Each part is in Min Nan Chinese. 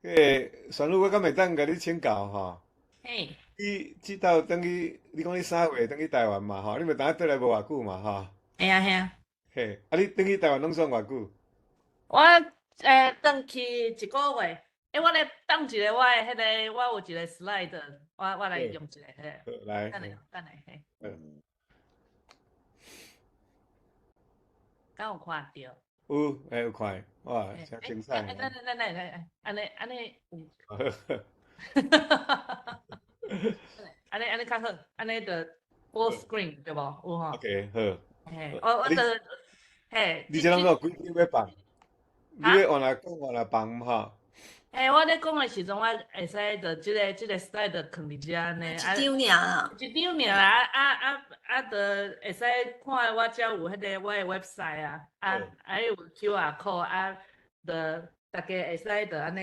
彼个璇女，我敢會當共你請教吼？嘿。你這兜轉去，你講你3月轉去台灣嘛吼？你嘛當轉來無偌久嘛吼？嘿啊嘿啊。嘿，啊你轉去台灣攏算偌久？我轉去一個月。我來放一个我的彼个，我有一个 slide，我來用一下嘿。好，來。等下，等下嘿。敢有看著？有，有看，哇，誠精彩。等等等等等，按呢按呢有。按呢按呢較好，按呢就 full screen 對無？有吼。 OK，好。嘿，我就嘿。你這攏有幾點欲放？你欲往來講，往來放吼？嘿，我咧講的時陣，我會使就這個 slide 囥佇遮按呢。一張爾啦。一張爾啦，啊啊啊，就會使看我遮有彼個我的 website 啊，啊啊有 QR code 啊，就大家會使就按呢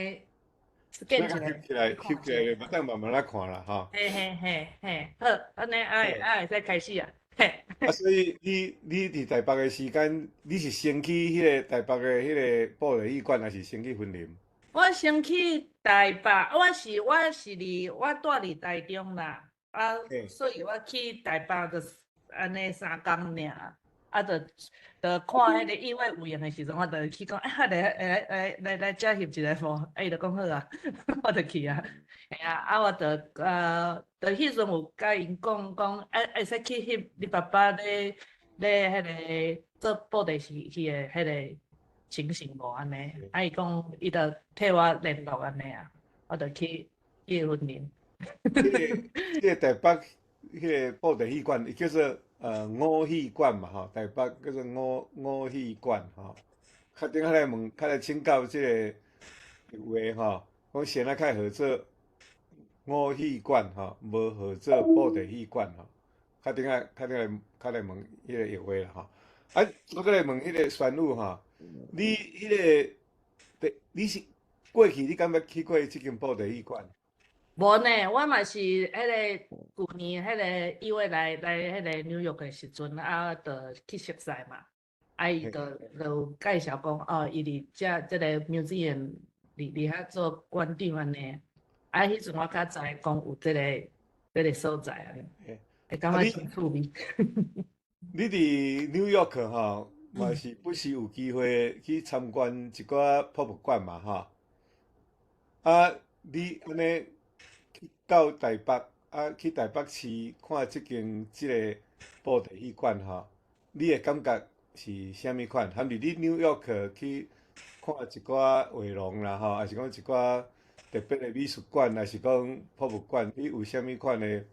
scan 翕起來，翕起來，會當慢慢來看啦，吼。嘿嘿嘿嘿，好，按呢啊啊會使開始啊。嘿。啊，所以你佇台北的時間，你是先去彼个台北的彼个布袋戲館，還是先去雲林？我先去台北，我住佇台中啦，啊，所以我去台北就按呢3工爾，啊，就看彼個意外有閒的時陣，我就去講，啊，來來來來來遮翕一个無？啊，伊就講好啊，我就去啊，嘿啊，啊，我就就彼陣有共𪜶講講，啊，會使去翕你爸爸咧咧彼個做布袋戲戲的彼個情形無按呢？啊，伊講伊就替我聯絡按呢啊，我就去雲林。這個台北彼個布袋戲館，伊叫做五戲館嘛吼，台北叫做五戲館吼。較頂較來問，較來請教這個話吼，講啥仔較會號做五戲館吼，無號做布袋戲館吼。較頂仔較頂來較來問彼個話啦吼。啊，我閣來問彼個璇女吼，你彼個，你是過去你敢捌去過這間布袋戲館？無呢，我嘛是彼個舊年彼個意外來彼個紐約的時陣，啊，就去熟似嘛，啊，伊就有介紹講，哦，伊佇遮這个 museum 佇遐做館長按呢，啊，彼陣我才知講有這個所在按呢，會感覺真趣味。你佇紐約吼，嘛是不時有機會去參觀一寡博物館嘛吼？啊，你按呢去到台北，啊，去台北市看這間這个布袋戲館吼，你的感覺是啥物款？含是你紐約去看一寡畫廊啦吼，還是講一寡特別的美術館，還是講博物館，你有啥物款的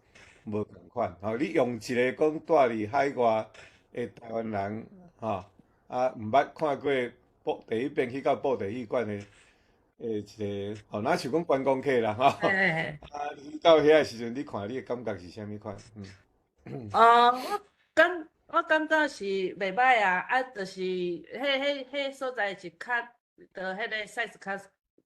無仝款？吼，你用一个講住佇海外的台灣人吼，啊，毋捌看過布第一遍去到布袋戲館的。一个吼，若像講觀光客啦吼，啊，你到遐的時陣，你看你的感覺是啥物款？嗯。哦，我感覺是袂䆀啊，啊，就是彼所在是較，就彼个 size 較，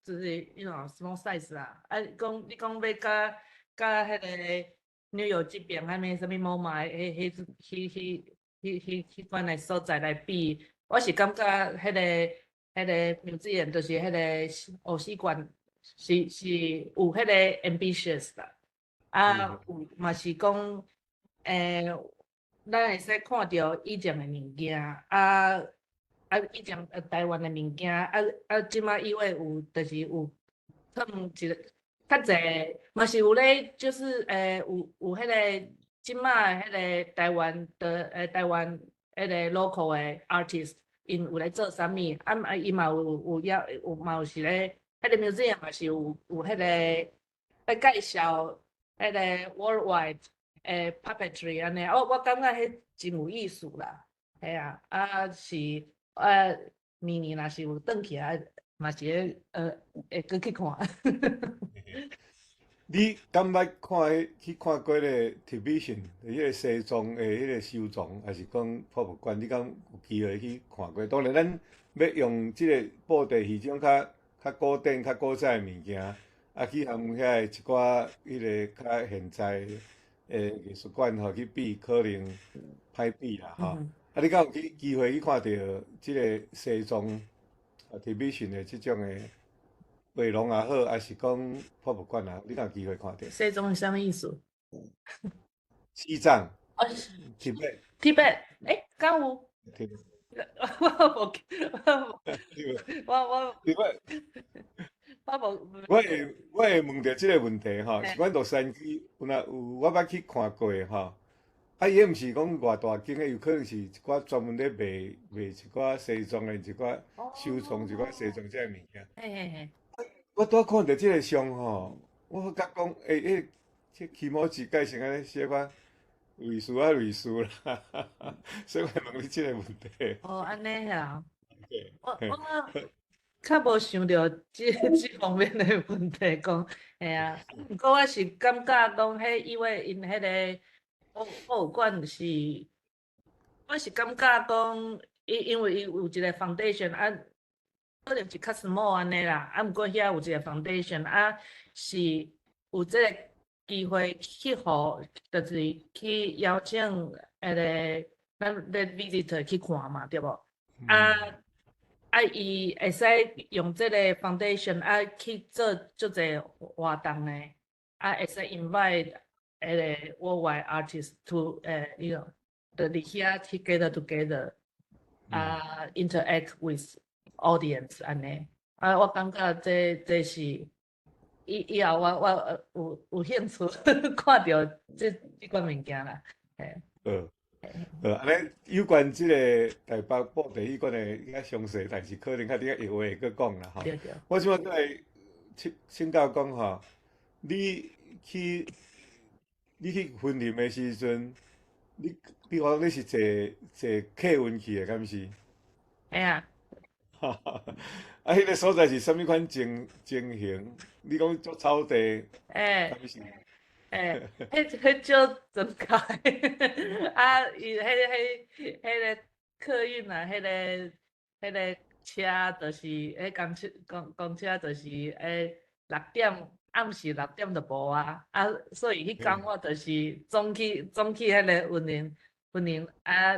就是 small size 啦。啊，講你講欲佮彼个紐約這邊啥物啥物 MoMA 彼彼彼彼彼彼彼款的所在來比，我是感覺彼個。彼个 museum 就是彼个偶戲館，是有彼个 ambitious 啦，啊，有嘛是講，咱會使看著以前的物件，啊啊，以前台灣的物件，啊啊，這馬以為有，就是有放一个較濟，嘛是有咧，就是有彼个這馬彼个台灣的台灣彼个 local 的 artist。𪜶有咧做啥物？啊啊，伊嘛有有邀有嘛有是咧，彼个 museum 嘛是有彼个咧介紹彼个 worldwide 的 puppetry 按呢，我感覺彼真有意思啦，嘿啊，啊是明年若是有轉去啊，嘛是會閣去看。你敢捌看去看過彼个 exhibition，彼个西藏的彼个收藏，還是講博物館？你敢有機會去看過？當然，咱欲用這个布袋戲這種較古典、較古早的物件，啊，去含遐个一寡彼个較現在的藝術館吼去比，可能歹比啦吼。啊，你敢有去機會去看著這个西藏啊 exhibition 的這種的？畫廊也好，抑是講博物館啊，你敢有機會看著？西藏是啥物意思？西藏。哦，Tibet。 Tibet，欸，敢有？ Tibet。我無，我我 Tibet。我無。我會問著這个問題吼，是阮洛杉磯有若有我捌去看過吼。啊，伊彼毋是講偌大間的，有可能是一寡專門咧賣一寡西藏的一寡收藏一寡西藏這个物件。我拄仔看著這个相吼，我發覺講，欸，彼這起毛字改成按呢小可類似啊類似啦，所以我問你這个問題。哦，按呢啊。我較無想著這方面的問題，講，嘿啊，毋過我是感覺講，彼因為𪜶彼个博物館是，我是感覺講，因為伊有一个 foundation 啊，可能是較 small 按呢啦，啊，毋過遐有一个 foundation 啊，是有這个機會去予，就是去邀請彼个咱咧 visitor 去看嘛，對無？啊，伊會使用這个 foundation 啊去做足濟活動呢，啊，會使 invite 彼个 worldwide artist to 就佇遐去 gather together，啊，interact with audience 按呢，啊，我感覺這是以後我有興趣看著這款物件啦，嘿。好，按呢有關這个台北布袋戲館的較詳細代誌，可能較伫下會閣講啦吼。對對。我這擺閣來請教講吼，你去雲林的時陣，你講你是坐客運去的，敢是？嘿啊。啊，彼个所在是啥物款情形？你講足草地，敢是？欸，彼足庄脚的，啊，伊彼个客運啊，彼个車就是，彼公車就是，六點暗時六點就無啊，啊，所以彼工我就是總去彼个雲林啊，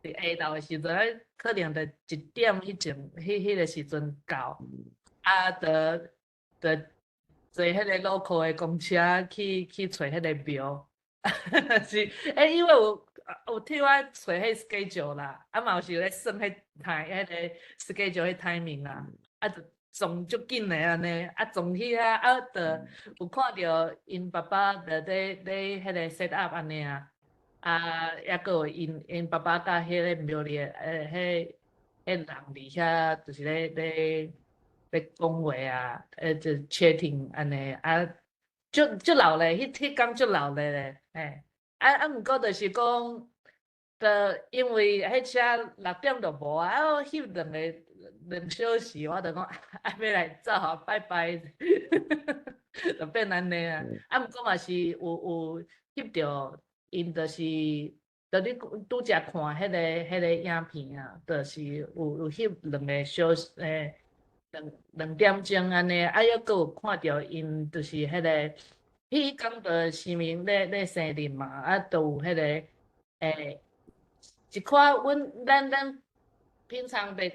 佇下晝的時陣，可能就1點彼前，彼个時陣到，啊，就坐彼个 local 的公車去揣彼个廟，是，欸，因為有替我揣彼 schedule 啦，啊嘛有時咧算彼 time 彼个 schedule 彼 timing 啦，啊就撞足緊的按呢，啊撞去遐啊，就有看著𪜶爸爸就咧彼個 set up 按呢啊，啊，抑閣有𪜶爸爸佮彼个廟裡的彼人佇遐就是咧講話啊，就 chatting 按呢，啊，足鬧咧，彼工足鬧咧咧，嘿，啊，毋過就是講，就因為彼車六點就無啊，啊，我翕2小時，我就講愛欲來走啊，拜拜，就變按呢啊，啊，毋過嘛是有翕著，𪜶就是，就你拄才看彼个影片啊，就是有翕2個小時，2點鐘按呢，啊，抑閣有看著𪜶就是彼个，彼工就神明咧生日嘛，啊，就有彼个，一寡阮咱平常袂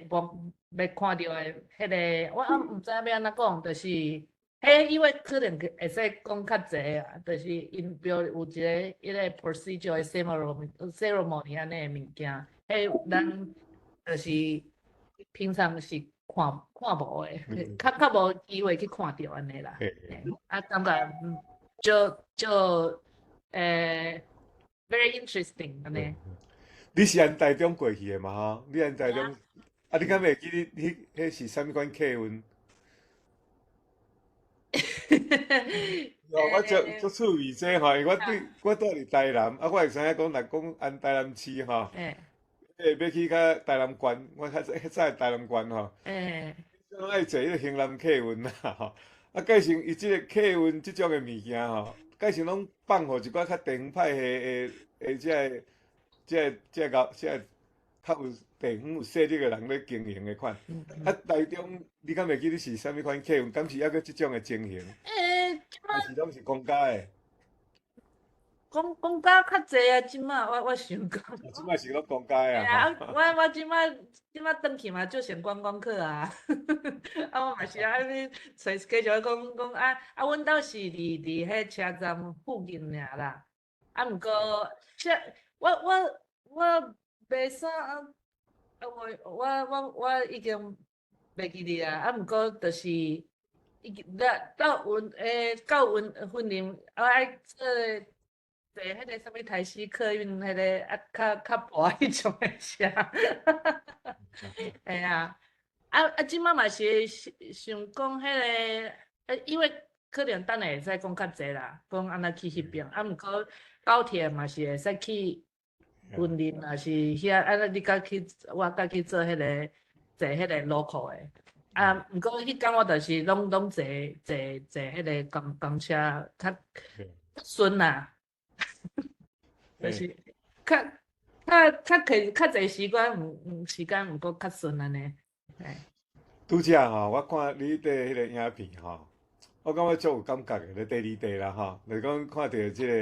看著的彼个，我也毋知影欲按怎講，就是，彼因為可能會使講較濟啊，就是𪜶廟有一个彼个 procedure 的 ceremony 按呢的物件，彼咱就是平常是看無的，較無機會去看著按呢啦。啊，感覺就very interesting 按呢。你是按台中過去的嘛吼？你按台中，啊，你敢會記你彼是啥物款客運？哦，我足趣味這吼，因為我住佇台南，啊，我會知影講，若講按台南市吼，欲去較台南縣，我較早台南縣吼，攏愛坐彼个興南客運啦吼，啊，改成伊這个客運這種的物件吼，改成攏放予一寡較地方派系的這个較有地方有勢力的人咧經營的款。啊，台中你敢會記你是啥物款客運？敢是抑閣這種的情形？抑是攏是公家的？公公家較濟啊，這馬我想講。這馬是攏公家啊。啊，我這馬轉去嘛，足像觀光客啊。啊，我嘛是愛去揣 schedule 講講啊啊，阮兜是佇彼車站附近爾啦。啊，毋過，車我袂啥啊，我已經袂記得啊。啊，毋過就是已經到雲到雲雲林，我愛坐坐彼个啥物台西客運，彼个啊較較薄彼種的車。嘿啊，啊啊，這馬嘛是想講彼个，因為可能等下會使講較濟啦，講按怎去彼邊，啊，毋過高鐵嘛是會使去雲林，也是遐，啊，你敢去，我敢去做彼个坐彼个 local 的。啊，毋過彼工我就是攏坐彼个公車，較較順啦，就是較較較較較濟時間，毋時間毋過較順按呢。拄才吼，我看你佇彼個影片吼，我感覺足有感覺的，咧第二地啦吼，就是講看著這個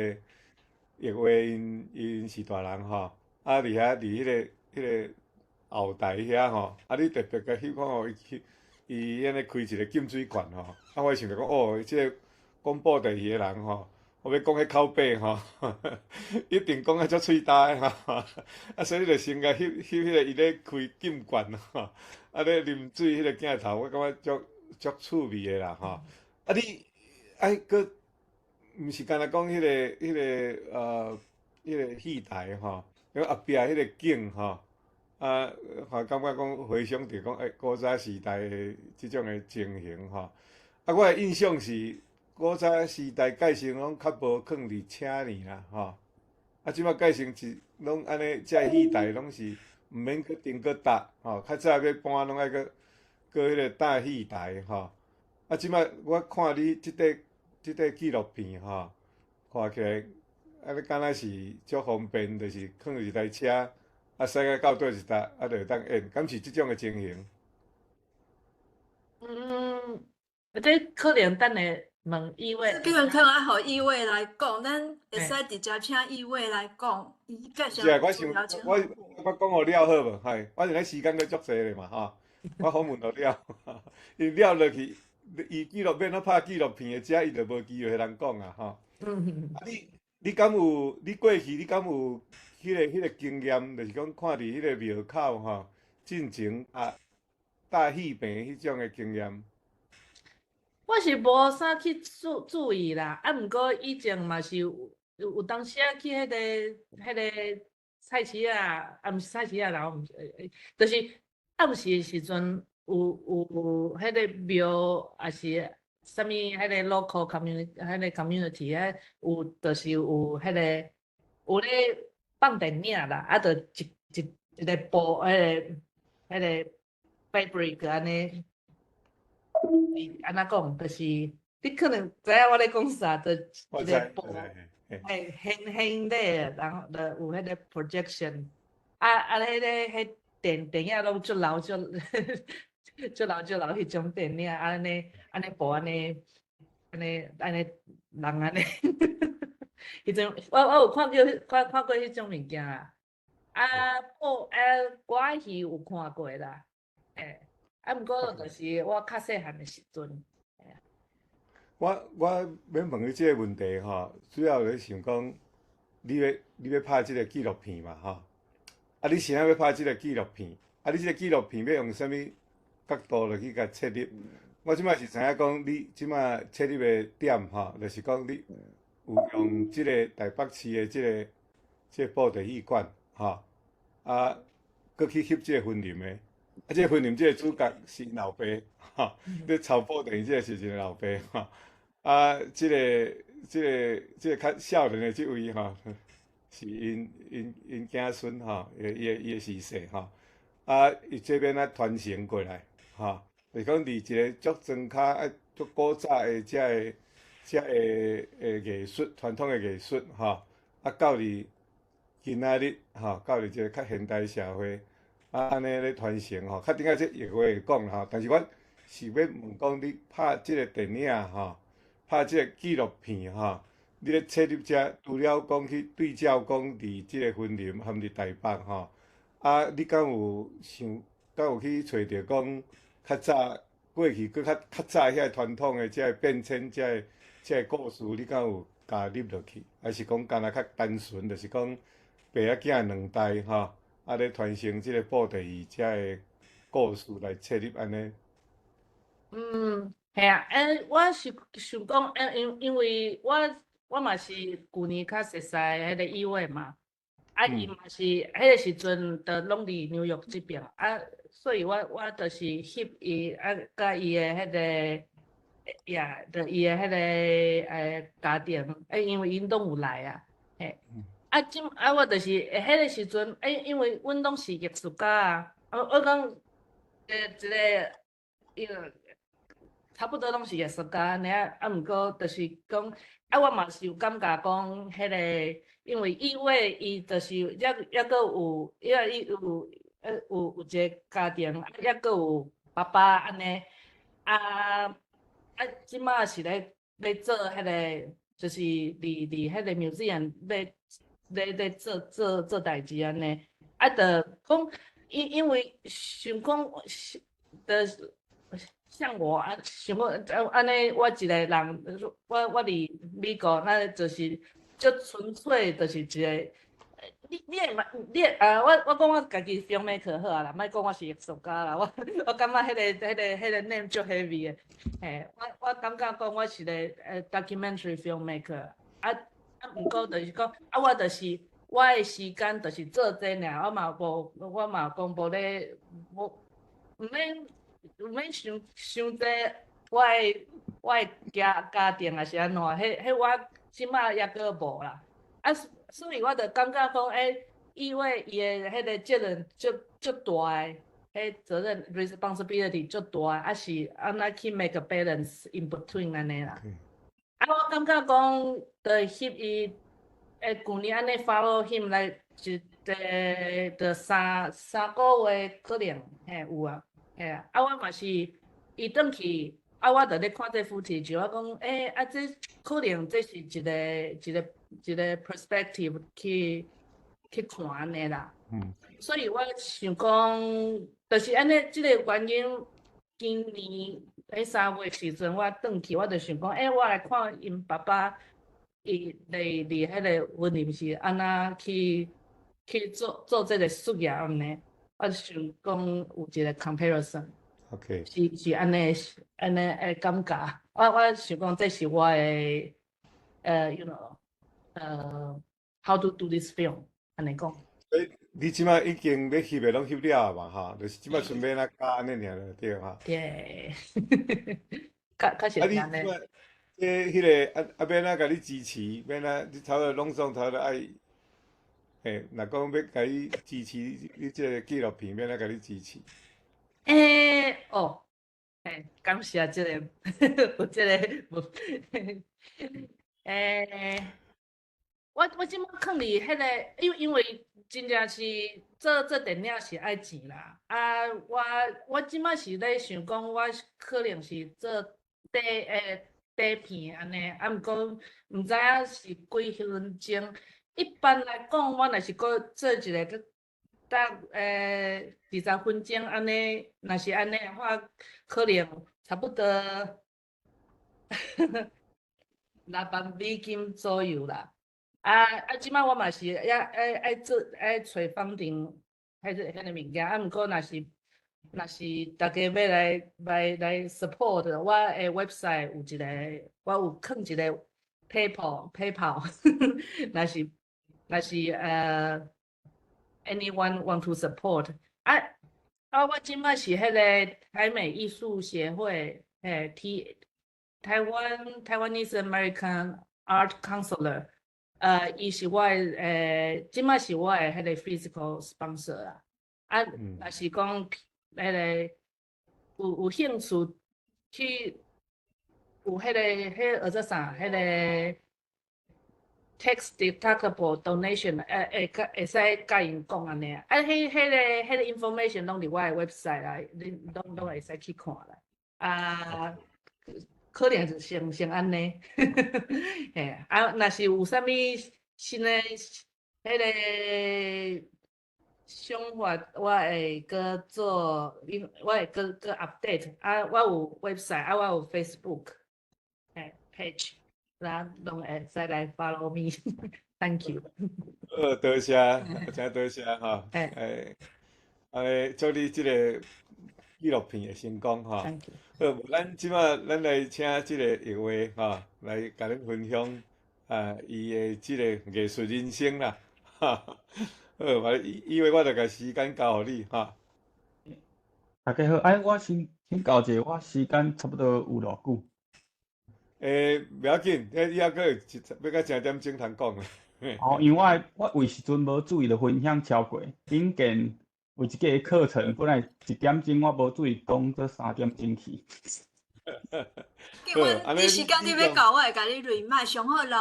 奕華𪜶𪜶是大人吼，啊佇遐佇彼個後台遐吼，啊你特別共翕看吼，伊翕伊按呢開一個金水罐吼，啊我想著講哦，這個講布袋戲的人吼，我欲講彼口白吼，一定講甲足喙焦的吼，啊所以你就先共翕翕彼個伊咧開金罐吼，啊咧啉水彼個鏡頭，我感覺足足趣味的啦吼。啊你愛閣毋是干焦講彼個戲台吼，因為後壁彼個景吼，啊，我感覺講回想著講，古早時代的這種的情形吼。啊，我的印象是古早時代蓋成攏較無囥佇車爾啦吼。啊，這馬蓋成是攏按呢，這戲台攏是毋免閣頂閣搭吼，較早欲搬攏愛閣閣彼個搭戲台吼。啊，這馬我看你這塊紀錄片吼，看起來啊，你敢若是足方便，就是囥一台車，啊，駛到佗一搭，啊，就會當演，敢是這種的情形？嗯，這可能等下問奕華。這個可能愛予奕華來講，咱會使直接請奕華來講，伊介紹。是啊，我想我講予了好無？係，反正咱時間閣足濟咧嘛，吼。我訪問予了，伊了落去，伊紀錄片咧拍紀錄片的，這伊就無機會予人講啊，吼。啊你你敢有？你過去你敢有彼個經驗？就是講看佇彼個廟口吼，進前啊搭戲棚彼種的經驗？我是無啥去注意啦，啊，毋過以前嘛是有當時啊去彼個菜市仔，啊，毋是菜市仔啦，毋是，就是暗時的時陣有彼個廟，抑是啥物彼個 local community，彼個 community 遐有，就是有彼個有咧放電影啦，啊，就一個布，彼個 fabric 按呢。按怎講，就是你可能知影我咧講啥，就一個布，嘿，顯顯咧，然後就有彼個 projection，啊啊，彼个彼電影攏足老足足老足老彼種電影，按呢按呢布按呢按呢按呢人按呢，彼陣我有看過看看過彼種物件啊，啊布啊歌仔戲有看過啦，欸。啊，毋過就是我較細漢的時陣。我欲問你這個問題吼，主要咧想講，你欲拍這個紀錄片嘛吼？啊，你是按怎欲拍這個紀錄片？啊，你這個紀錄片欲用啥物角度來去共切入？我這擺是知影講，你這擺切入的點吼，就是講你有用這個台北市的這個布袋戲館吼，啊，閣去翕這個雲林的。啊，這個雲林這個主角是𪜶老爸，吼，咧操布袋這個是一个老爸，吼。啊，這個較少年的這位吼，是𪜶囝孫吼，伊的婿婿吼。啊，伊這邊啊傳承過來，吼，就是講佇一個足莊跤啊足古早的這個藝術，傳統的藝術，吼，啊到佇今仔日，吼，到佇這個較現代社會。啊，按呢咧傳承吼，較頂下這奕華會講吼，但是我是欲問講，你拍這個電影吼，拍這個紀錄片吼，你咧切入遮，除了講去對照講佇這个雲林含佇台北吼，啊，你敢有想，敢有去揣著講較早過去閣較較早遐個傳統的這个變遷，這个故事，你敢有加入落去？還是講敢若較單純，就是講爸仔囝兩代吼，啊咧傳承這个布袋戲這个故事來切入按呢？嗯，嘿啊，我是想講，因為我嘛是舊年較熟似彼个伊偉嘛，啊，伊嘛是彼个時陣就攏佇紐約這邊，啊，所以我就是翕伊啊，佮伊的彼个，呀，就伊的彼个家庭，因為𪜶攏有來啊，嘿，啊，這啊，我就是彼个時陣，因為阮攏是藝術家啊，啊，我講，一个，伊個差不多攏是藝術家按呢，啊，毋過就是講，啊，我嘛是有感覺講，彼个，因為伊偉伊就是猶閣有，因為伊有一个家庭，啊，猶閣有爸爸按呢，啊，這馬是咧做彼个，就是佇彼個 museum 咧做代誌按呢，啊，就講因為想講是，就像我啊，想講按呢，我一个人，我佇美國，那就是足純粹，就是一个，你會嘛，你啊，我講我家己 filmmaker 好啊啦，莫講我是藝術家啦，我感覺彼个 name 足 heavy 的，嘿，我感覺講我是個documentary filmmaker，啊，毋過就是講，啊，我就是我的時間就是做這爾，我嘛講無咧，無毋免傷傷濟，我的家庭抑是按怎，彼我這馬猶閣無啦。啊，所以我就感覺講，因為伊的彼个責任足足大的，彼責任 responsibility 足大，啊是按怎去 make a balance in between 按呢啦。啊，我感覺講，就翕伊，舊年按呢 follow him 來一個，就3個月可能，嘿有啊，嘿啊，啊我嘛是，伊轉去，啊我就咧看這 footage，我講，啊這可能這是一個 perspective 去看按呢啦。所以我想講，就是按呢，這个原因，今年佇3月時陣，我轉去，我就想講，我來看𪜶爸爸，伊佇彼个雲林是按怎去做這个事業按呢？我就想講有一个 comparison。 是按呢按呢的感覺。我想講這是我的，how to do this film，按呢講。你這馬已經欲翕的攏翕了嘛？吼，就是這馬順便啊加按呢爾就對哈。對，較實按呢。這彼个啊啊，欲按怎共你支持？欲按怎？你頭先攏總頭先愛，嘿，若講欲共你支持你這个紀錄片，欲按怎共你支持？哦，感謝這个，有這个無，我這馬囥佇彼个，因為真正是做電影是愛錢啦，啊，我這馬是咧想講，我可能是做短片按呢，啊，毋過毋知影是幾分鐘。一般來講，我若是閣做一个閣搭20分鐘按呢，若是按呢的話，可能差不多6萬美金左右啦。啊啊！這馬我嘛是也愛做愛揣 funding 彼个物件，啊，毋過若是大家欲來 support，我的 website 有一个，我有囥一个 PayPal，若是anyone want to support，啊啊！我這馬是彼个台美藝術協會，嘿，T 台灣 Taiwanese American Art Counselor。伊是我的這馬是我的彼個 physical sponsor 啦。啊，若是講彼个有興趣去有彼個叫做啥？彼個 tax deductible donation，會使共𪜶講按呢。啊，彼個 information 攏佇我的 website 啦，恁攏會使去看啦。啊，可可能就先按呢，嘿，啊，若是有啥物新的彼个想法，我會閣做，我會閣 update。啊，我有 website，啊，我有 Facebook，嘿，page，咱攏會使來 follow me。Thank you。好，多謝，真多謝吼。欸，按呢，祝你這个紀錄片會成功吼。 Thank you。好，咱這擺咱來請這个奕華吼，來共咱分享啊，伊的這个藝術人生啦。哈，好，奕華我就共時間交予你哈。大家好，哎，我先請教一下，我時間差不多有偌久？欸，袂要緊，你猶閣有欲到成點鐘通講。哦，因為我有時陣無注意就分享超過，頂間有一個課程本來1點鐘，我無注意講做3點鐘去。結果你時間你欲到，我會共你 remind，上好留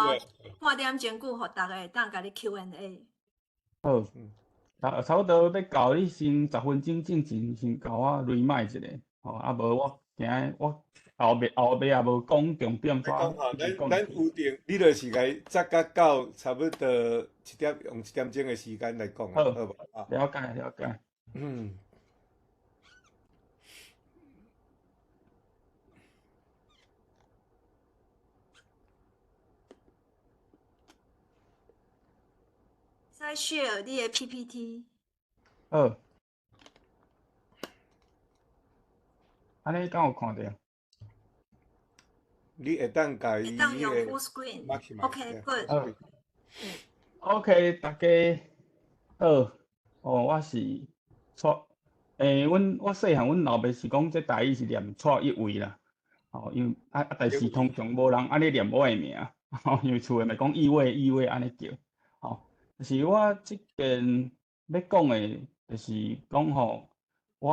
半點鐘久，予逐家會當共你 Q&A。好，差不多欲到，你先10分鐘進前先共我 remind 一下，吼，啊無我驚我後尾也無講重點。講吼，咱有定，你就是共節甲到差不多一點，用1點鐘的時間來講，好，好無？了解了解。再 share 你的 PPT。好。按呢敢有看著？你會當共伊會當用 full screen。OK，good。好。OK，大家好。哦，我是蔡，欸，阮我細漢，阮老爸是講這台語是念蔡奕偉啦。哦，因為啊，但是通常無人按呢念我的名，吼，因為厝的嘛講奕偉奕偉按呢叫。吼，就是我這邊欲講的，就是講吼，我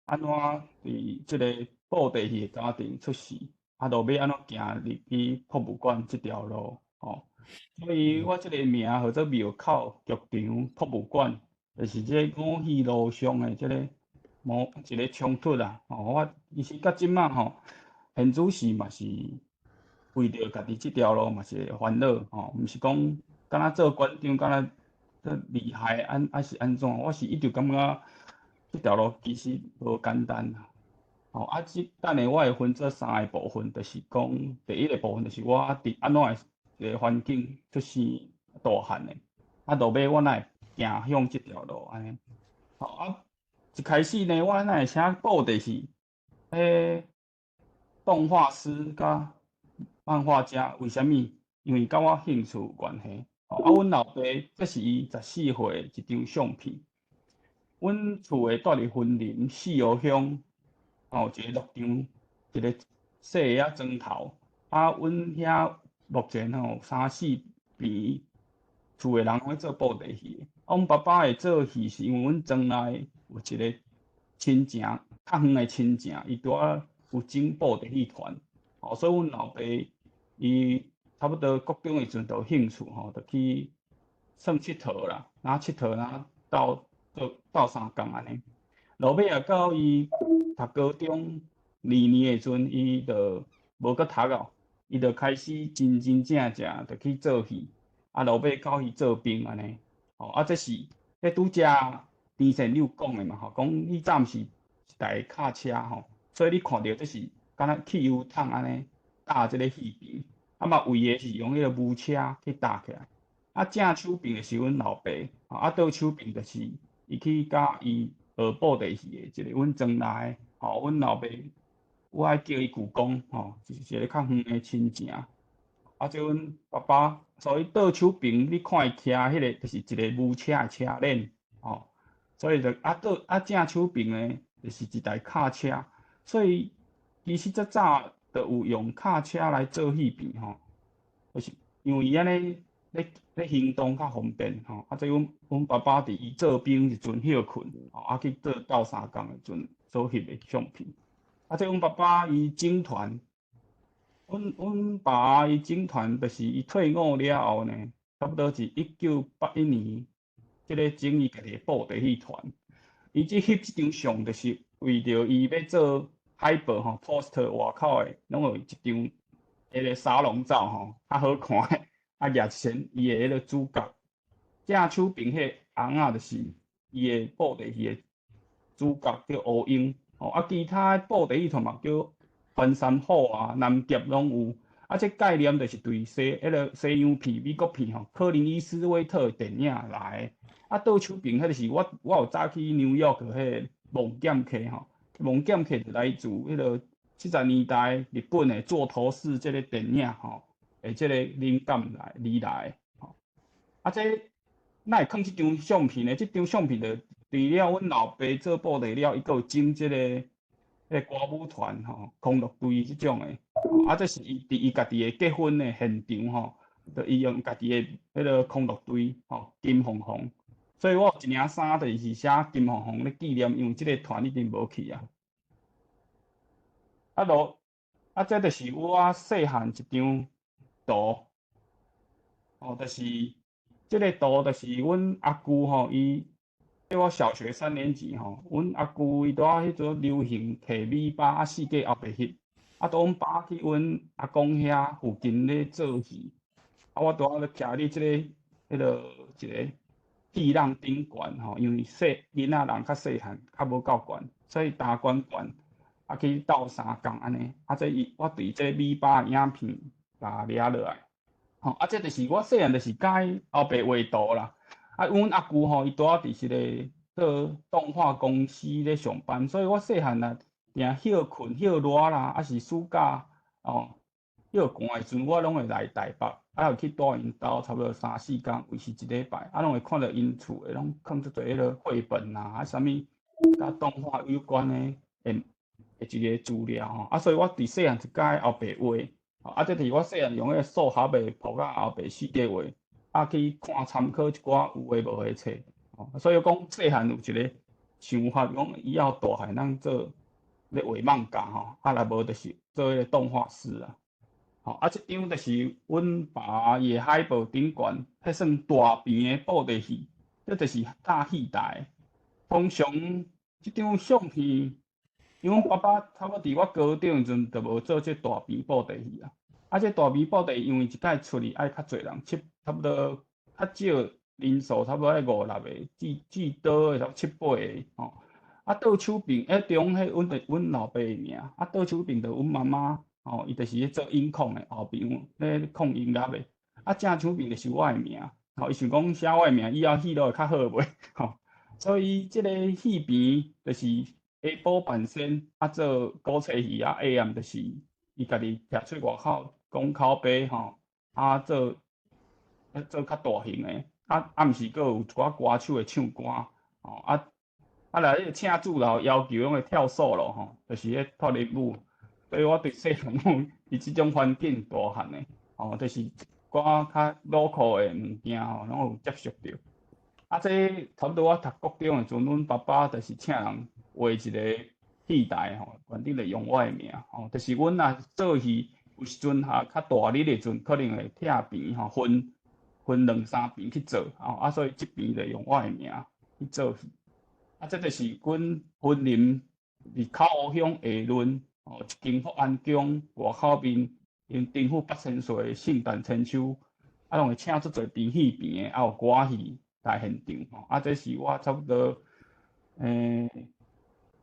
按怎佇這个布袋戲的家庭出世，啊，落尾按怎行入去博物館這條路，吼。所以我這个名號做廟口劇場博物館，就是這个五戲路上的這个某一个衝突啦。吼，我其實到這擺吼，現主時嘛是為著家己這條路嘛是會煩惱，吼，毋是講敢若做館長，敢若做厲害，按是按怎？我是一直感覺這條路其實無簡單啦。吼，啊，這等下我會分做三个部分，就是講第一个部分就是我佇按怎的一个環境出生大漢的，啊，落尾我哪會行向這條路按呢？吼啊，一開始呢，我哪會請布袋戲，彼動畫師佮漫畫家，為啥物？因為佮我興趣有關係。吼，啊，阮老爸這是伊14歲的一張相片。阮厝的住佇雲林四合鄉，吼，一个牧場，一个細仔莊頭。啊，阮遐目前吼三四邊厝的人攏咧做布袋戲的。啊，阮爸爸會做戲是因為阮莊內有一个親情，較遠的親情，伊拄仔有整布袋戲團，吼，所以阮老爸伊差不多國中的時陣就有興趣吼，就去耍𨑨迌啦，若𨑨迌若鬥做鬥相共按呢。落尾啊，到伊讀高中二年的時陣，伊就無閣讀了，伊就開始真真正正就去做戲，啊，落尾到去做兵按呢。吼，啊，這是彼拄才陳善友講的嘛吼，講彼陣是一台卡車吼，所以你看著這是敢若汽油桶按呢搭這个戲棚，啊嘛為的是用彼个牛車去搭起來。啊，正手爿的是阮老爸，啊，倒手爿就是伊去佮伊學布袋戲的一个阮莊內的，吼，阮老爸，我愛叫伊舅公，吼，就是一个較遠的親情。啊，這阮爸爸，所以倒手爿你看伊騎彼个就是一个牛車的車輪，吼，所以就啊倒啊正手爿呢，就是一台卡車，所以其實這早就有用卡車來做戲棚，吼，就是因為伊按呢咧行動較方便，吼，啊，這阮爸爸佇伊做兵時陣歇睏，吼，啊去做鬥相共的時陣所翕的相片。啊，這阮爸爸伊整團，阮爸伊整團就是伊退伍了後呢，差不多是1981年，這个整伊家己的布袋戲團。伊這翕這張相，就是為著伊欲做學海報吼，poster 外口的，攏有一張彼个沙龍照吼，較好看的，啊，舉一身伊的彼个主角，正手邊彼个翁仔就是伊的布袋戲的主角叫烏鷹，吼，啊，其他布袋戲團嘛叫翻山虎啊、南俠攏有。啊，這概念就是對西彼个西洋片、美國片吼，柯林伊斯威特的電影來的。啊，倒手邊彼个是我有早去紐約的彼个夢劍客吼，夢劍客就來自彼个70年代日本的座頭市這个電影吼，的這个靈感來而來的吼。啊，這哪會囥這張相片呢？這張相片就除了阮老爸做布袋了，伊閣有整這个彼个歌舞團吼，康樂隊這種的。啊，這是伊佇伊家己的結婚的現場吼，就伊用家己的彼个康樂隊吼，金鳳凰。所以我有一領衫就是寫金鳳凰咧紀念，因為這个團已經無去啊。啊，落啊，這就是我細漢一張圖，哦，就是這个圖就是阮阿舅吼，伊在我小學3年級吼，阮阿舅伊拄仔彼陣流行摕米包啊，四界後壁翕，啊，拄阮爸去阮阿公遐附近咧做戲，啊，我拄仔咧徛佇這个彼个一个戲廊頂懸吼，因為細囡仔人較細漢，較無夠懸，所以擔懸懸，啊去鬥相共按呢，啊這伊我對這米包的影片共掠落來，吼，啊這就是我細漢就是佮意後爸畫圖啦，啊阮阿舅吼伊拄仔佇一个做動畫公司咧上班，所以我細漢啊，定歇睏歇熱啦，抑是暑假哦歇寒的時陣，我攏會來台北，啊會去蹛𪜶兜差不多三四工，維持一禮拜，啊攏會看著𪜶厝的攏囥足濟彼个繪本啊，啊啥物佮動畫有關的的一個資料吼，啊所以我佇細漢就佮意後爸畫，啊這就是我細漢用彼个數學的簿仔後爸四界畫，啊去看參考一寡有的無的冊，所以講細漢有一個想法，講以後大漢通做咧畫漫畫吼，啊若無就是做彼個動畫師啊。吼，啊，這張就是阮爸伊的海報頂懸，彼算大棚的布袋戲，這就是搭戲台。通常這張相片，因為阮爸爸差不多佇我高中的時陣就無做這大棚布袋戲啊。啊，這大棚布袋戲因為一擺出去愛較濟人，差不多較少人數，差不多愛五六個，至多的差不多七八個吼。啊，倒手邊，中彼阮就阮老爸的名，啊，倒手邊就阮媽媽。吼，伊就是咧做音控的，後邊咧控音樂的。啊，正手邊就是我的名，吼，伊想講寫我的名，以後戲路會較好袂？吼，所以這個戲棚就是下晡扮仙，啊做古冊戲啊，下暗就是伊家己徛出外口講口白吼，啊做啊做較大型的，啊暗時閣有一寡歌手會唱歌，吼啊啊來彼个請主老要求攏會跳 solo 吼，就是彼脫離舞。所以我對細漢攏佇這種環境大漢的，吼，就是一寡較 local 的物件吼，攏有接觸著。啊，這差不多我讀國中的時陣，阮爸爸就是請人畫一個戲台吼，反正就用我的名吼，就是阮若做戲有時陣哈較大日的時陣，可能會拆棚吼，分兩三棚去做，吼，啊，所以這邊就用我的名去做戲。啊，這就是阮雲林佇口湖鄉下崙。哦，一間福安宮外口面，𪜶政府8,000歲的聖誕千秋，啊，攏會請足濟邊戲棚的，啊有歌戲來現場吼。啊，這是我差不多，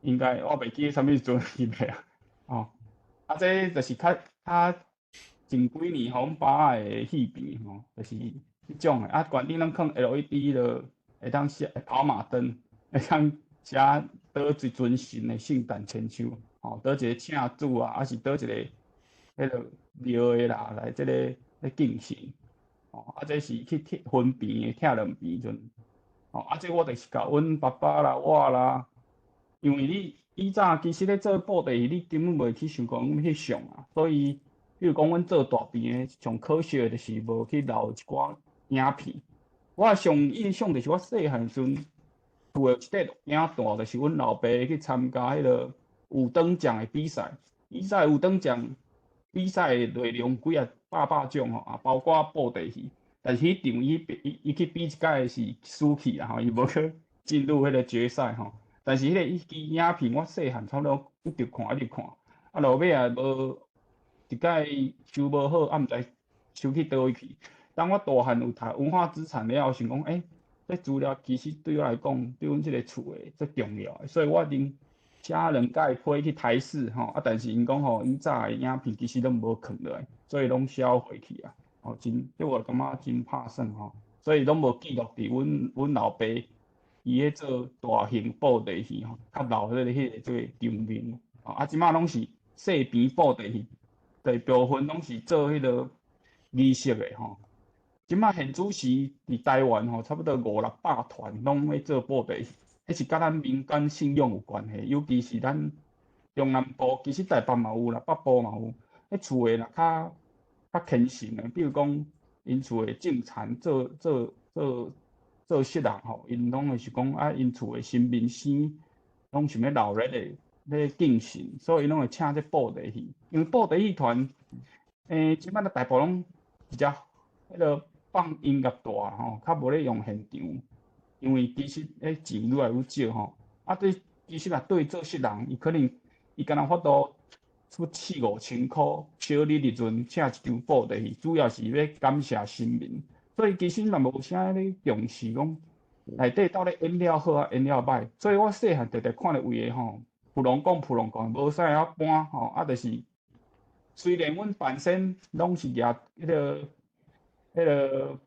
應該我袂記得啥物時陣翕的啊。哦，啊，這就是較較前幾年吼，阮爸的戲棚吼，就是彼種的。啊，懸頂攏囥 LED 就會當寫跑馬燈，會當寫佗一尊神的聖誕千秋。吼，佗一個請主啊，抑是佗一个彼个廟的啦，來這个咧敬神。吼，啊，這是去拆分棚的，拆兩棚陣。吼，啊，這我就是共阮爸爸啦、我啦，因為你以早其實咧做布袋戲，你根本袂去想講翕相啊，所以，比如講阮做大棚的，上可惜的就是無去留一寡影片。我上印象就是我細漢時陣，厝有一塊錄影帶，就是阮老爸去參加彼个五燈獎的比賽，以前五燈獎比賽的內容幾啊百百種吼，啊包括布袋戲，但是彼場伊伊伊去比一擺是輸去啊吼，伊無去進入彼個決賽吼。但是彼个伊支影片，我細漢差不多一直看一直看，啊，落尾啊無一擺收無好，啊，毋知收去佗位去。當我大漢有讀文化資產了後，想講，欸，這資料其實對我來講，對阮這个厝的足重要的，所以我已經寫兩擺批去台視吼，啊，但是𪜶講吼，以早的影片其實攏無囥落來，所以攏銷毀去啊，吼，真，這我感覺真拍算吼，所以攏無記錄佇阮老爸伊咧做大型布袋戲吼，較老彼個這個場面，啊，這馬攏是細棚布袋戲，大部分攏是做彼個儀式的吼。這馬現主時佇台灣吼，差不多五六百團攏咧做布袋戲，彼是佮咱民間信仰有關係，尤其是咱中南部，其實台北嘛有啦，北部嘛有。彼厝的若較虔誠的，比如講𪜶厝的種田做做做做穡人吼，𪜶攏會是講啊，𪜶厝的神明生攏想欲鬧熱的咧敬神，所以𪜶攏會請這布袋戲。因為布袋戲團，這擺大部攏直接彼個放音樂帶吼，較無咧用現場，因為其實彼錢愈來愈少吼。啊，對，其實若對做穡人，伊可能伊敢若法度出四五千箍，小你時陣請一場布袋戲，主要是欲感謝神明，所以其實嘛無啥咧重視講內底到底演了好啊，演了歹。所以我細漢常常看著圍的吼，普龍講普龍講，無啥會曉搬吼，啊，就是雖然阮本身攏是舉彼個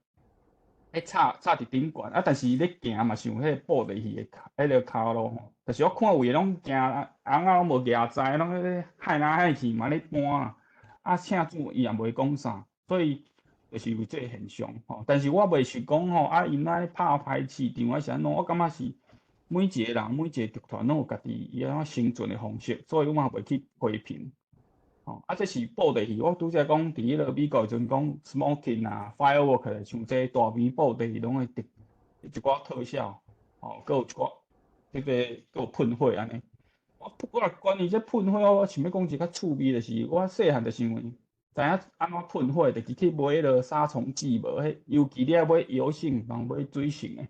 插插佇頂懸，啊，但是咧行嘛是有彼個布袋戲的彼個跤路吼。但是我看有的攏行，翁仔攏無舉知，攏咧害來害去嘛咧搬啊，啊，請主伊也袂講啥，所以就是有這個現象吼。但是我袂是講吼，啊，𪜶愛拍歹市場還是按怎，我感覺是每一個人每一個劇團攏有家己伊按怎生存的方式，所以我嘛袂去批評。吼，啊，這是布袋戲，我拄才講佇彼個美國時陣講 smoking 啊，firework 像這大棚布袋戲攏會得一寡特效，吼，閣有一寡這個閣有噴火按呢。我若關於這噴火，我想欲講一個較趣味，就是我細漢就是因為知影按怎噴火，就是去買彼個殺蟲劑無？彼尤其你愛買油性，人買水性的，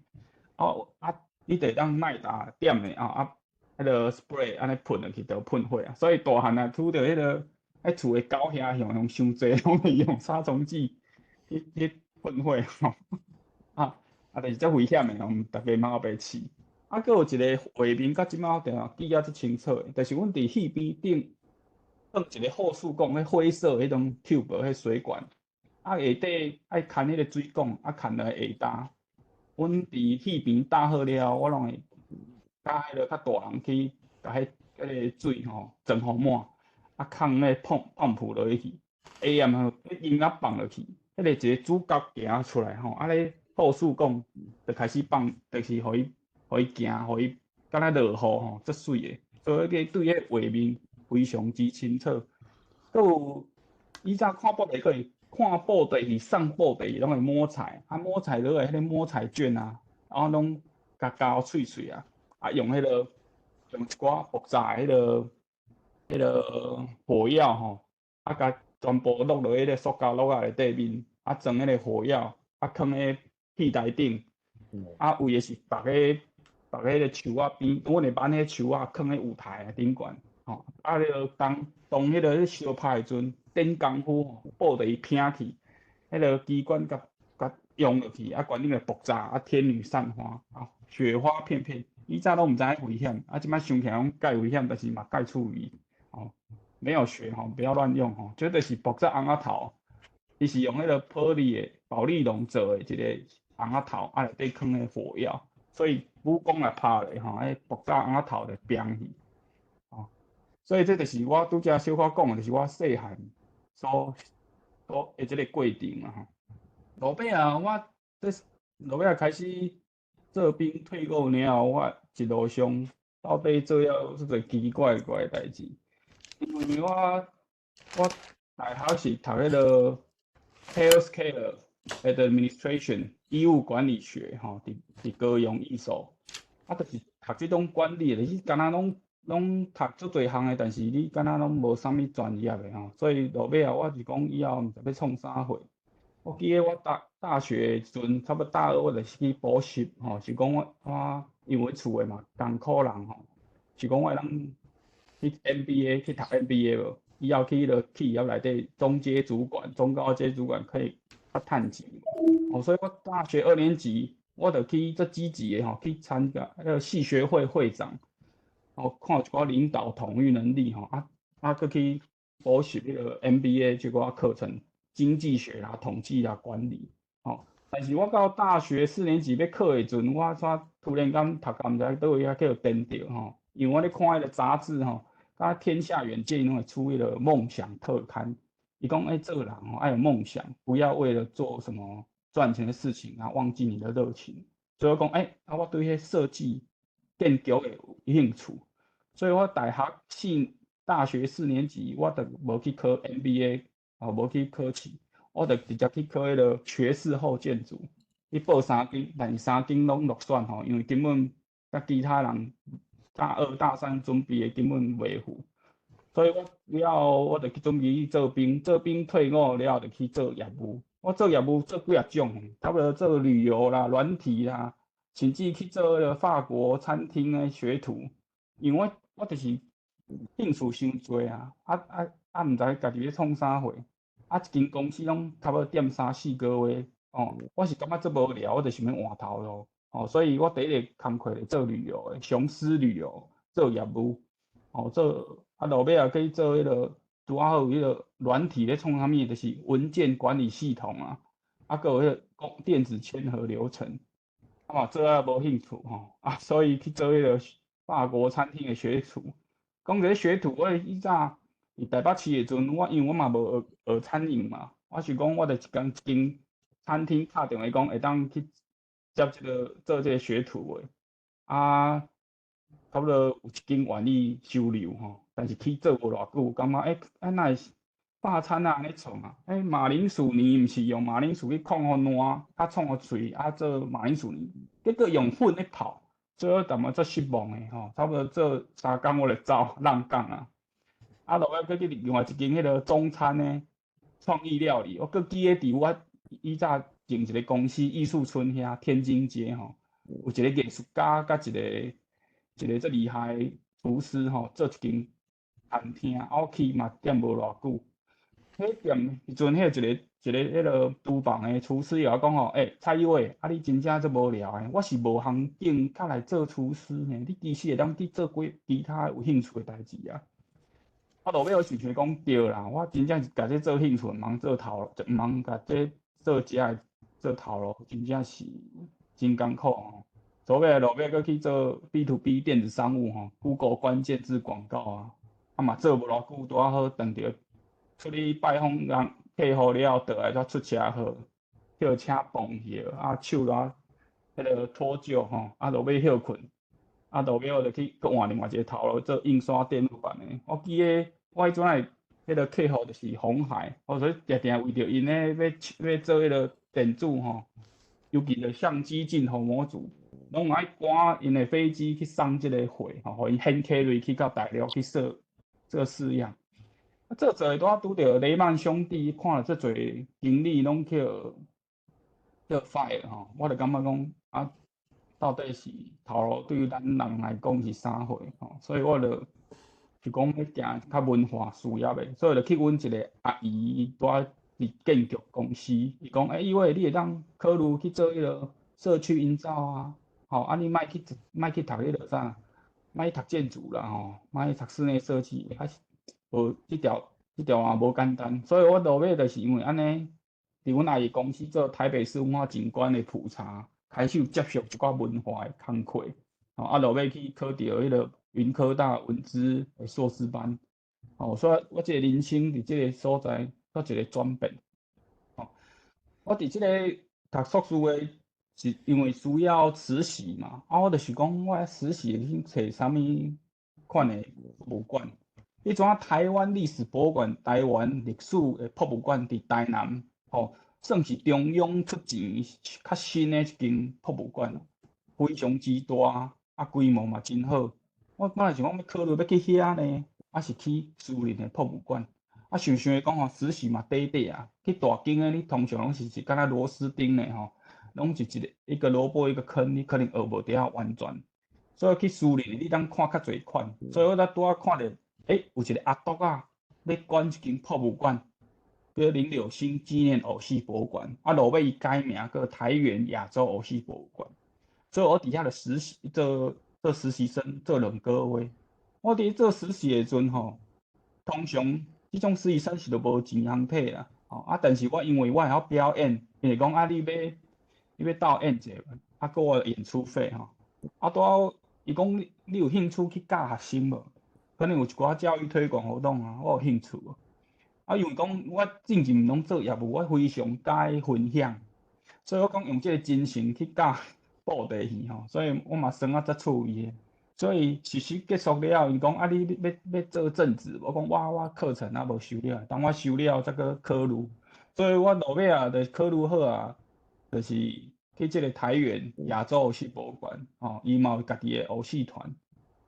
啊啊，你就會當耐打點的啊啊，彼個 spray 按呢噴落去就噴火啊。所以大漢啊，拄著彼個。喺厝的狗兄用用傷濟，攏會用殺蟲劑去噴火吼，啊啊，就是足危險的吼，逐家毋好白試。啊，閣有一個畫面，到這擺我定定記猶足清楚的，就是阮佇戲邊頂放一個護士管，彼灰色彼種 tube 彼水管，啊下底愛牽彼個水管，啊牽落來下焦。阮佇戲邊搭好了後，我攏會佮彼個較大人去共彼個水吼裝予滿。啊，囥彼個泵泵落去，下暗吼，彼音樂放落去，彼個一個主角行出來吼，啊咧護士管就開始放，就是予伊行，予伊敢若落雨吼，足媠的，所以彼個對彼個畫面非常之清楚。閣有以前看布袋戲，看布袋戲送布袋戲攏會摸彩，啊摸彩落來彼個摸彩券啊，然後攏共膠喙喙啊，啊用彼個用一寡爆炸彼個。彼個火藥吼，啊，共全部落落彼個塑膠橐仔內底面，啊，裝彼個火藥，啊，囥佇戲台頂，啊，有的是縛佇縛佇彼個樹仔邊，阮會挽彼個樹仔囥佇舞台頂懸，吼，啊，彼個當當彼個咧相拍的時陣，電功夫吼，布袋戲去，彼個機關共共用落去，啊，懸頂個爆炸，啊，天女散花，啊，雪花片片，以前攏毋知影危險，啊，這擺想起來攏蓋危險，但是嘛蓋趣味。哦，沒有學吼，不要亂用吼。這就是爆炸尪仔頭，伊是用彼個玻璃的保麗龍做的一個尪仔頭，啊內底囥彼個火藥，所以武功來拍落吼，彼爆炸尪仔頭就變去。哦，所以這就是我拄才小可講的，就是我細漢所的這個過程啊吼。落尾啊，我這落尾啊開始做兵退伍了後，我一路上到底做了足濟奇怪怪的代誌。因為我大學是讀彼個 Healthcare Administration 醫務管理學吼，佇高雄義守，啊，就是讀這種管理的，就是敢若攏讀足濟項的，但是你敢若攏無啥物專業的吼，所以落尾啊，我是講以後毋知欲創啥貨。我記得我大學時陣，差不多大二，我就是去補習吼，是講我因為厝的嘛艱苦人吼，是講我會當去 MBA 去讀 MBA 無？以後去彼个企業內底中階主管、中高階主管可以較趁錢。哦，所以我大學二年級我就去足積極的吼，去參加彼个系學會會長，哦，看有一寡領導統御能力吼，啊，閣去補習彼个 MBA 這寡課程，經濟學啦、統計啦、管理，吼。但是我到大學四年級欲考的時陣，我煞突然間讀到毋知佗位遐叫顛著吼，因為我咧看彼个雜誌吼，佮天下遠見攏會出彼个夢想特刊，伊講欸，做人吼愛有夢想，不要為了做什麼賺錢的事情啊，忘記你的熱情。所以我講欸，啊我對彼設計建築的有興趣，所以我大學四年級我就無去考 MBA，哦，無去考試。我就直接去考彼个學士後建築，去報三間，但是三間攏落選吼，因為根本佮其他人大二大三準備的根本袂符，所以我了後我就去準備去做兵，做兵退伍了後就去做業務。我做業務做幾仔種，差不多做旅遊啦、軟體啦，甚至去做彼个法國餐廳的學徒。因為我就是興趣傷濟啊，毋知家己咧創啥貨。啊，一間公司攏差不多踮三四個月，哦，我是感覺足無聊，我就想欲換頭路，哦，所以我第一個工課就做旅遊的，雄獅旅遊做業務，哦，做啊落尾仔去做彼个拄仔好有彼个軟體咧創啥物，就是文件管理系統啊，啊，閣有彼个電子簽核流程，啊嘛做啊無興趣吼，啊，所以去做彼个法國餐廳的學徒。講這學徒，我以早佇台北市的時陣，我因為我嘛無學學餐飲嘛，我是講我佇一間一間餐廳敲電話講會當去接這個做這個學徒的，啊，差不多有一間願意收留吼，但是去做無偌久，感覺欸，啊哪會法餐啊按呢創啊？欸，馬鈴薯泥毋是用馬鈴薯去炕予爛，啊創予脆，啊做馬鈴薯泥，結果用粉咧泡，做予淡薄仔失望的吼，差不多做3工我就走浪港啊。啊，落尾閣去另外一間彼个中餐的創意料理，我閣記得佇我以早前一个公司藝術村遐天津街吼，有一个藝術家佮一個足厲害的廚師吼，做一間餐廳，啊我去嘛踮無偌久，彼店彼陣彼一個彼个廚房的廚師伊共我講吼，欸，蔡一偉，啊你真正足無聊的，我是無行景較來做廚師呢，你其實會當去做幾其他有興趣的代誌啊。啊，落尾我想想講對啦，我真正是共這做興趣，毋通做頭路，毋通共這做食的做頭路，真正是真艱苦吼。所以落尾閣去做 B to B 電子商務吼，Google 關鍵字廣告啊，啊嘛做無偌久，拄仔好碰著出去拜訪人客戶了後，倒來才出車禍，予車碰去，啊手拄彼个脫臼吼，啊落尾歇睏。啊，落尾我就去閣換另外一個頭路做印刷電路板的。我記得我彼陣的彼个客戶就是鴻海，我所以定定為著𪜶咧欲做彼个電子吼，尤其著相機鏡頭模組，攏愛趕𪜶的飛機去送這個貨吼，予𪜶hand carry 去到大陸去設做試樣。啊，做做拄仔拄著雷曼兄弟，看著足濟經理攏予 fire 吼，我就感覺講啊，到底是頭路對咱人來講是啥貨吼？所以我就是講欲行較文化事業的，所以就去阮一個阿姨拄仔佇建築公司，伊講欸，以為你會當考慮去做彼个社區營造啊，吼，啊你莫去莫去讀彼个啥，莫去讀建築啦吼，莫去讀室內設計，啊是無這條也無簡單，所以我落尾就是因為按呢，佇阮阿姨公司做台北市文化景觀的普查。開始有接觸一寡文化的工課，吼啊，落尾去考著彼个雲科大文資的碩士班，吼，所以我這個人生佇這個所在做一個轉變，吼，我佇這個讀碩士的，是因為需要實習嘛，啊，我就是講我實習去揣啥物款的博物館，彼陣台灣歷史博物館、台灣歷史的博物館佇台南，吼。算是中央出錢較新的一間博物館，非常之大，啊規模嘛真好。我本來想講欲考慮欲去遐呢，抑是去私人的博物館。啊想想講吼，實習嘛短短啊，去大間的你通常攏是敢若螺絲釘的吼，攏是一個一個蘿蔔一個坑，你可能學無著完全。所以去私人的你當看較濟款。所以我才拄仔看著，有一个阿篤仔咧管一間博物館，叫林柳新紀念偶戲博物館，啊，落尾伊改名叫台原亞洲偶戲博物館。所以我佇遐就實習做做實習生做2個月。我佇做實習的時陣吼，通常這種實習生是都無錢通提啦，吼啊！但是我因為我會曉表演，伊就講啊，你欲鬥演者，啊，閣我演出費吼，啊，拄好伊講你有興趣去教學生無？可能有一寡教育推廣活動啊，我有興趣。啊，因為講我進前攏做業務，我非常喜歡分享，所以我講用這个精神去教布袋戲吼，所以我嘛算啊足趣味的。所以實習結束了後，伊講啊，你欲做正職？我講我課程猶無修了，等我修了才閣考慮。所以我落尾啊，就考慮好啊，就是去這个台原亞洲偶戲博物館，吼，伊嘛有家己的偶戲團。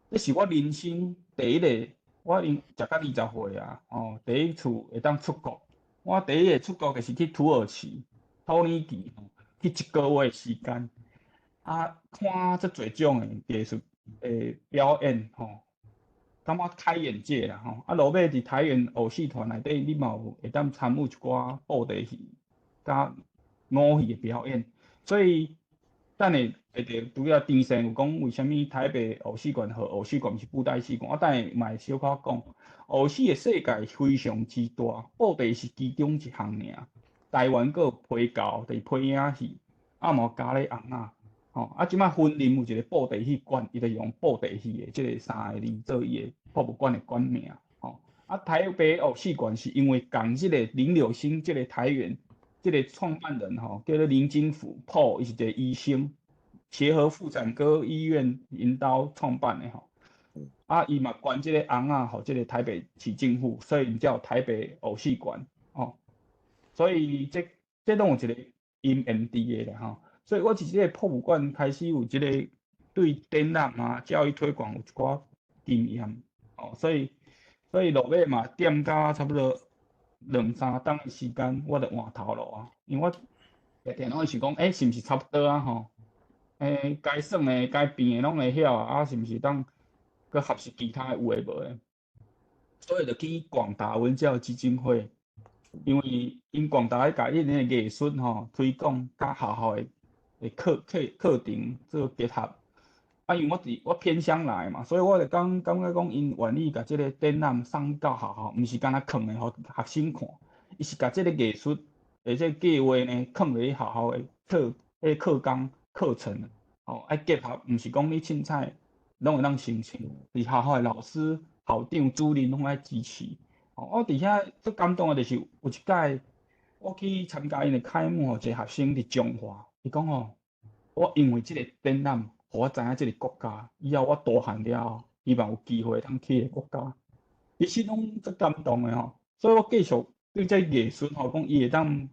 這是我人生第一个，我因食甲20歲啊，吼，第一次會當出國。我第一个出國就是去土耳其、土耳其，去一个月時間，啊，看遮濟種的藝術的表演吼，感覺開眼界啦吼。啊，落尾佇台原偶戲團內底，你嘛有會當參與一寡布袋戲佮偶戲的表演。所以等下會著拄仔陳先有講，為啥物台北偶戲館和偶戲館毋是布袋戲館？我等下嘛會小可講。偶戲的世界非常之大，布袋是其中一項爾。台灣閣有皮猴，就是皮影戲，啊嘛有咖喱尪仔。吼，啊，這擺雲林有一个布袋戲館，伊就用布袋戲的這个三个字做伊的博物館的館名。吼，啊，台北偶戲館是因為仝這个林柳新這个台原這个創辦人吼，叫做林金福 Paul，伊是一个醫生，協和婦產科醫院𪜶兜創辦的吼。啊，伊嘛捐這个尪仔，予這个台北市政府，所以才有台北偶戲館。吼，所以這攏有一个因緣佇的啦吼。所以我佇這个博物館開始有這个對展覽啊、教育推廣有一寡經驗，哦，所以落尾嘛踮甲差不多兩三冬的時間，我就換頭路啊，因為我定定攏會想講，是毋是差不多啊吼？該耍的、該變的攏會曉啊，是毋是當閣學習其他的有的無的？所以就去廣達文教基金會，因為𪜶廣達咧共𪜶的藝術吼推廣佮學校的課程做結合，啊，因為我佇我偏鄉來嘛，所以我就感覺講，𪜶願意共這个展覽送到學校，毋是干焦囥咧予學生看，伊是共這个藝術的這個計劃呢，囥佇學校的彼課綱課程，哦，愛結合，毋是講你凊彩攏會當申請，是學校的老師、校長、主任攏愛支持。哦，我佇遐足感動的，就是有一擺我去參加𪜶的開幕，一個學生佇彰化，伊講吼，我因為這个展覽，予我知影這个國家，以後我大漢了後，希望有機會通去彼个國家。其實攏足感動的吼，所以我繼續對這藝術吼，講伊會當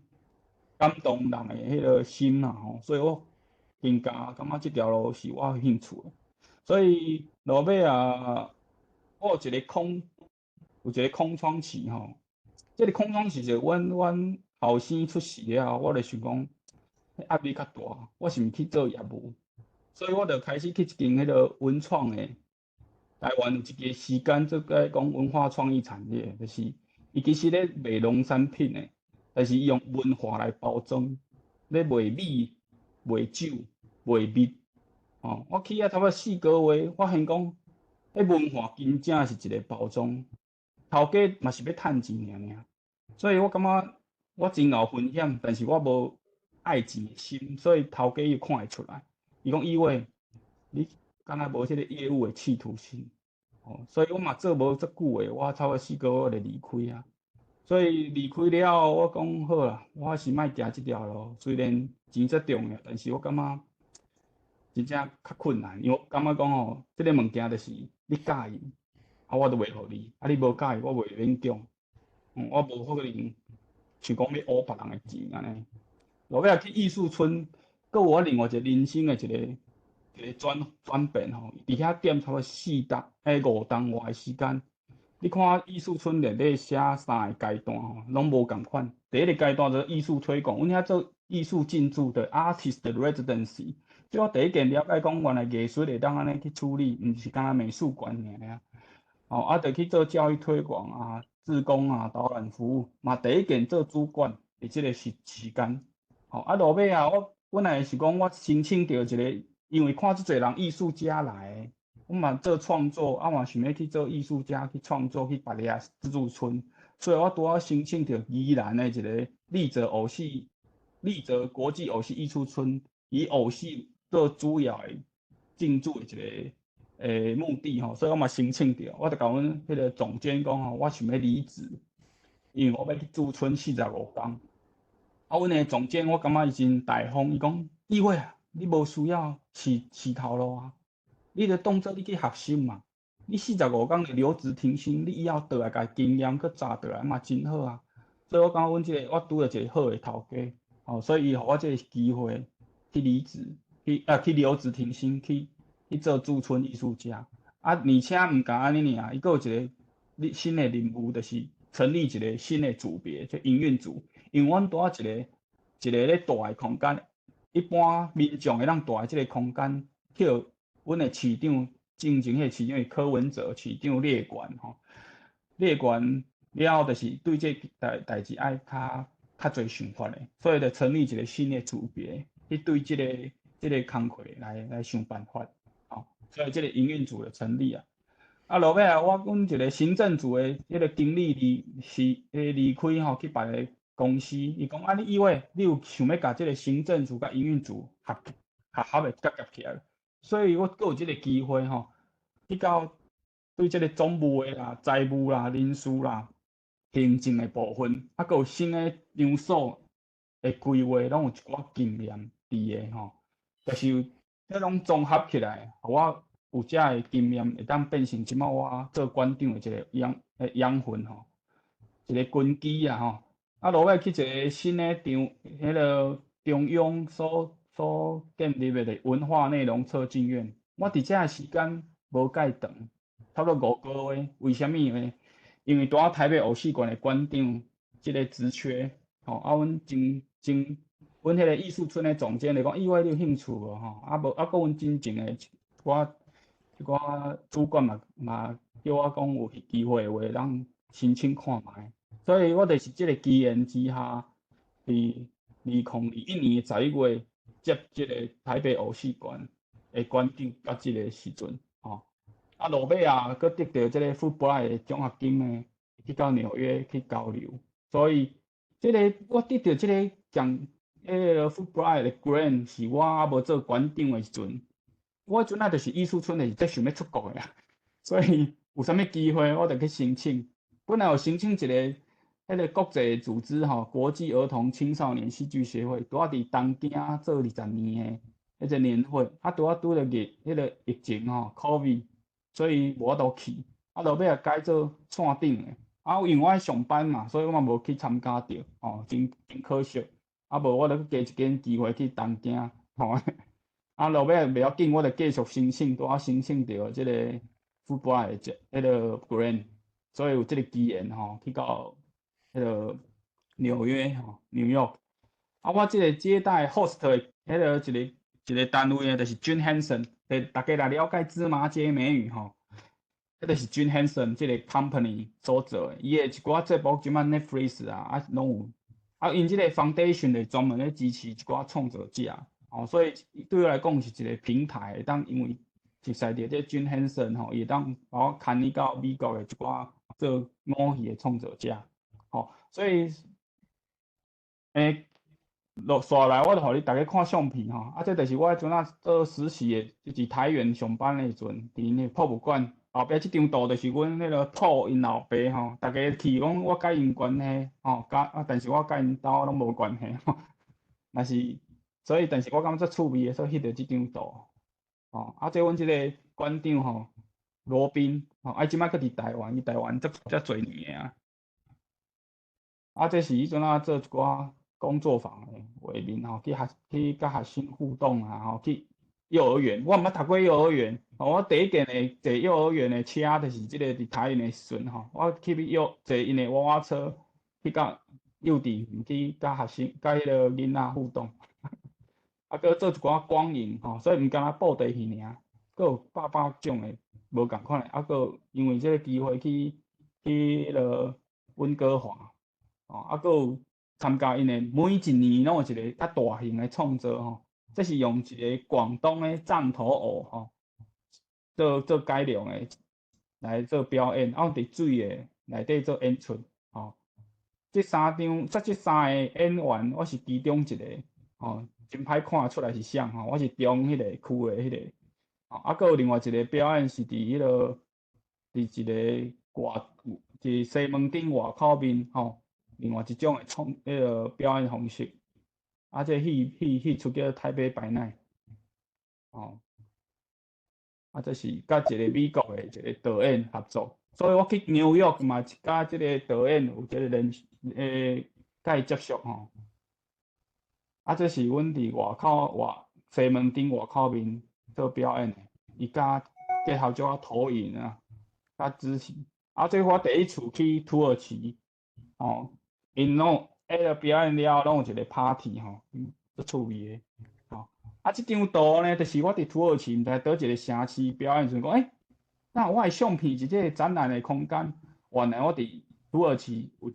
感動人的彼个心啊吼，所以我更加感覺這條路是我有興趣的。所以落尾啊，我有一个空窗期吼，這个空窗期是阮後生出世了後，我就想講，壓力較大，我是毋去做業務？所以我就開始去一間彼个文創的，台灣有一个時間做個講文化創意產業，就是伊其實咧賣農產品的，但是伊用文化來包裝，咧賣米、賣酒、賣蜜。吼，我去遐差不多4個月，發現講，彼文化真正是一个包裝，頭家嘛是欲趁錢爾爾。所以我感覺我真𠢕分享，但是我無愛錢的心，所以頭家伊看會出來。伊講以為你敢若無這个業務的企圖心，哦，所以我嘛做無足久的，我差不多四個月我就離開啊。所以離開了後，我講好啦，我還是莫行這條路，雖然錢遮重要，但是我感覺真正較困難，因為我感覺講吼，這个物件就是你喜歡，啊，我就賣予你，啊，你無喜歡，我袂勉強，我無可能想講欲挖別人的錢按呢。落尾去藝術村，閣有我另外一個人生的一個轉變吼，佇遐踮差不多4冬，5冬外的時間。你看藝術村內底寫三个階段吼，攏無仝款。第一个階段就是藝術推廣，阮遐做藝術進駐的 artist residency，所以我第一件了解講，原來藝術會當按呢去處理，毋是干焦美術館爾啊。哦，啊，就去做教育推廣啊、志工啊、導覽服務，嘛第一件做主管佇這個時間。吼，啊，落尾啊，我本來是講我申請著一個，因為看遮濟人藝術家來，我嘛做創作，啊嘛想欲去做藝術家去創作去別个自助村，所以我拄好申請著宜蘭的一個麗澤偶戲、麗澤國際偶戲藝術村，以偶戲做主要的進駐的一個目的吼，所以我嘛申請著，我就共阮彼個總監講吼，我想欲離職，因為我欲去駐村45工。啊，阮的總監我感覺伊真大方，伊講：意偉啊，你無需要飼頭路啊，你著當做你去學習嘛。你四十五工就留職停薪，你以後倒來共經驗閣賺倒來嘛真好啊。所以我感覺阮這個我拄著一個好的頭家，吼，所以伊予我這個機會去離職，去留職停薪去做駐村藝術家。啊，而且毋干按呢爾，伊閣有一個新的任務，就是成立一個新的組別，叫營運組。因為阮拄仔一個一個咧大的空間，一般民眾會當蹛的這個空間，去予阮的市長，進前彼個市長是柯文哲市長列管吼，列管了後，就是對這個代誌愛較濟想法的，所以就成立一個新的組別，去對這個工課來想辦法，吼，所以這個營運組就成立啊。啊，落尾啊，我阮一個行政組的彼個經理離開吼，去別個公司，伊講啊，你以為你有想欲共這個行政組佮營運組合的結合起來，所以我閣有這個機會吼，去到對這個總務的啦、財務啦、人事啦、行政的部分，啊，閣有新的場所的規劃，攏有一寡經驗佇的吼，就是這攏綜合起來，予我有這个經驗，會當變成這擺我做館長的一個養分吼，一個根基啊吼。啊，落尾去一個新的場，彼個中央所建立的文化內容策進院，我佇遮的時間無蓋長，差不多5個月。為啥物呢？因為拄仔台北偶戲館的館長這個職缺，吼，啊，阮真真，阮彼個藝術村的總監就講，意偉你有興趣無吼？啊無，啊，閣阮進前的一寡主管嘛叫我講有機會的話，通申請看覓。所以我就是這個機緣之下，佇2021年11月接這個台北偶戲館的館長，到這個時陣，吼。啊，落尾啊，閣得著這個富布萊的獎學金呢，去到紐約去交流。所以，這個我得著這個獎，彼個富布萊的 grant 是我猶無做館長的時陣，我彼陣仔就是藝術村的是足想欲出國的啊，所以有啥物機會我就去申請。本來有申請一個彼個國際組織吼，國際兒童青少年戲劇協會，拄仔佇東京做20年的彼個年會，啊，拄仔拄著彼個疫情吼，COVID，所以無法度去，啊，落尾也改做線頂的，啊，因為我愛上班嘛，所以我嘛無去參加著，吼，真真可惜。啊，無我著閣加一間機會去東京，吼，啊，落尾袂要緊，我著繼續申請，拄仔申請著這個富布萊的這彼個 grant，所以有這個機緣吼，去到彼個紐約吼，New York。啊，我這個接待 host 的彼個一個一個單位就是 Jim Henson，大家來了解芝麻街美語吼，彼個是 Jim Henson 這個 company 所做的，伊的一寡節目這擺 Netflix 啊，啊攏有。啊，𪜶這個 foundation 就專門咧支持一寡創作者，吼，所以對我來講是一個平台，會當因為熟似著這 Jim Henson 吼，伊會當把我牽你到美國的一寡做偶戲的創作者，吼，所以，落紲來我就予你逐家看相片吼，啊，這就是我彼陣仔做實習的，就是台元上班的時陣，佇𪜶的博物館後壁這張圖就是阮彼個兔𪜶老爸吼，逐家去講我佮𪜶關係吼，佮啊，但是我佮𪜶兜攏無關係吼，若是，所以但是我感覺足趣味的，所以翕著這張圖，吼，啊，這阮這個館長吼，羅賓，吼，啊，這擺閣佇台灣，伊台灣足遮濟年的啊，啊，這是彼陣仔做一寡工作坊的畫面吼，去佮學生互動啊，吼，去幼兒園，我毋捌讀過幼兒園，吼，我第一件的坐幼兒園的車，就是這個佇台灣的時陣吼，我去幼坐𪜶的娃娃車，去到幼稚園去佮學生、佮彼個囡仔互動。啊，閣做一寡光影吼，所以毋干焦布袋戲爾，閣有百百種的無仝款的，啊，閣因為這个機會去彼落溫哥華，哦，啊，閣有參加𪜶的每一年攏有一个較大型的創作吼，這是用一个廣東的杖頭偶吼，做改良的來做表演，啊，佇水的內底做演出，吼。這三張，這三个演員，我是其中一個，吼，真歹看出來是啥吼，我是中彼個區的彼個，啊，閣有另外一個表演是佇彼落，佇一個外，佇西門町外口面吼，另外一種的創彼个表演方式，啊，這戲出叫台北 by Night，吼，啊，這是佮一個美國的一個導演合作，所以我去紐約嘛，佮這个導演有這个聯佮伊接觸吼。啊，這是阮佇外口外西門町外口面做表演的，伊佮結合這投影啊，佮肢體。啊，這我第一次去土耳其，吼，𪜶攏彼个表演了後，攏有一個 party 吼，足趣味的，吼。啊，這張圖呢，就是我佇土耳其，毋知佗一个城市表演時陣，講欸，那我的相片佇這个展覽的空間，原來我佇土耳其有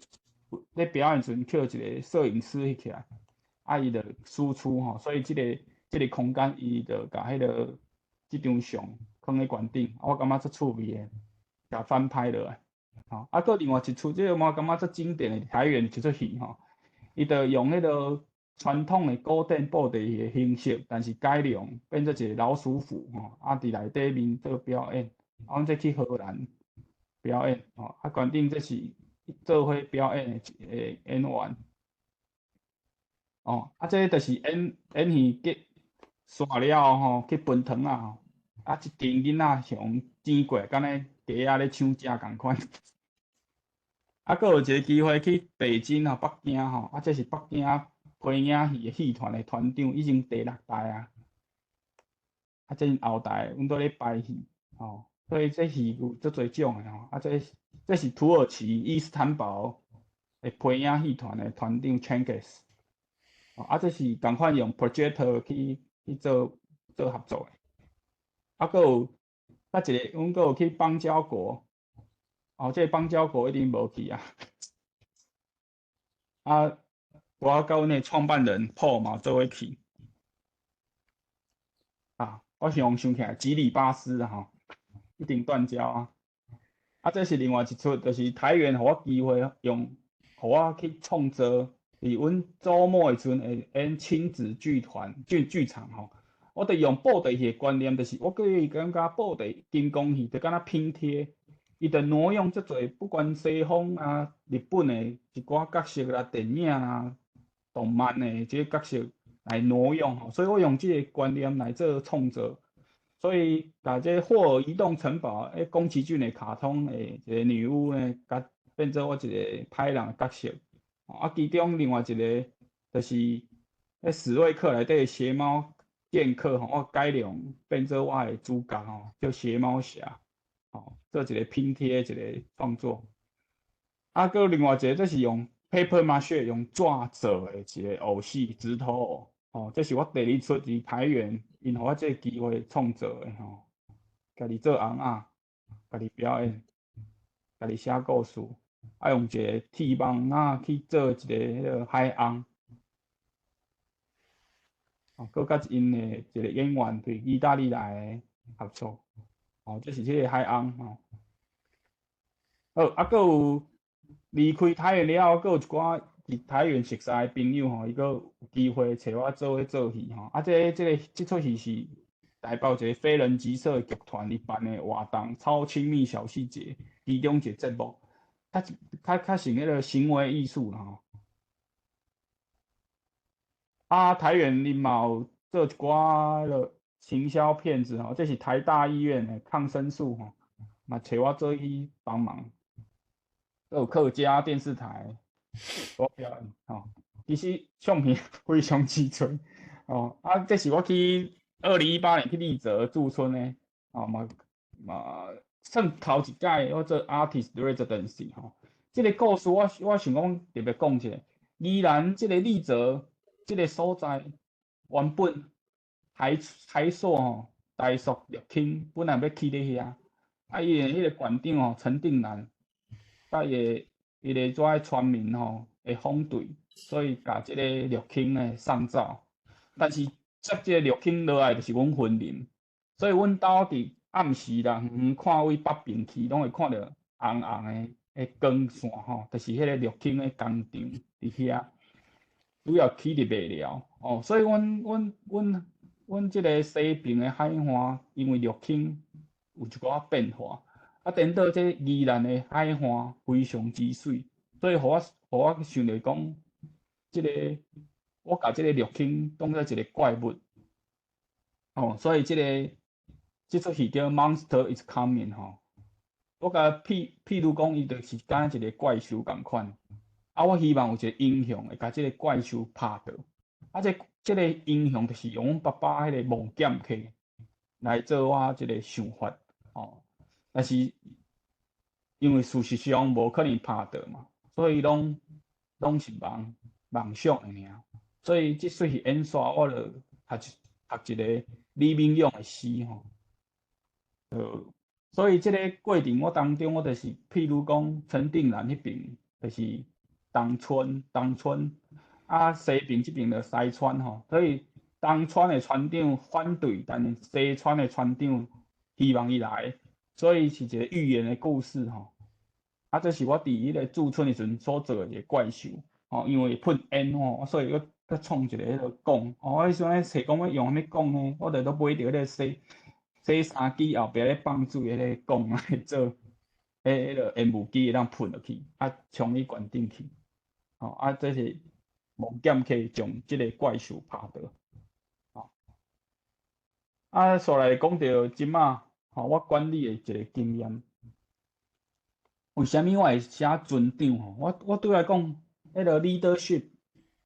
咧表演時陣，予一個攝影師翕起來，啊，伊就輸出吼，所以這个空間，伊就共彼个這張相囥咧懸頂，我感覺足趣味的，共翻拍落來，吼。啊，閣另外一齣這个我感覺足經典的台原一齣戲吼，伊就用彼个傳統的古典布袋戲的形式，但是改良變做一个老鼠府吼，啊，佇內底面做表演，啊，阮這去荷蘭表演吼，啊，懸頂這是做伙表演的一个演員，哦，啊，這就是演戲結煞了後吼，去分糖仔吼，啊，一群囡仔向剪過來，敢若雞仔咧搶食仝款。啊，閣有一个機會去北京吼，北京吼，啊，這是北京皮影戲的戲團的團長，已經第六代啊。啊，這𪜶後代，阮都咧排戲，吼，所以這戲有足濟種的吼。啊，這是土耳其伊斯坦堡的皮影戲團的團長 Cengiz，啊，這是仝款用 projector 去做合作的。啊，閣有啊一个，阮閣有去邦交國，哦，這個邦交國一定無去啊。啊，我佮阮的創辦人 Paul 嘛做伙去。啊，我想起來，吉里巴斯吼，一定斷交啊。啊，這是另外一齣，就是台原予我機會用，予我去創作，佇阮周末的時陣會演親子劇團劇場吼。我著用布袋戲的觀念，就是我過去感覺布袋金光戲就敢若拼貼，伊就挪用足濟，不管西方啊、日本的一寡角色啦、電影啊、動漫的這个角色來挪用吼，所以我用這个觀念來做創作，所以共這霍爾移動城堡，彼宮崎駿的卡通的一个女巫呢，共變做我一个歹人的角色。啊，其中另外一个就是彼史瑞克內底的鞋貓劍客吼，我改良變做我的主角吼，叫鞋貓俠，吼，做一个拼貼一个創作。啊，閣另外一个，這是用 paper mache 用紙做的一个偶戲紙頭偶，吼，這是我第二齣佇台原，𪜶予我這个機會創作的吼，家己做尪仔，家己表演，家己寫故事，啊，用一个鐵網仔去做一个彼个海翁。哦，閣佮𪜶的一個演員對意大利來的合作，哦，這是這个海翁吼。好，啊，閣有離開台原了後，閣有一寡佇台原熟似的朋友吼，伊閣有機會揣我做伙做戲吼。啊，這齣戲是台北一個非人即色的劇團伊辦的活動，超親密小細節其中一個節目，較像彼个行為藝術啦吼。啊，台原𪜶嘛有做一寡彼个行銷片子吼，這是台大醫院的抗生素吼，嘛揣我做去幫忙。閣有客家電視台我表演吼，其實相片非常之濟哦。啊，這是我去2018年去麗澤駐村的，哦嘛算頭一擺我做 artist residency 吼。這个故事我想講特別講一下，宜蘭這个麗澤這个所在，原本海海鎖吼，台塑綠氫本來欲起咧遐，啊，伊的彼个館長吼陳定南，佮伊的遮的村民吼會反對，所以共這个綠氫呢送走。但是接這个綠氫落來就是阮雲林，所以阮兜佇暗時啦，遠遠看位北爿去，攏會看著紅紅的光線吼，就是彼個綠氫的工廠佇遐，主要起佇袂了哦，所以阮這个西爿的海岸，因為綠氫有一寡變化，啊，顛倒這宜蘭的海岸非常之媠，所以予我想著講，這个我共這个綠氫當做一個怪物，哦，所以這齣戲叫《Monster is Coming》吼，我共譬如講，伊就是敢若一個怪獸仝款，啊，我希望有一個英雄會共這个怪獸拍倒，啊，這個英雄就是用阮爸爸彼个夢劍客來做我這個想法，哦，但是因為事實上無可能拍倒嘛，所以攏是夢夢想的爾，所以這齣戲演煞，我就讀一個李敏勇的詩吼。所以這個過程我當中，我就是譬如講陳定南彼爿，就是東村，啊西爿這爿就西村吼，所以東村的村長反對，但是西村的村長希望伊來，所以是一個寓言的故事吼。啊，這是我佇彼個駐村的時陣所做的一個怪獸，吼，因為噴煙吼，所以閣創一個彼个管，哦，我彼時陣咧揣講欲用啥物管呢？我就都買著彼个洗衫機後壁咧放水彼个管來做，彼个煙霧機會當噴落去，啊，衝去懸頂去，吼，啊，這是夢劍客將這个怪獸拍倒，吼。啊，煞來講著這馬，吼，我管理的一個經驗。為啥物我會寫船長吼？我對我來講，彼个 leadership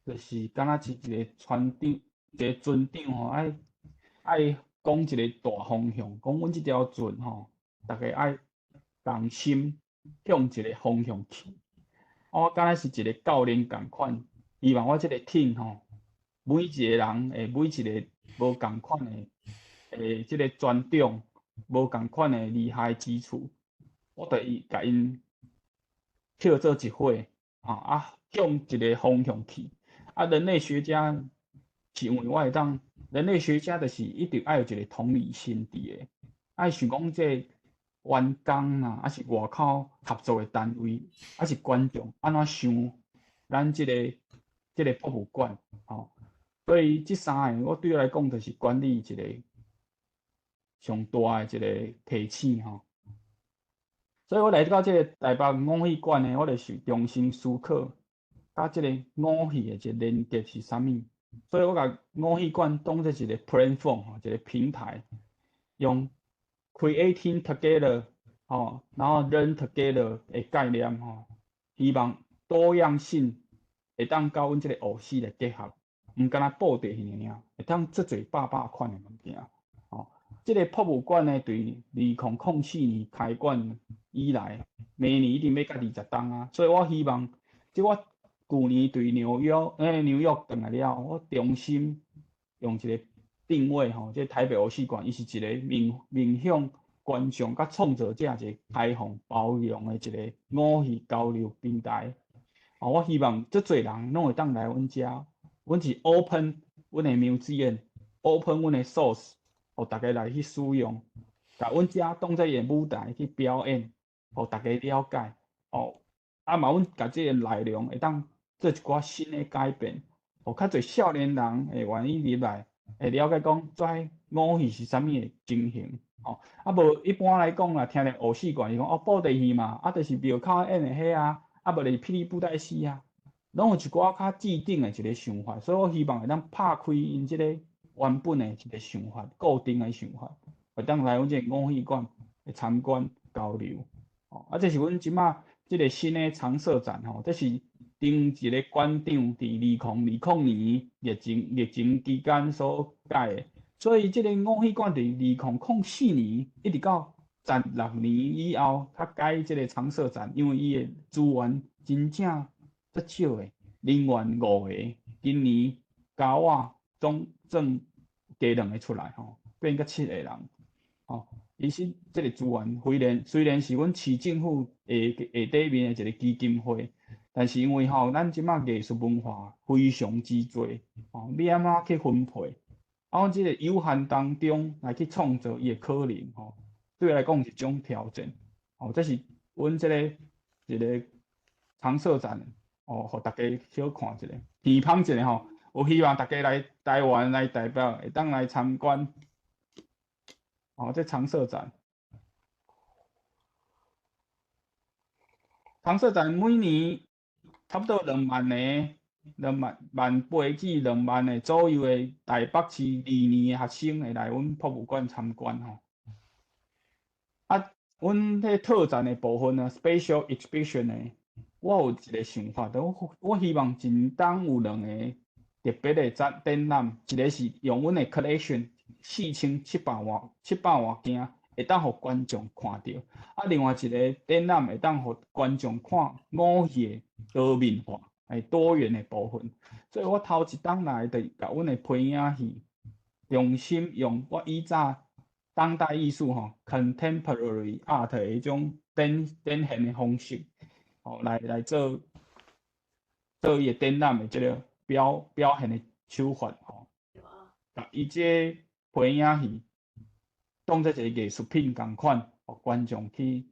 就是敢若是一個船長，一個船長吼，愛講一個大方向，講阮這條船吼，逐家愛同心向一個方向去。我敢若是一個教練仝款，希望我這個 team 吼，每一個人會每一個無仝款的，這個專長，無仝款的厲害之處，我就會共𪜶抾做一伙，啊，向一個方向去。啊，人類學家是因為我會當，人類學家就是一定愛有一個同理心佇的，愛想講這個員工啊，抑是外口合作的單位，抑是觀眾按怎想咱這個博物館，吼。所以這三個我對我來講，就是管理一個上大的一個提醒吼。所以我來到這個台北偶戲館呢，我就是重新思考，佮這個偶戲的一個連結是啥物。所以我共偶戲館當做一個 platform 吼，一個平台，用 creating together 吼，然後 learn together 的概念吼，希望多樣性會當佮阮這個偶戲來結合，毋干焦布袋戲爾，會當足濟百百款的物件。吼，這個博物館呢，對2004年開館以來，明年一定欲佮20冬啊，所以我希望，這我舊年對紐約轉來了，我重新用一個定位吼，這個台北偶戲館，伊是一個面向觀眾佮創作者一個開放包容的一個偶戲交流平台。哦，我希望足濟人攏會當來阮遮，阮是 open 阮的 museum，open 阮的 source，予逐家來去使用，共阮遮當做伊的舞台去表演，予逐家了解。哦，啊嘛，阮共這個內容會當做一寡新的改變，予較濟少年人會願意入來，會了解講這偶戲是啥物的情形。吼，啊無一般來講啦，聽著偶戲館伊講哦布袋戲嘛，啊就是廟口演的彼啊，啊無就是霹靂布袋戲啊，攏有一寡較既定的一個想法，所以我希望會當拍開𪜶這個原本的一個想法，固定的想法，會當來阮這個偶戲館來參觀交流。吼，啊這是阮這馬這個新的常設展吼，這是頂一個館長佇2020年疫情期間所改的。所以這個偶戲館佇2004年一直到16年以後，才改這個常設展，因為伊的資源真正足少的，人員五個，今年加我，總算加兩个出來吼，變閣七个人吼。其實這个資源雖然是阮市政府下下底面的一個基金會，但是因為吼，咱這馬藝術文化非常之濟，吼，你按怎去分配？啊，阮這個有限當中來去創造伊的可能吼，對我來講是一種挑戰。吼，這是阮這個一個常設展，哦，予大家小看一下，天芳一下吼，有希望大家來台灣來台北會當來參觀。哦，這常設展，常設展每年差不多2萬个，兩萬萬八至兩萬个左右的台北市二年的學生會來阮博物館參觀吼。啊，阮彼特展的部分呢，special exhibition 呢，我有一個想法，我希望一冬有兩個特別的展展覽，一個是用阮的 collection。4700外700外件會當予觀眾看著，啊，另外一個展覽會當予觀眾看偶戲的多面化、多元的部分。所以我頭一冬來就共阮的皮影戲重新用我以早當代藝術吼 contemporary art 的彼種展展現的方式，吼來做做伊的展覽的這个表現的手法吼。伊這個皮影戲當做一個藝術品仝款，予觀眾去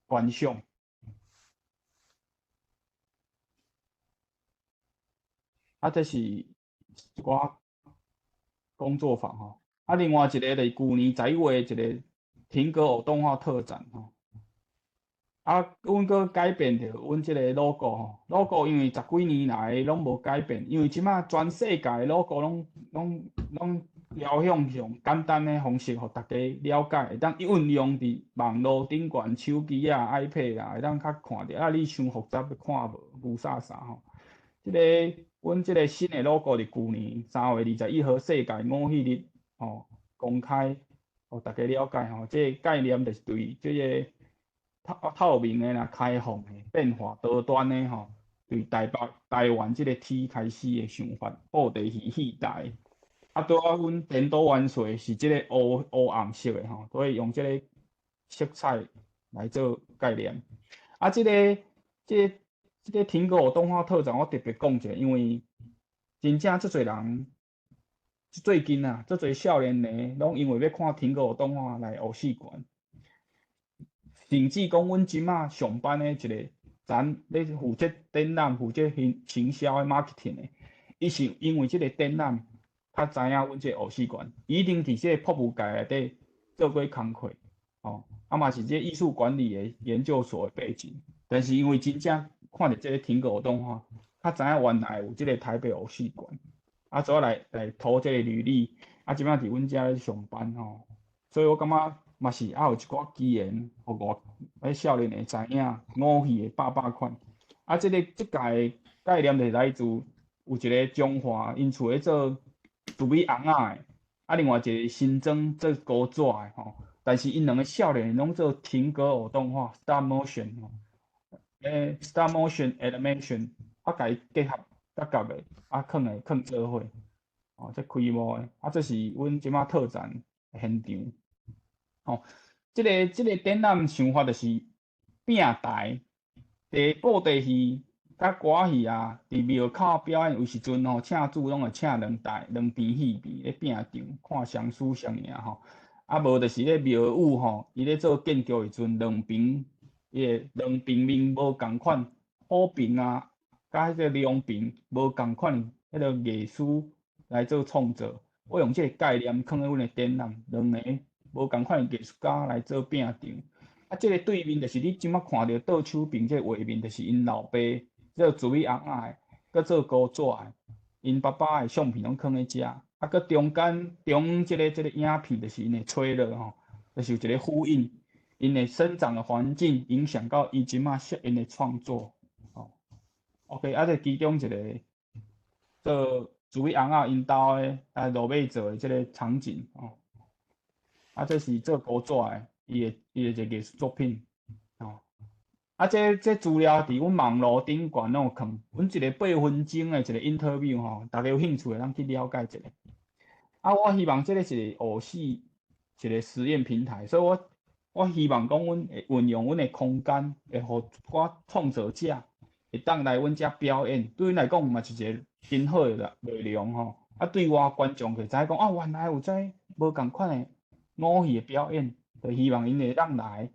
觀賞。啊，這是一寡工作坊吼。啊，另外一個就是舊年11月一個停格偶動畫特展吼。啊，阮閣改變著阮這個 logo 吼，logo 因為十幾年來攏無改變，因為這馬全世界 logo 攏朝向用簡單的方式，予大家了解，會當運用佇網路頂懸、手機啊、iPad 啊，會當較看著。啊，你傷複雜，看無霧煞煞吼。這个阮這个新的 logo 佇舊年3月21號世界偶戲日吼公開，予大家了解吼。這个概念就是對這个透透明的啦、開放的、變化多端的吼，對台北、台灣這个天開始的想法，布袋戲戲台。啊，拄仔阮顛倒元帥是這个烏烏紅色的吼，所以用這个色彩來做概念。啊，這个、這个、這个停格偶動畫特展，我特別講一下，因為真正足濟人最近啊，足濟少年的攏因為欲看停格偶動畫來偶戲館，甚至講阮這馬上班的一個展咧負責展覽、負責行行銷的 marketing 的，伊是因為這个展覽。較知影阮這个偶戲館，伊一定佇這个博物界內底做過工課，吼，啊嘛是這藝術管理的研究所的背景，但是因為真正看著這个停格偶動畫，較知影原來有這个台北偶戲館，啊，所以來投這个履歷，啊，這擺佇阮遮咧上班吼，所以我感覺嘛是猶有一寡機緣，予我彼少年會知影偶戲的百百款，啊，這个這屆的概念就是來自有一個彰化𪜶厝咧做竹尾尪仔的，啊，另外一個新莊做高紙的吼，但是𪜶兩個少年攏做停格偶動畫 （stop motion） 吼，stop motion animation，啊，共伊結合搭合的，啊，囥的囥做伙，哦，這開幕的，啊，這是阮這馬特展的現場，吼，這个這个展覽想法就是拼台，佇布袋戲。佮歌戲啊，佇廟口表演有時陣吼，請主攏會請兩台兩邊戲邊咧拼場，看誰輸誰贏吼。啊，無就是咧廟宇吼，伊咧做建築的時陣，兩邊伊个兩邊面無仝款，虎爿啊，佮彼個龍爿無仝款，彼个藝術來做創作。我用這个概念囥佇阮的展覽，兩个無仝款的藝術家來做拼場。啊，這个對面就是你這馬看著倒手邊這个畫面，就是𪜶老爸。做竹尾尪仔的，閣做高紙的，𪜶爸爸的相片攏囥佇遮，啊，閣中間中這个這个影片就是𪜶的吹樂吼，就是有一个呼應，𪜶的生長的環境影響到伊這馬攝影的創作，吼。OK，啊，這其中一个做竹尾尪仔𪜶兜的啊落尾做的這个場景，吼。啊，這是做高紙的，伊的一个藝術作品，吼。啊，這這資料佇阮網路頂懸攏有囥，阮一个8分鐘的一个 interview 吼，大家有興趣的，咱去了解一下。啊，我希望這个是偶戲一个實驗平台，所以我希望講，阮會運用阮的空間，會予一寡創作者會當來阮遮表演，對阮來講嘛是一个真好的內容吼。啊，對外觀眾就知影講，啊，原來有這無仝款的偶戲的表演，就希望𪜶會當來。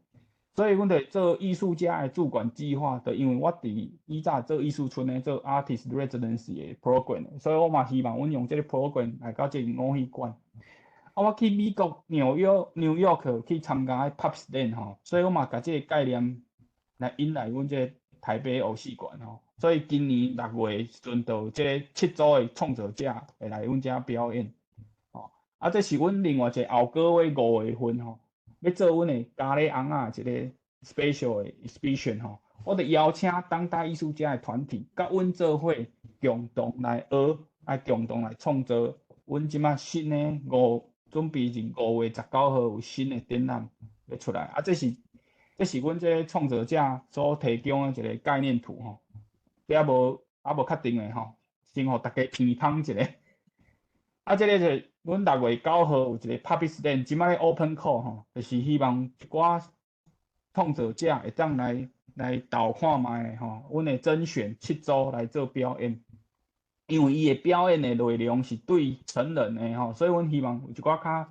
所以阮就做藝術家的駐館計劃，就因為我佇以早做藝術村的做 artist residency 的 program，所以我嘛希望阮用這个 program 來到這个偶戲館。啊，我去美國紐約 New York 去參加 Puppet Land 吼，所以我嘛共這个概念來引來阮這个台北偶戲館吼。所以今年6月的時陣，就有這个七組的創作者會來阮遮表演。吼，啊，這是阮另外一个後個月5月份吼，欲做阮的咖喱尪仔一个 special 的 exhibition 吼。我就邀請當代藝術家的團體，佮阮做伙共同來學，來共同來創造阮這擺新的五。準備佇5月19號有新的展覽欲出來，啊，這是阮這个創作者所提供的一個概念圖吼，這猶無確定的吼，先予大家鼻芳一下。啊，這个就是阮6月9號有一个 Puppet Land，這擺咧 Open Call 吼，就是希望一寡創作者會當來鬥看覓吼，阮會甄選七組來做表演。因為伊的表演的內容是對成人的吼，所以阮希望有一寡較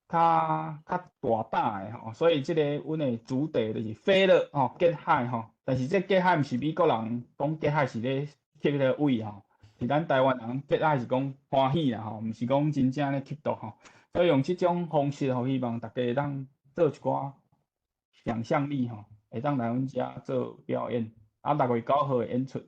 大膽的吼，所以這个阮的主題就是飛了吼，get high 吼，但是這 get high 毋是美國人講 get high 是咧吸彼个葦吼，是咱台灣人 get high 是講歡喜啦吼，毋是講真正咧吸毒吼，所以用這種方式吼，希望大家會當做一寡想像力吼，會當來阮遮做表演，啊，6月9號會演出。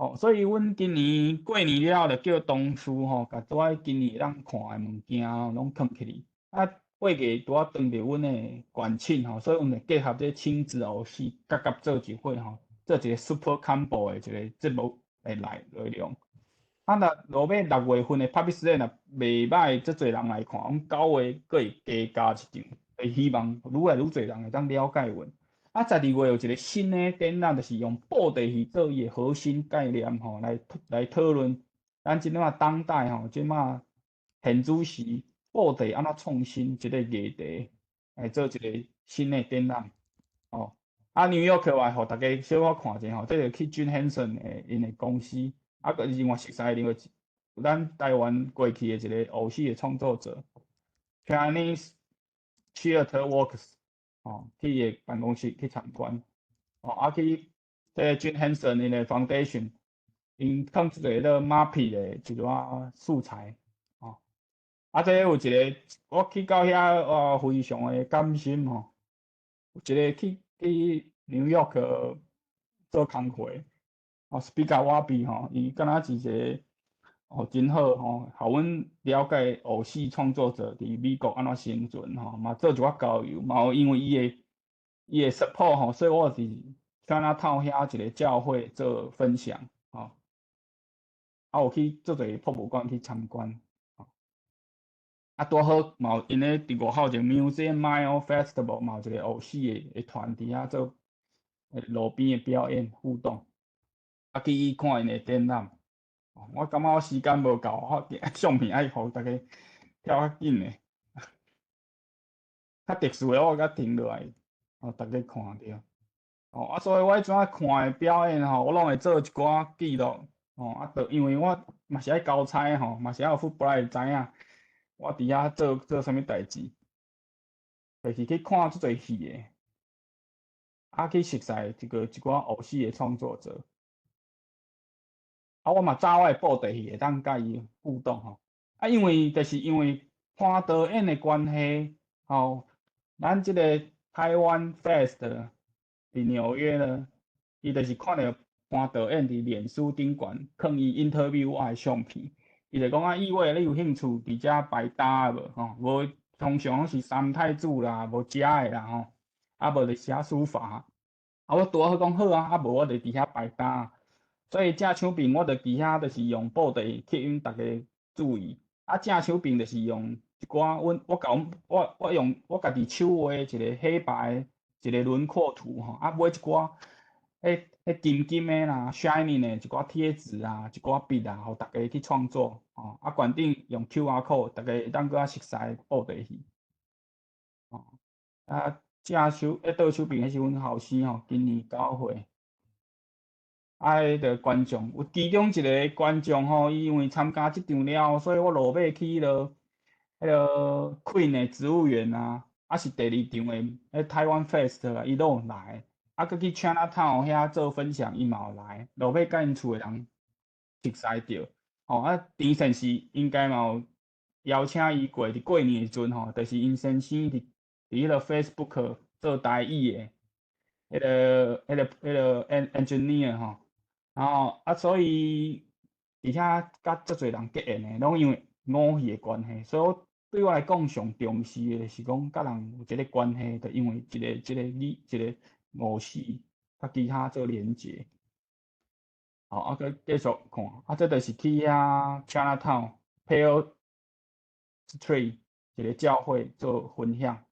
哦，所以阮今年過年了後，就叫同事吼，共遮今年會當看的物件吼，攏囥起去。啊，八月拄仔當著阮的館慶吼，所以阮就結合這親子偶戲，結合做一伙吼，做一個 super combo 的一個節目會來內容。啊，若落尾6月份的 Puppet Land 若袂䆀，遮濟人來看，阮9月閣會加加一場，會希望愈來愈濟人會當了解阮。啊，12月有一個新的展覽，就是用布袋戲做伊的核心概念吼，來討論咱這馬當代吼，這馬現主時布袋按怎創新這个議題，來做一個新的展覽。哦，啊，紐約客來予大家小可看者吼，這个去 Jim Henson 的𪜶的公司，啊，閣另外熟似另外咱台灣過去的一個偶戲的創作者，Chinese Theater Works。哦，去伊的辦公室去參觀，哦，啊去這个 Jim Henson 𪜶的 Foundation，𪜶囥一个做 Muppet 的一寡素材，哦，啊，這有一个我去到遐，我非常的感心吼，有一個去紐約做工課，哦，Spiga 瓦比吼，伊敢若是一个哦真好吼，予阮了解偶戲創作者佇美國按怎生存吼，嘛做一寡交流，嘛有因為伊的 support 吼，所以我佇 Chinatown 遐一個教會做分享，吼，啊有去足濟博物館去參觀，啊拄好嘛有𪜶咧佇外口一個 Museum Mile Festival 嘛有一個偶戲的團佇遐做路邊的表演互動，啊去看𪜶的展覽。我感覺我時間無夠，我相片愛予大家跳較緊的，較特殊的我閣停落來，予大家看著。哦，啊，所以我彼陣看的表演吼，我攏會做一寡記錄，吼，啊，就因為我嘛是愛交差吼，嘛是愛有負責知影我佇遐做做啥物代誌，就是去看足濟戲的，啊，去熟似一寡偶戲的創作者。啊，我嘛早我的布袋戲會當佮伊互動吼，啊，因為就是因為潘導演的關係，吼，咱這個台灣 Fest 佇紐約呢，伊就是看著潘導演佇臉書頂懸囥伊 interview 我的相片，伊就講啊，意味你有興趣佇遮擺擔無？吼，無通常攏是三太子啦，無食的啦吼，啊無就寫書法，啊我拄好講好啊，啊無我就佇遐擺擔。所以正手邊我就佇遐就是用布袋吸引大家注意，啊正手邊就是用一寡阮我共我我用我家己手畫一個黑白一個輪廓圖吼，啊買一寡彼金金的啦，shiny 的一寡貼紙啊，一寡筆啊，予逐家去創作吼。啊，館長用 QR code，逐家會當閣較熟似布袋戲。哦，啊，正手，倒手邊彼是阮後生吼，今年9歲。啊，彼个觀眾有其中一個觀眾吼，伊因為參加這場了後，所以我落尾去彼個 Queen 的植物園啊，啊是第二場的，彼台灣 Fest 啊，伊攏有來。啊，閣去 Chinatown 遐做分享，伊嘛有來。落尾佮𪜶厝的人熟似著。吼，啊，陳先生應該嘛有邀請伊過，佇過年的時陣吼，就是𪜶先生佇彼個 Facebook 做台語的，彼個 engineer 吼。然後啊，所以佇遐佮足濟人結緣的，攏因為語系的關係，所以我對我來講上重視的是講佮人有這個關係，就因為一個這個語一個語系佮其他做連結。好，啊，閣繼續看，啊，這就是去遐 Chinatown Pearl Street 一個教會做分享，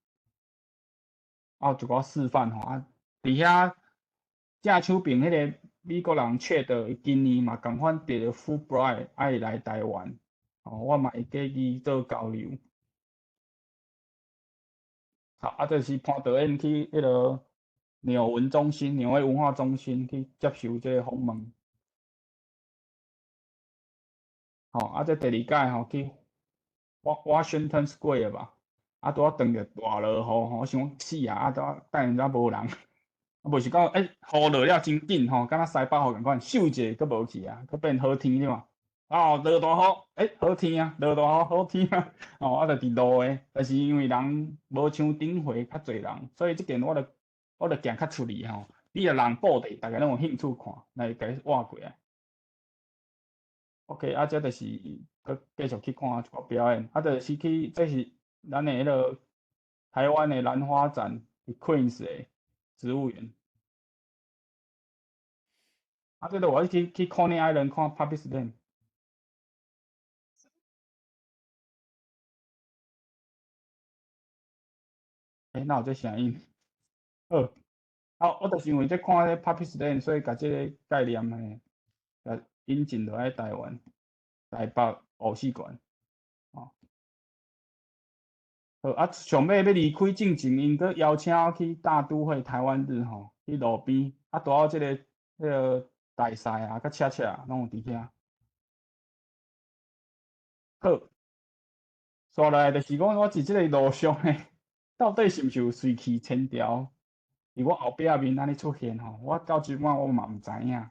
啊，有一寡示範吼，啊，佇遐正手邊彼個美國人 Chad，伊今年嘛仝款得著 Fulbright 愛來台灣，吼，我嘛會過去做交流。好，啊，這是潘導演去彼個紐文中心、紐約文化中心去接受這個訪問。吼，啊，這第二屆吼去 Washington Square 吧，啊，拄仔撞著大落雨吼，我想講死啊，啊，拄仔等下無人，啊，無是講，雨落了真緊吼，敢若西北雨仝款，繡一下閣無去啊，閣變好天了嘛。啊，落大雨，好天啊，落大雨好天啊，哦，啊，就佇路的，但是因為人無像頂回較濟人，所以這件我就行較出去吼。你若人布地，逐家攏有興趣看，來共伊活過來。OK，啊，這就是閣繼續去看一寡表演，啊，就是去，這是咱的彼個台灣的蘭花展，佇 Queens 的植物園。啊，這個我去 Coney Island 看 Puppet Land。哪有這聲音？好，啊，我就是因為這看這 Puppet Land，所以共這個概念嘿，共引進落來台灣、台北偶戲館。哦，好，啊，上尾欲離開進前，𪜶閣邀請我去大都會台灣日吼，去路邊，啊，拄好這個大賽啊，佮車車攏有佇遐。好，煞來就是講，我佇這個路上呢，到底是毋是有隨去千條佇我後壁面按呢出現吼？我到這擺我嘛毋知影。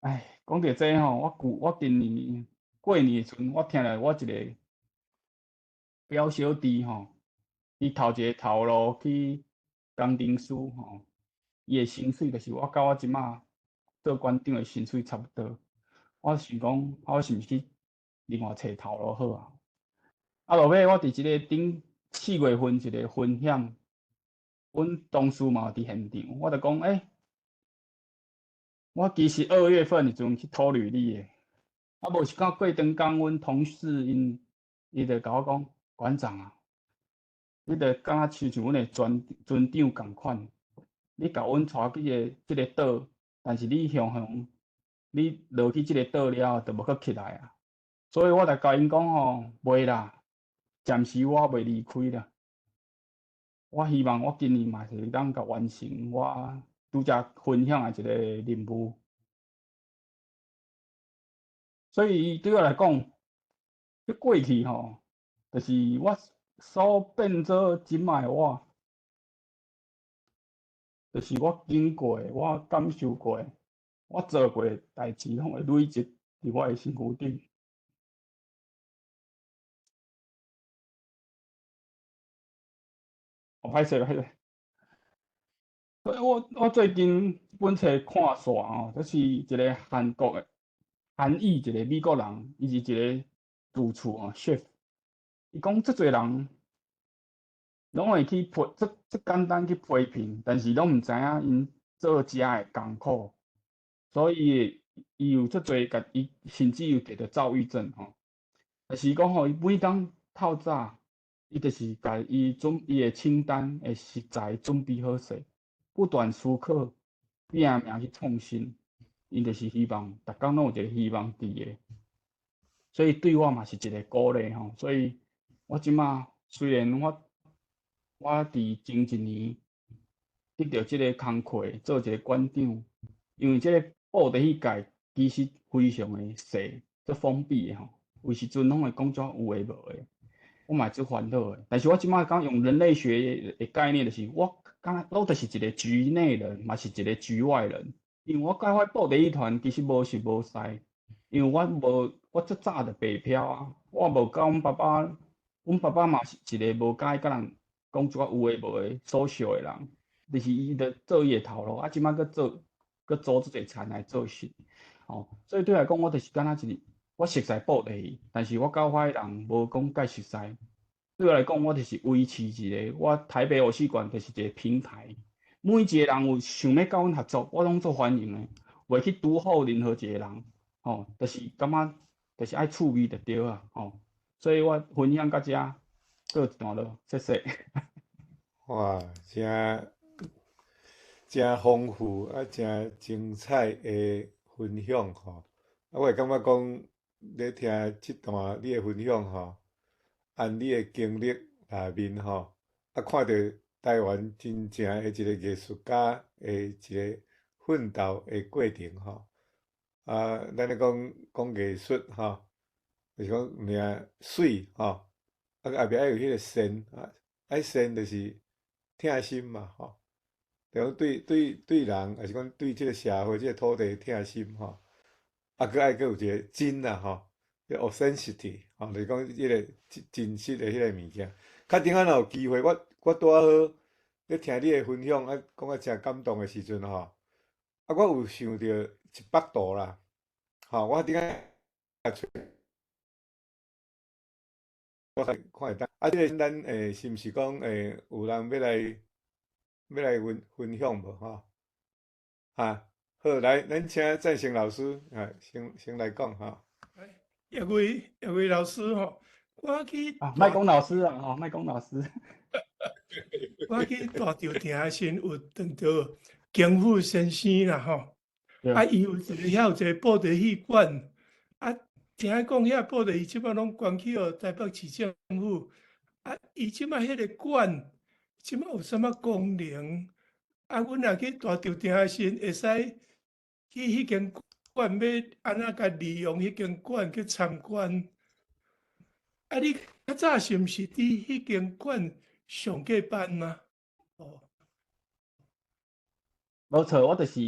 唉，講著這吼，我今年過年的時陣，我聽著我一個表小弟吼，伊頭一個頭路去工程師吼，伊的薪水就是我佮我這擺做館長的薪水差不多。我想講，我是毋是去另外揣頭路好啊？啊，落尾我佇這個頂4月份一個分享，阮同事嘛有佇現場，我就講，我其實2月份的時陣去投履歷的，啊，無是講過長工，阮同事𪜶伊就共我講，館長啊，你就敢若親像阮的船長仝款，你共阮帶去個這個島，但是你雄雄，你落去這個島了後，就無閣起來啊。所以我就共𪜶講吼，袂啦，暫時我袂離開啦。我希望我今年嘛是會當共完成我拄則分享的一個任務。所以對我來講，這過去吼，就是我所變做這擺的我，就是我經過的，我感受過的，我做過的代誌，攏會累積佇我的身軀頂。哦，歹勢歹勢。所以我最近本冊看煞吼，這是一個韓國的韓裔一個美國人，伊是一個主廚哦，chef。伊講足濟人攏會去批，足簡單去批評，但是攏毋知影𪜶做食的艱苦，所以伊有足濟共伊甚至有得著躁鬱症吼。但是講吼，伊每工透早，伊就是共伊的清單的食材準備好勢，不斷思考，拼命去創新，𪜶就是希望逐工攏有一個希望佇的，所以對我嘛是一個鼓勵吼。所以我這馬雖然我佇前一年得著這个工課做一个館長，因為這个布袋戲界其實非常的細，足封閉的吼，有時陣攏會講遮有的無的，我嘛會足煩惱的。但是我這馬講用人類學的概念，就是我敢若攏就是一个局內人，嘛是一个局外人。因為我佮我布袋戲團其實無熟無似，因為我無我足早就白飄啊，我無佮阮爸爸，阮爸爸嘛是一个無佮意佮人講一寡有的無的 social 的人，就是伊就做伊的頭路，啊，這馬閣做閣組足濟田來做事，吼，所以對我來講，我就是敢若一個我熟似布袋戲，但是我佮我的人無講介熟似。對我來講，我就是維持一个，我台北偶戲館就是一个平台。每一个人有想欲佮阮合作，我攏足歡迎的，袂去拄好任何一個人，吼，就是感覺就是愛趣味就對啊，吼，所以我分享到遮，告一段落，謝謝。哇，誠誠豐富啊，誠精彩的分享吼。啊，我會感覺講，咧聽這段你的分享吼，按你的經歷內面吼，啊，看著台灣真正的一个藝術家的一个奮鬥的過程吼。啊，咱咧講講藝術吼，就是講毋爾媠吼，啊，後壁愛有彼个善啊，愛善就是疼心嘛吼。就講對對對人，抑是講對這个社會、這个土地疼心吼。啊，閣愛閣有一个真啦吼，authenticity 吼，就是講彼个真真實的彼个物件。較頂仔若有機會，我我拄仔好咧聽你的分享，啊，講甲誠感動的時陣吼，啊，我有想著一幅圖啦，吼，我頂仔我看會當，啊，這个咱是毋是講有人欲來欲來分分享無吼？哈，好，來，咱請贊成老師啊，先先來講吼。葉偉葉偉老師吼，我去啊，莫講老師啊，吼，莫講老師。我去大稻埕的時陣有碰著經富先生啦吼，啊，伊有一个遐有一个布袋戲館，啊，聽講遐布袋戲這擺攏捐去予台北市政府，啊，伊這擺彼个館，這擺有啥物功能？啊，阮若去大稻埕的時陣，會使去彼間館，欲按怎共利用彼間館去參觀？啊，你較早是毋是佇彼間館上過班嗎？哦，無錯，我就是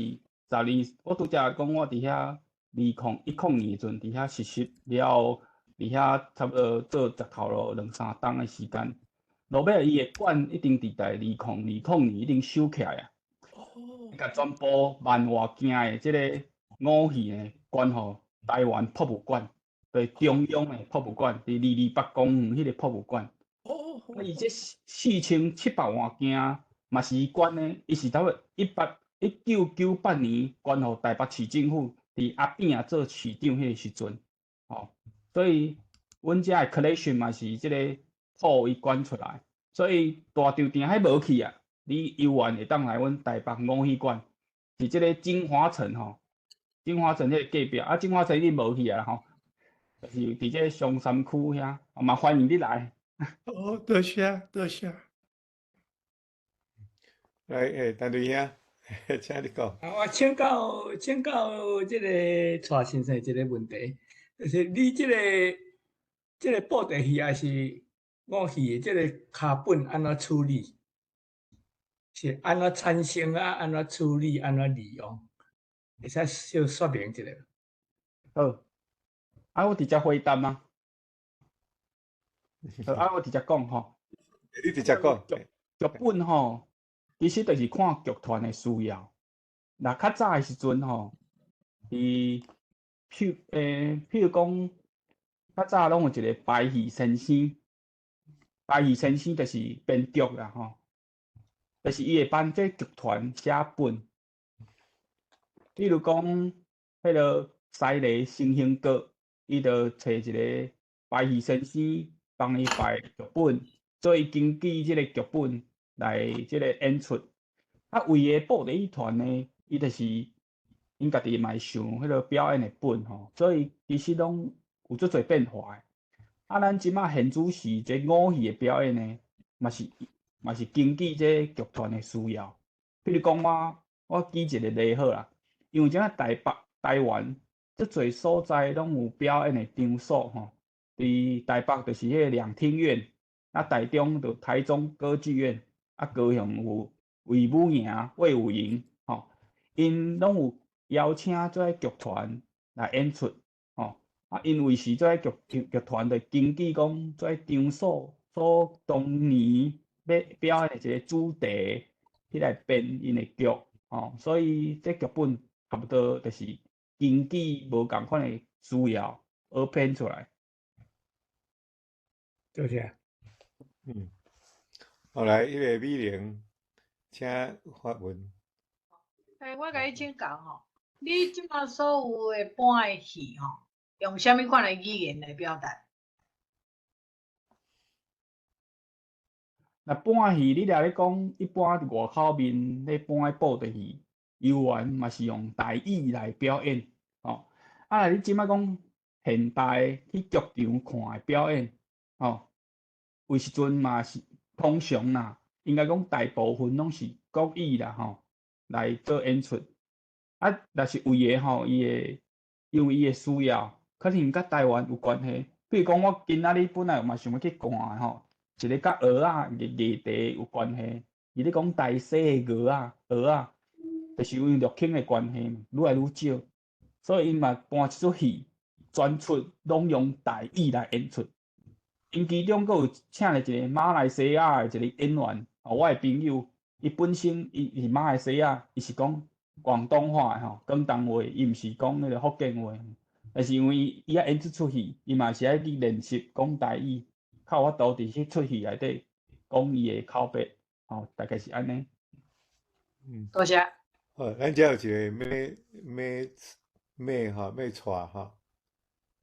12，我拄才講我佇遐2010年的時陣，佇遐實習了後，佇遐差不多做雜頭路兩三冬的時間。落尾伊的館一定佇在2020年已經收起來啊。哦。共全部萬外件的這个偶戲呢，捐予台灣博物館，對中央的博物館，佇228公園彼个博物館。哦。啊，伊這4700外件嘛是伊捐的，伊是差不多1998年捐予台北市政府，佇阿扁仔做市長彼个時陣，吼，所以阮遮的 collection 嘛是這个土伊捐出來，所以大稻埕彼無去啊，你有緣會當來阮台北偶戲館，是這个金華城吼，金華城彼个隔壁，啊，金華城已經無去啊吼，就是佇這个松山區遐，嘛歡迎你來。哦，多謝多謝。來，陳瑞兄，請你講。啊，我請教請教這个蔡先生一个問題，就是你這个這个布袋戲抑是偶戲的這个卡本按怎處理？是按怎產生啊？按怎處理？按怎利用？會使小說明一下？好，啊，我直接回答嗎？好，啊，我直接講吼。你直接講。劇劇本吼，其實就是看劇團的需要。若較早的時陣吼，佇譬如講，較早攏有一个排戲先生，排戲先生就是編劇啦吼，就是伊會幫這劇團寫本。比如講，彼个西麗新興閣，伊就揣一个排戲先生幫伊排劇本，所以根據這个劇本來這个演出。啊，為个布袋戲團呢，伊就是𪜶家己嘛會想彼个表演的本吼，所以其實攏有足濟變化的。啊，咱這馬現主時這偶戲的表演呢，嘛是根據這劇團的需要。比如講我舉一個例好啦，因為這台北、台灣足濟所在攏有表演的場所吼。佇台北就是彼個兩廳院，啊，台中就台中歌劇院，啊，高雄有衛武營、衛武營，吼，𪜶攏有邀請這劇團來演出，吼，啊，因為是這劇團就根據講這場所所當年欲表演的一個主題去來編𪜶的劇，吼，所以這劇本差不多就是根據無仝款的需要而編出來。多謝。嗯，好來，彼個美玲，請發問。欸，我共你請教吼，你這馬所有的搬的戲吼，用啥物款的語言來表達？若搬戲，你若咧講一般佇外口面咧搬的布袋戲，猶原嘛是用台語來表演，吼。啊，若你這馬講現代去劇場看的表演，吼，有時陣嘛是通常啦，應該講大部分攏是國語啦，吼，來做演出。啊，若是有的吼，伊會因為伊的需要，可能佮台灣有關係。比如講，我今仔日本來嘛想欲去看的吼，一個佮蚵仔議題有關係。伊咧講台西的蚵仔，蚵仔，就是因為入侵的關係嘛，愈來愈少，所以𪜶嘛搬一出戲，全出攏用台語來演出。𪜶其中閣有請來一個馬來西亞的一個演員，哦，我的朋友，伊本身伊是馬來西亞，伊是講廣東話的吼，廣東話，伊毋是講彼個福建話。但是因為伊愛演這出戲，伊嘛是愛去練習講台語，較有法度佇彼出戲內底講伊的口白，吼，大概是按呢。嗯，多謝。好，咱遮有一個咩咩咩吼，咩帶吼，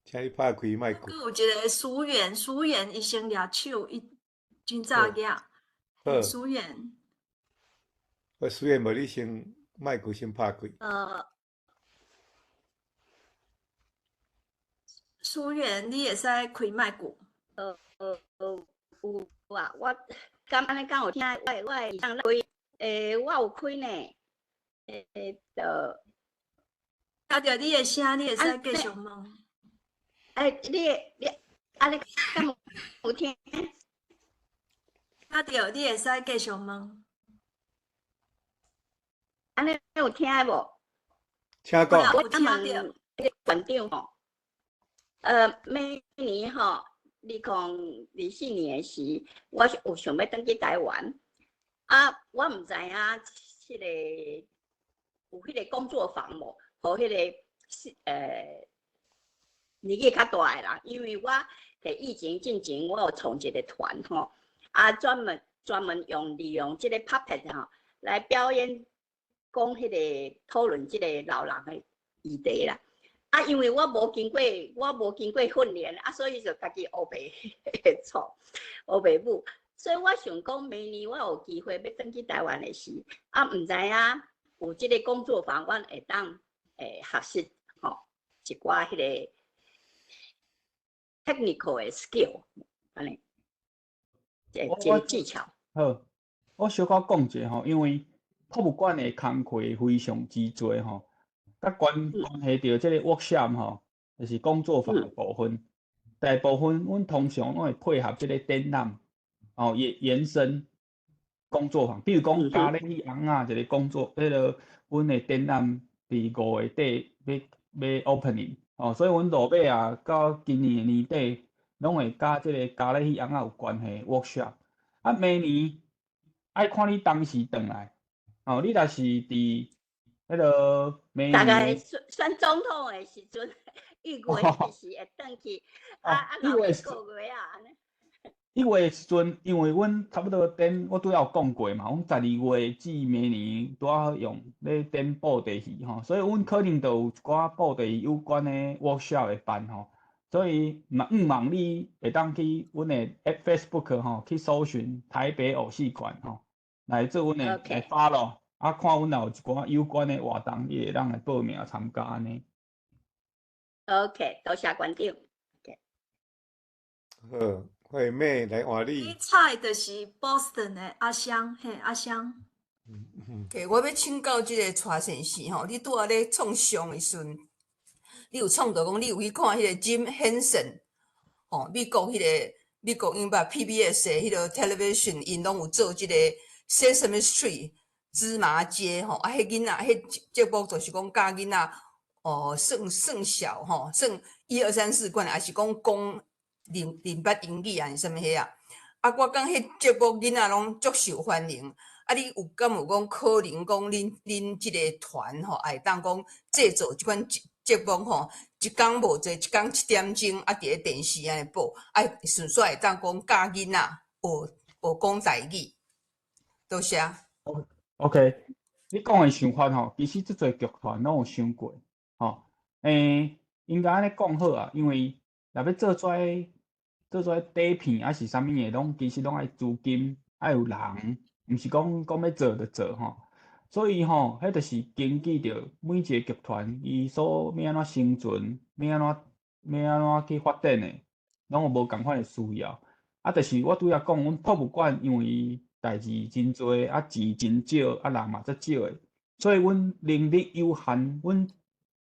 請你拍開麥克。閣有一個思源，思源伊先掠手，伊真早舉。好。思源。我思源無你先麥克先拍開。思源，你會使開麥克。有啊，我敢按呢敢有聽我的開，欸，我有開呢，欸，就聽著你的聲，你會使繼續問。欸，你啊，你敢有聽？聽著，你會使繼續問。按呢有聽無？請講。我問彼個館長吼，明年吼，2024年時，我有想欲轉去台灣，啊，我毋知影彼個有彼個工作坊無，予彼個是年紀較大的人，因為我佇疫情進前，我有創一個團吼，啊，專門用利用這個 puppet 吼來表演，講彼個討論這個老人的議題啦。啊，因為我無經過訓練，啊，所以就家己烏白創，烏白舞。所以我想講，明年我有機會欲轉去台灣的時，啊，毋知影有這個工作坊，阮會當學習吼一寡彼個 technical 的 skill，按呢，一個技巧。好，我小可講一下吼，因為博物館的工課非常之濟吼。佮關係著這個 workshop 吼，就是工作坊的部分。大部分阮通常攏會配合這個展覽，哦，延伸工作坊。比如講，咖喱去尪仔一個工作，彼個阮的展覽佇5月底欲 opening，哦，所以阮落尾啊，到今年的年底，攏會佮這個咖喱去尪仔有關係 workshop。啊，明年愛看你當時轉來，哦，你若是佇彼個明大概選總統的時陣，1月時會轉去，啊啊，留一個月啊，按呢。 1月的時陣，因為阮差不多展，我拄仔有講過嘛，阮12月至明年拄仔好用咧展布袋戲吼，所以阮可能就有一寡布袋戲有關的 workshop 會辦吼，所以嘛，向望你會當去阮的 Facebook 吼去搜尋台北偶戲館吼，來做阮的來 follow。啊，看阮若有一寡有關的活動，伊會當來報名參加按呢。 OK，多謝館長。好，惠美來換你。你猜就是 Boston 的阿香，嘿，阿香。 OK，我欲請教這个蔡先生吼，你拄仔咧創相的時陣，你有創著講你有去看彼个 Jim Henson 吼，美國彼个美國英捌 PBS 的彼个 television，𪜶攏有做這个 Sesame Street 芝麻街吼，啊，彼囡仔彼節目就是講教囡仔哦，算算數吼，算一二三四款，抑是講講認認捌英語啊，是啥物彼啊？啊，我感覺彼節目囡仔攏足受歡迎。啊，你有敢有講可能講恁恁這个團吼，會當講製作這款節節目吼，一工無濟，一工7點鐘啊，佇咧電視按呢播，啊，順煞會當講教囡仔學學講台語。多謝。 OK，你講的想法吼，其實足濟劇團攏有想過，吼，應該按呢講好啊，因為若欲做這做這底片抑是啥物的，攏其實攏愛資金，愛有人，毋是講講欲做就做吼。所以吼，彼就是根據著每一个劇團伊所欲按怎生存，欲按怎欲按怎去發展的，攏有無仝款的需要。啊，就是我拄才講，阮博物館因為代誌真濟，啊錢真少，啊人嘛足少的，所以阮能力有限，阮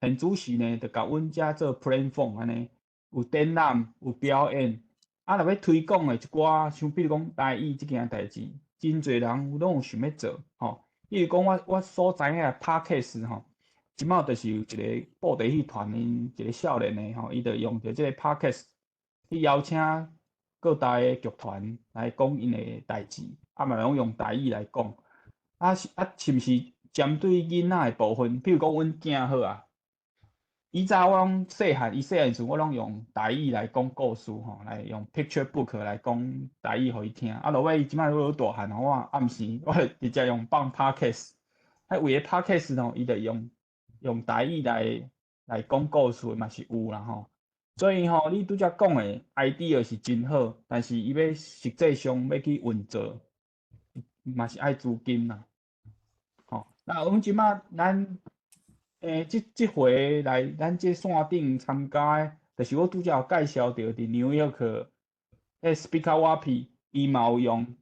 現主時呢，就共阮遮做 platform 按呢，有展覽，有表演。啊，若欲推廣的一寡，像比如講台語這件代誌，真濟人攏有想欲做，吼。比如講我我所知影的 Podcast 吼，這擺就是有一个布袋戲團𪜶一个少年的吼，伊就用著這个 Podcast 去邀請各大的劇團來講𪜶的代誌，啊嘛攏用台語來講。啊是啊，是毋是針對囡仔的部分？比如講阮囝好啊，以早我攏細漢，伊細漢時陣我攏用台語來講故事吼，來用 picture book 來講台語予伊聽。啊，落尾伊這擺愈大漢，我暗時我會直接用放 podcast，啊，為个 podcast 吼，伊就用用台語來來講故事嘛是有啦吼。所以吼，你拄才講的 idea 是真好，但是伊欲實際上欲去運作，嘛是愛資金啦。吼，那阮這擺咱。這這回來咱這線頂參加的，就是我拄才有介紹著佇紐約克，彼 Speakawaapi，伊嘛有用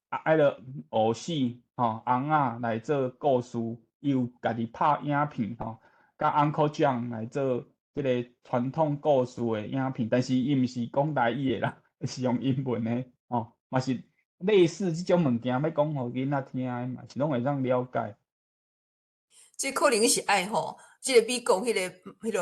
啊，彼个偶戲吼尪仔來做故事，伊有家己拍影片吼，佮 Uncle John 來做這个傳統故事的影片，但是伊毋是講台語的啦，是用英文的吼，嘛是類似這種物件，欲講予囡仔聽的嘛，是攏會當了解。這可能是愛吼，這个美國彼个彼个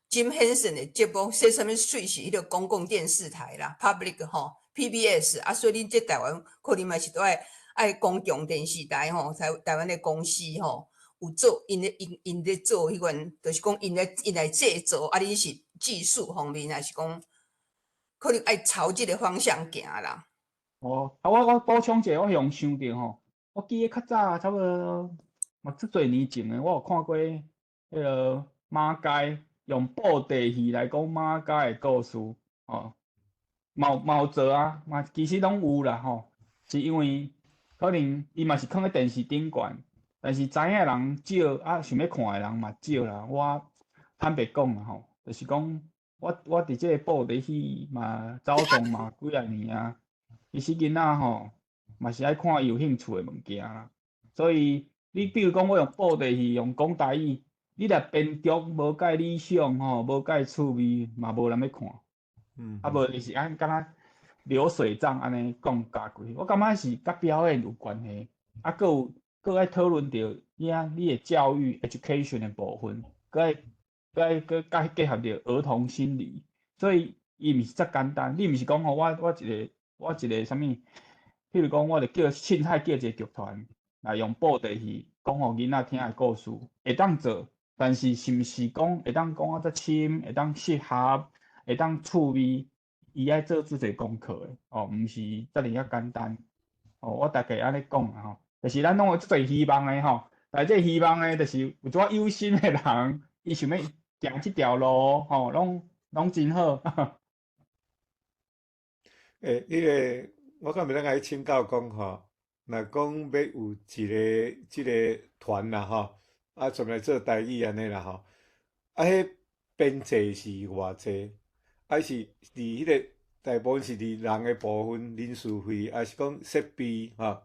Jim Henson 的節目《Sesame Street》是彼个公共電視台啦，Public 吼 PBS 啊，所以恁這台灣可能嘛是都愛愛公共電視台吼，台台灣的公司吼，有做𪜶咧𪜶𪜶咧做彼款，就是講𪜶咧𪜶來製作，啊，恁是技術方面，還是講可能愛朝這个方向行啦。哦，啊，我我補充一下，我用想著吼，我記得較早差不多嘛足濟年前的，我有看過彼个馬偕用布袋戲來講馬偕的故事，吼，嘛有嘛有做啊，嘛其實攏有啦吼，是因為可能伊嘛是囥佇電視頂懸，但是知影的人少，啊想欲看的人嘛少啦。我坦白講啦吼，就是講我我佇這個布袋戲嘛走動嘛幾仔年啊，其實囡仔吼嘛是愛看伊有興趣的物件啦，所以你比如講我用布袋戲用講台語，你若編劇無蓋理想吼，無蓋趣味，嘛無人欲看。啊無就是按敢若流水帳按呢講教過去，我感覺是佮表演有關係，啊，閣有閣愛討論著你啊你的教育 education 的部分，閣愛閣愛閣佮結合著兒童心理，所以伊毋是遮簡單。你毋是講吼，我我一个我一个啥物，譬如講我著叫凊彩叫一个劇團來用布袋戲講予囡仔聽的故事，會當做，但是是毋是講會當講啊遮深，會當適合，會當趣味，伊愛做足濟功課的，哦，毋是遮爾仔簡單。哦，我大概按呢講啦吼，就是咱攏有足濟希望的吼，但這希望的，就是有一寡有心的人，伊想欲行這條路，吼，攏攏真好。欸，彼个我敢袂當共你請教講吼，若講欲有一个這个團啦吼，啊，專來做台語按呢啦吼，啊，彼編制是偌濟？還是佇彼个大部分是佇人的部分，人事費，還是講設備吼？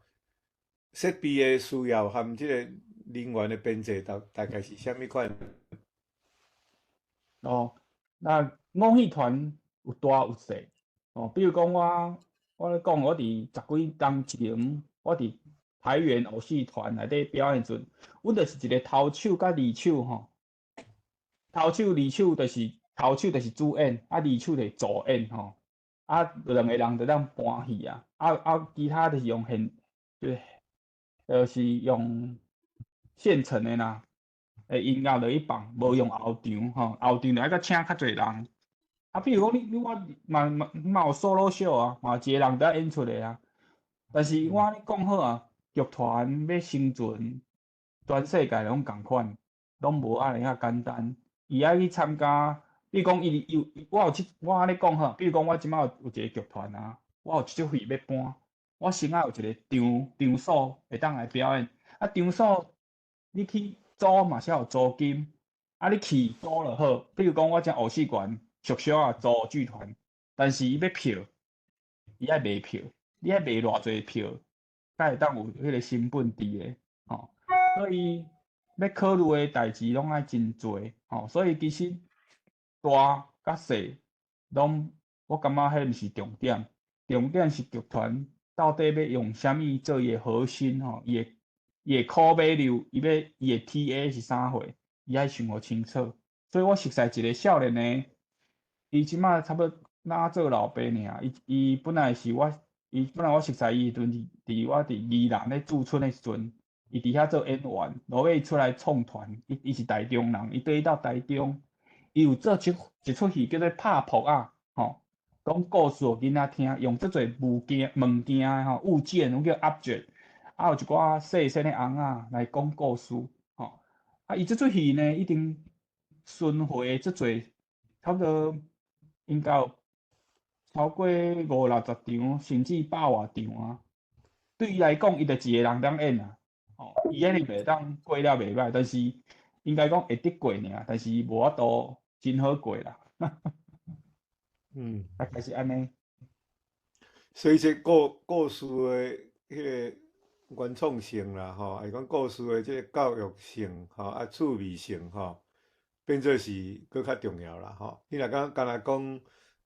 設備的需要含這个人員的編制，大概是啥物款？哦，那偶戲團有大有細，哦，比如講我咧講，我佇十幾冬前，我佇台原偶戲團內底表演時陣，阮就是一个頭手佮二手吼，頭手二手就是頭手就是主演，啊二手就是助演吼，啊兩个人就當搬戲啊，啊其他就是用現，就是用現成的啦。的音樂落去放，無用後場吼，後場就愛閣請較濟人。啊，比如講你我嘛有 solo show 啊，嘛一个人佇遐演出的啊。但是我按呢講好啊，劇團欲生存，全世界攏仝款，攏無按呢遐簡單。伊愛去參加，比如講伊有我有這我按呢講好，比如講我這擺有一个劇團啊，我有一出戲欲搬，我先愛有一个場所會當來表演。啊，場所你去租嘛是要有租金，啊，你去租就好。比如講，我遮偶戲館俗俗仔租劇團，但是伊欲票，伊愛賣票，你愛賣偌濟票，才會當有彼个成本佇咧，吼。所以欲考慮的代誌攏愛真濟，吼。所以其實大佮細攏，我感覺彼毋是重點，重點是劇團到底欲用啥物做伊的核心，吼，伊的 core value，伊欲伊的 TA 是啥貨，伊愛想予清楚。所以我熟似一个少年的，伊這擺差不多若做老爸爾，伊本來我熟似伊時陣，佇我佇宜蘭咧駐村的時陣，伊佇遐做演員，落尾伊出來創團，伊是台中人，伊綴去到台中，伊有做一出戲叫做拍噗仔，吼，講故事予囡仔聽，用足濟物件吼，物件攏叫 object，啊有一寡細細的尪仔來講故事，吼，啊伊這出戲呢，已經巡迴足濟，差不多應該有超過五六十場，甚至百外場啊。對伊來講，伊就一个人當演啊，吼，伊一定袂當過了袂䆀，但是應該講會得過爾，但是無法度真好過啦。大概是按呢。所以這故事的彼个原創性啦，吼，還是講故事的這个教育性，吼，啊趣味性，吼，變做是閣較重要啦，吼。你若講干焦講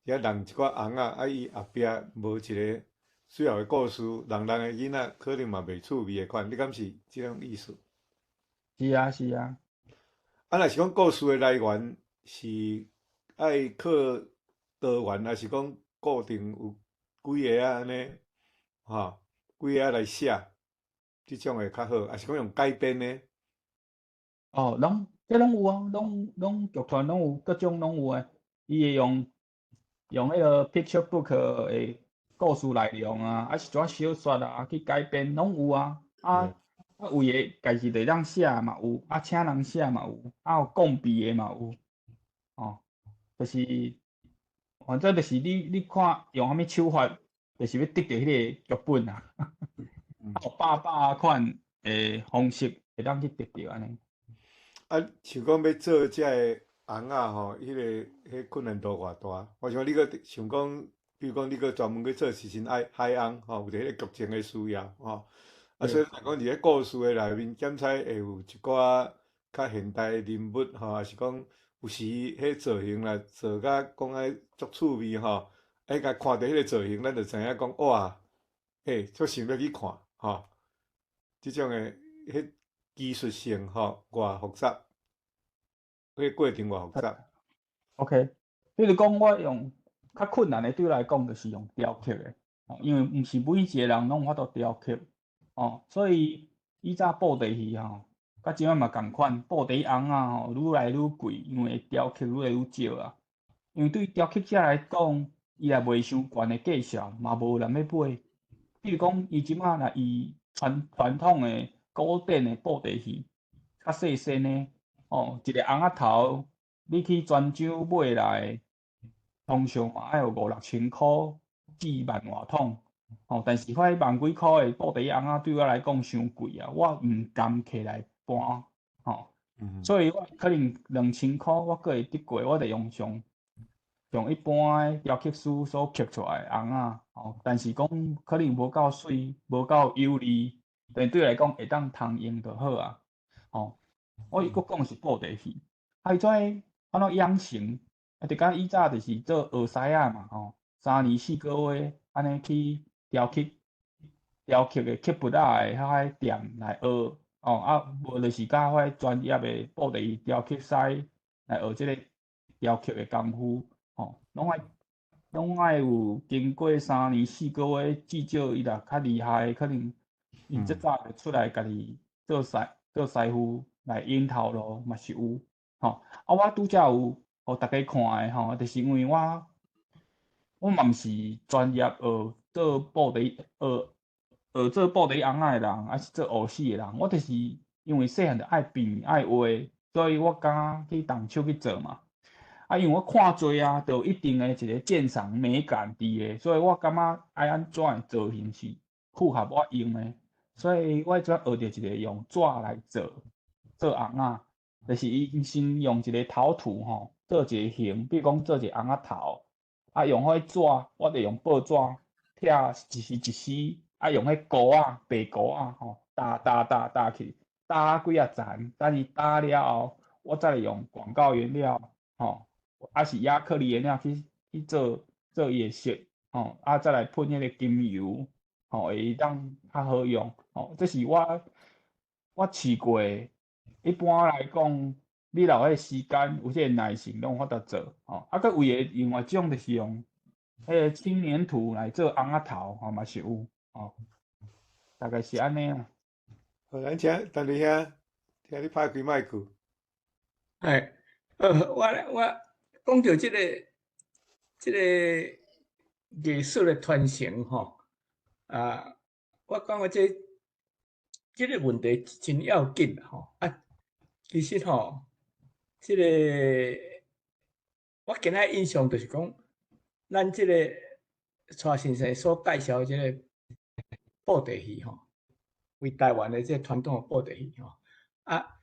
遐人一寡尪仔，啊伊後壁無一个需要的故事，人人的囡仔可能嘛袂趣味的款，你敢是這種意思？是啊，是啊。啊，若是講故事的來源是愛靠多元，還是講固定有幾个啊按呢，吼，幾个仔來寫，這種會較好，還是講用改編的？哦，攏這攏有啊，攏劇團攏有，各種攏有的。伊會用彼个 picture book 的故事內容啊，還是一寡小說啊去改編，攏有啊。啊，有的家己會當寫嘛有，啊，請人寫嘛有，啊有共筆的嘛有，哦，就是反正就是你看用啥物手法，就是欲得著彼个劇本啊。有百百款的方式會當去得著按呢。啊，像講欲做這个尪仔吼，彼个困難度偌大？我想你閣想講，比如講你閣專門去做時陣愛海翁吼，有一个劇情的需要吼。啊，所以若講佇咧故事的內面，檢採會有一寡較現代的人物吼，還是講有時彼造型啦，做甲講愛足趣味吼，哎，共看著彼个造型，咱就知影講哇，嘿，足想欲去看吼。這種的彼技術性吼，偌複雜，彼个過程偌複雜。 OK，比如講我用較困難的對我來講，就是用雕刻的，因為毋是每一個人攏有法度雕刻，哦，所以以早布袋戲吼，佮這擺嘛仝款，布袋尪仔吼，愈來愈貴，因為雕刻愈來愈少啊。因為對雕刻者來講，伊若賣傷懸的價數，嘛無人欲買。比如講，伊這擺若以傳統的古典的布袋戲，較細身的，哦，一個尪仔頭，你去泉州買來，通常嘛愛有五六千箍至萬外筒。吼，但是遐萬幾箍的布袋尪仔對我來講傷貴啊，我毋甘摕來搬，吼，所以我可能2000箍我閣會得過，我就用上上一般的雕刻師所刻出來的尪仔，吼，但是講可能無夠媠，無夠有利，但對我來講會當通用就好啊，吼，我閣講是布袋戲，啊，伊怎按怎養成？啊，就敢以早就是做學師仔嘛，吼，3年4個月按呢去雕刻、雕刻的刻筆仔的遐個店來學，哦，啊，無就是佮遐專業的布袋戲雕刻師來學這个雕刻的功夫，吼，攏愛有經過3年4個月，至少伊若較厲害，可能𪜶這早就出來家己做師傅來引頭路嘛是有，吼，啊，我拄則有予大家看的吼，就是因為我嘛毋是專業學做布袋學學做布袋尪仔的人，抑是做學師的人，我就是因為細漢就愛變愛畫，所以我敢去動手去做嘛。啊，因為我看濟啊，就有一定的一个鑑賞美感佇个，所以我感覺愛按怎的造型是符合我用的，所以我才學著一个用紙來做做尪仔，就是伊先用一个陶土吼做一个形，比如講做一个尪仔頭，啊用彼紙，我就用報紙拆一絲一絲，啊用彼糊仔白糊仔吼搭搭搭搭去，搭幾仔層，等伊搭了後，我再來用廣告顏料吼，抑是亞克力顏料去做做伊的色，吼，啊再來噴彼个金油，吼，會當較好用，吼，這是我試過的。一般來講，你若有彼个時間，有這个耐性，攏有法度做，吼。啊，閣有的另外一種就是用彼个輕黏土來做尪仔頭，吼嘛是有，吼。大概是按呢啦。好，咱請陳立兄，聽你拍開麥克。哎，我講著這个藝術的傳承吼，啊，我感覺這个問題真要緊吼，啊，其實吼，這个我今仔印象就是講，咱這个蔡先生所介紹這个布袋戲吼，為台灣的這个傳統的布袋戲吼，啊，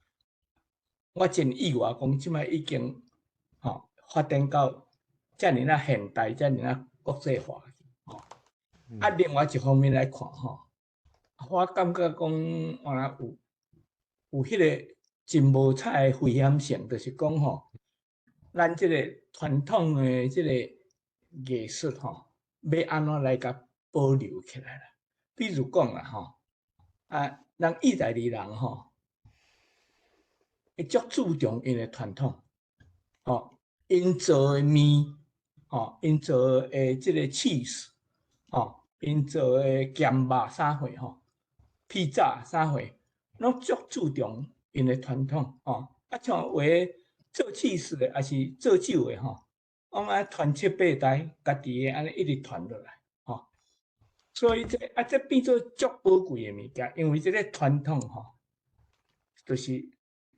我真意外講，這擺已經吼發展到遮爾啊現代，遮爾啊國際化吼。啊，另外一方面來看吼，我感覺講，原來有彼个真無彩的危險性，就是講吼，咱這个傳統的這个藝術吼，欲按怎來共保留起來啦？比如講啦吼，啊，人意大利人吼，會足注重𪜶的傳統，吼，𪜶做的麵，吼，𪜶做的這个 cheese，吼，𪜶做的鹹肉啥貨吼，披薩啥貨，攏足注重𪜶的傳統，吼。啊，像有的做 cheese 的，抑是做酒的吼，攏愛傳七八代，家己的按呢一直傳落來，吼。所以這啊，這變做足寶貴的物件，因為這个傳統吼，就是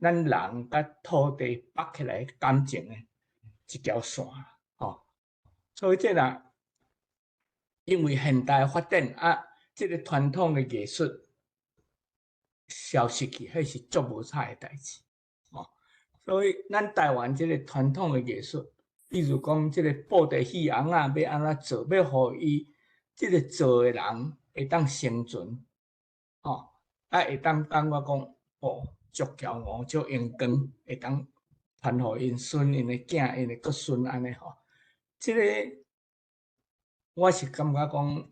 咱人佮土地綁起來感情的一條線，吼。所以這若因為現代發展啊，這个傳統的藝術消失去，彼是足無彩的代誌，吼。所以咱台灣這个傳統的藝術，比如講這个布袋戲尪仔欲按怎做，欲予伊這个做的人會當生存，吼，啊會當感覺講，哦，足驕傲，足榮光，會當傳予𪜶孫、𪜶的囝、𪜶的閣孫按呢吼。這个我是感覺講，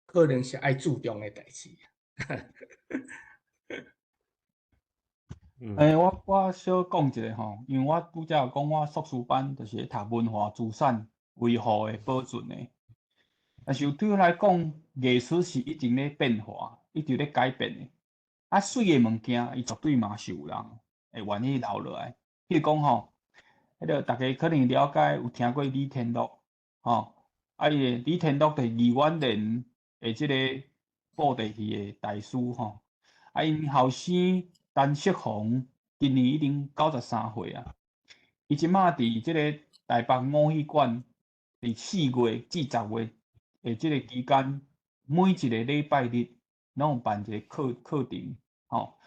可能是愛注重的代誌。欸，我小講一下吼，因為我拄則有講，我碩士班就是咧讀文化資產維護的保存的。但是對我來講，藝術是一直咧變化，一直咧改變的。啊，媠的物件，伊絕對嘛是有人會願意留落來。比如講吼，彼个大家可能了解，有聽過李天祿，吼，啊，伊个李天祿就是二元連的這個布袋戲的大師吼。啊，𪜶後生陳世宏今年已經93歲啊，伊這馬佇這个台北五戲館，佇4月至10月，的這个期間，每一个禮拜日攏有辦一个課程，吼，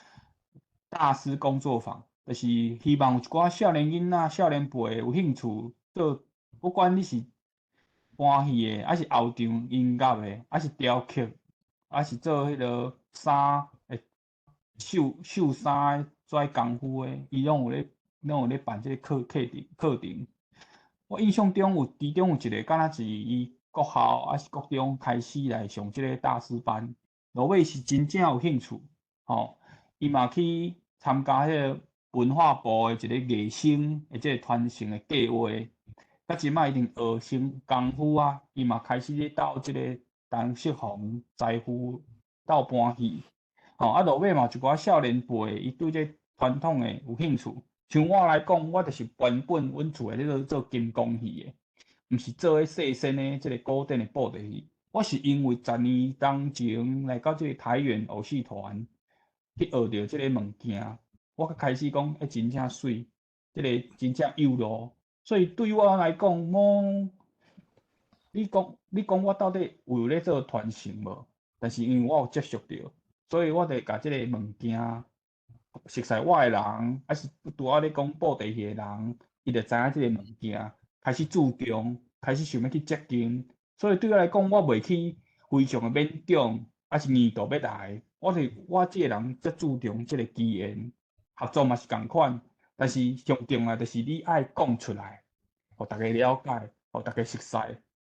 大師工作坊，就是希望有一寡少年囡仔、少年輩有興趣做，不管你是搬戲的，抑是後場音樂的，抑是雕刻，抑是做彼个衫的繡衫的跩功夫的，伊攏有咧辦這个課程。我印象中有其中有一个，敢若是伊國校抑是國中開始來上這个大師班，落尾是真正有興趣，吼，伊嘛去參加彼个文化部的一个藝生的這个傳承的計劃，到這擺已經學成功夫啊，伊嘛開始咧鬥這个陳世宏師傅鬥搬戲，吼，啊落尾嘛有一寡少年輩，伊對這傳統的有興趣。像我來講，我就是原本阮厝的咧做金剛戲的，毋是做彼細身的這个古典的布袋戲。我是因為10年當前來到這个台原偶戲團去學著這个物件，我才開始講，欸，真正媠，這个真正有路。所以對我來講，我你講我到底有咧做傳承無？但是因為我有接觸著，所以我就共這个物件熟似我的人，抑是拄仔咧講布袋戲的人，伊就知影這个物件，開始注重，開始想欲去接近。所以對我來講，我袂去非常的勉強，抑是硬度欲來。我是我這个人足注重這个機緣，合作嘛是仝款，但是上重要就是你愛講出來，予大家了解，予大家熟似，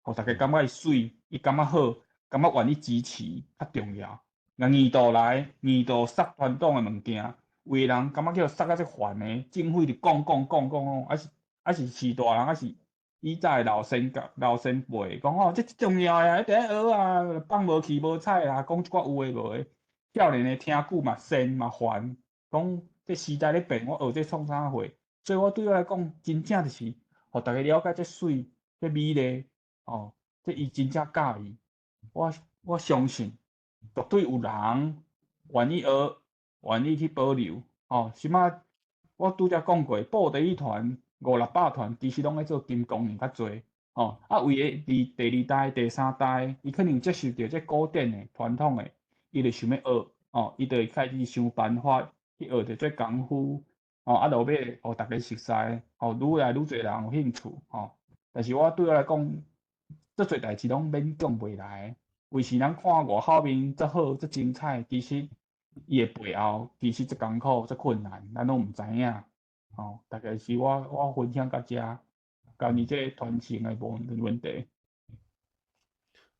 予大家感覺伊媠，伊感覺好，感覺願意支持，較重要。若硬度來，硬度塞傳統的物件，有的人感覺叫塞甲足煩的，政府佇講講講講講，抑是市大人，抑是以早的老先輩講吼，這足重要的啊，一定愛學啊，放無氣無彩啦，講一寡有的無的。少年的聽久嘛跣嘛煩，講這時代咧變，我學這創啥貨？所以我對我來講，真正就是予大家了解這媠、這美麗，哦，這伊真正佮意。我相信，絕對有人願意學，願意去保留。哦，這擺我拄才講過，布袋戲團五六百團，其實攏咧做金剛戲較濟。哦，啊，為的佇第二代、第三代，伊可能有接受著這古典的、傳統的，伊就想欲學，哦，伊就會開始想辦法去學著這功夫，哦，啊，落尾予大家熟似，哦，愈來愈濟人有興趣，吼。但是我對我來講，足濟代誌攏勉強袂來，為是咱看外口面足好、足精彩，其實伊的背後其實足艱苦、足困難，咱攏毋知影，吼。大概是我分享到遮，關於這个傳承的問題。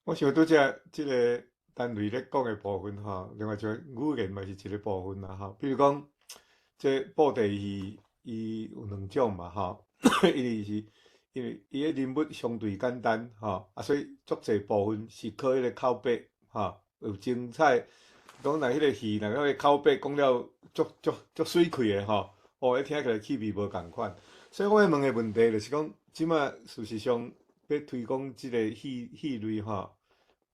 我想拄才這个單位咧講的部分吼，另外一個語言嘛是一個部分啦吼。比如講，這布袋戲伊有兩種嘛吼，因為是因為伊的人物相對簡單吼，啊，所以足濟部分是靠彼个口白吼，有精彩。講若彼个戲，若彼个口白講了足足足媠氣的吼，哦，彼聽起來氣味無仝款。所以我欲問的問題就是講，這馬事實上欲推廣這个戲類吼，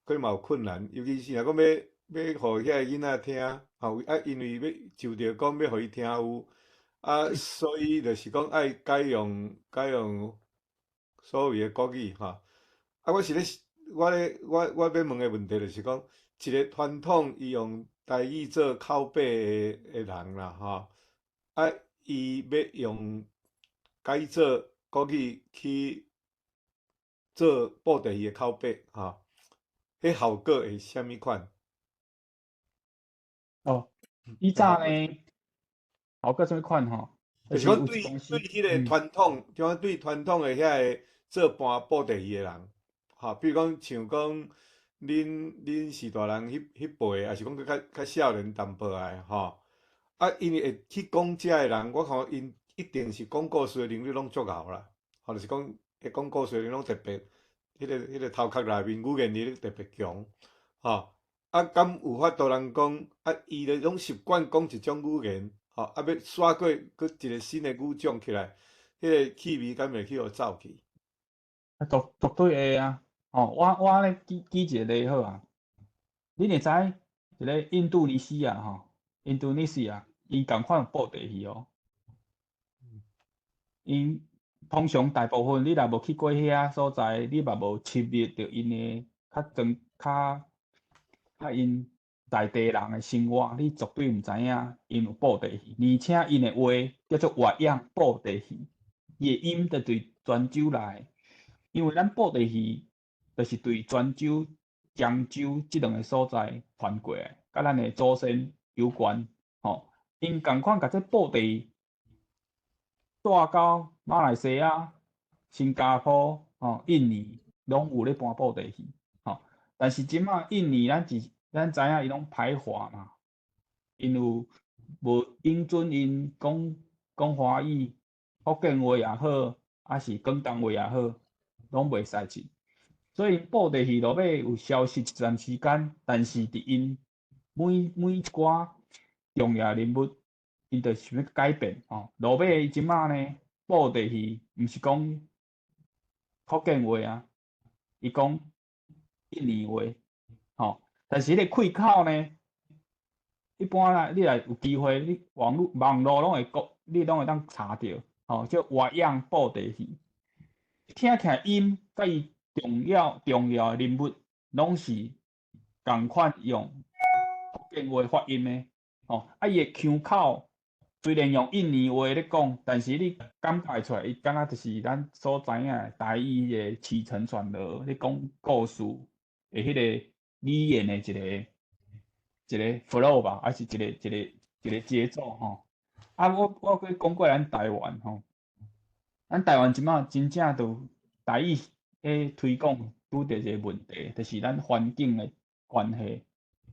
可能嘛有困難，尤其是若講欲予遐个囡仔聽，吼啊，因為欲就著講欲予伊聽有，啊，所以就是講愛改用所謂的國語吼。啊，我是咧，我咧，我欲問的問題就是講，一个傳統伊用台語做口白的人啦，吼，啊，伊欲用改做國語去做布袋戲的口白，吼，彼效果會啥物款？哦，以早呢，效果啥物款吼？就是講對彼个傳統，就講對傳統的遐個做搬布袋戲的人，吼，比如講像講恁序大人彼輩，抑是講閣較少年淡薄仔吼，啊，因為會去講這的人，我看𪜶一定是講故事的能力攏足𠢕啦，吼，就是講會講故事的人攏特別，彼個頭殼內面語言能力特別強，吼，啊，敢有法度人講，啊，伊就攏習慣講一種語言，吼，啊，欲煞過閣一個新的語種起來，彼個氣味敢會去予走去？啊，絕對會啊！吼，我按呢舉一个例好啊，恁會知一个印度尼西亞吼，印度尼西亞，𪜶仝款有布袋戲哦。𪜶通常大部分你若無去過遐所在，你嘛無深入著𪜶的較莊較較𪜶在地人的生活，你絕對毋知影𪜶有布袋戲，而且𪜶的話叫做越樣布袋戲，伊的音就對泉州來，因為咱布袋戲就是對泉州、漳州這兩个所在傳過來，佮咱的祖先有關，吼。𪜶仝款共這布袋戲帶到馬來西亞、新加坡、吼、印尼，攏有咧搬布袋戲，吼。但是這馬印尼咱知影伊攏排華嘛，𪜶有無允准𪜶講講華語、福建話也好，抑是廣東話也好，攏袂使進。所以布袋戲落尾有消失一段時間，但是佇𪜶每一寡重要人物，𪜶就想欲改變吼。落尾這馬呢，布袋戲毋是講福建話啊，伊講印尼話，吼。但是彼个開口呢，一般啦，你若有機會，你網路攏會講，你攏會當查著，吼，叫越樣布袋戲，聽起來音佮伊重要的人物，攏是仝款用福建話發音的，吼，啊，伊的腔口雖然用印尼話咧講，但是你感覺會出來，伊敢若就是咱所知影的台語的起承轉合咧講故事的彼个語言的一个 flow 吧，還是一个節奏吼。啊，我閣講過咱台灣吼，咱台灣這馬真正都台語咧推廣拄著一个問題，就是咱環境的關係。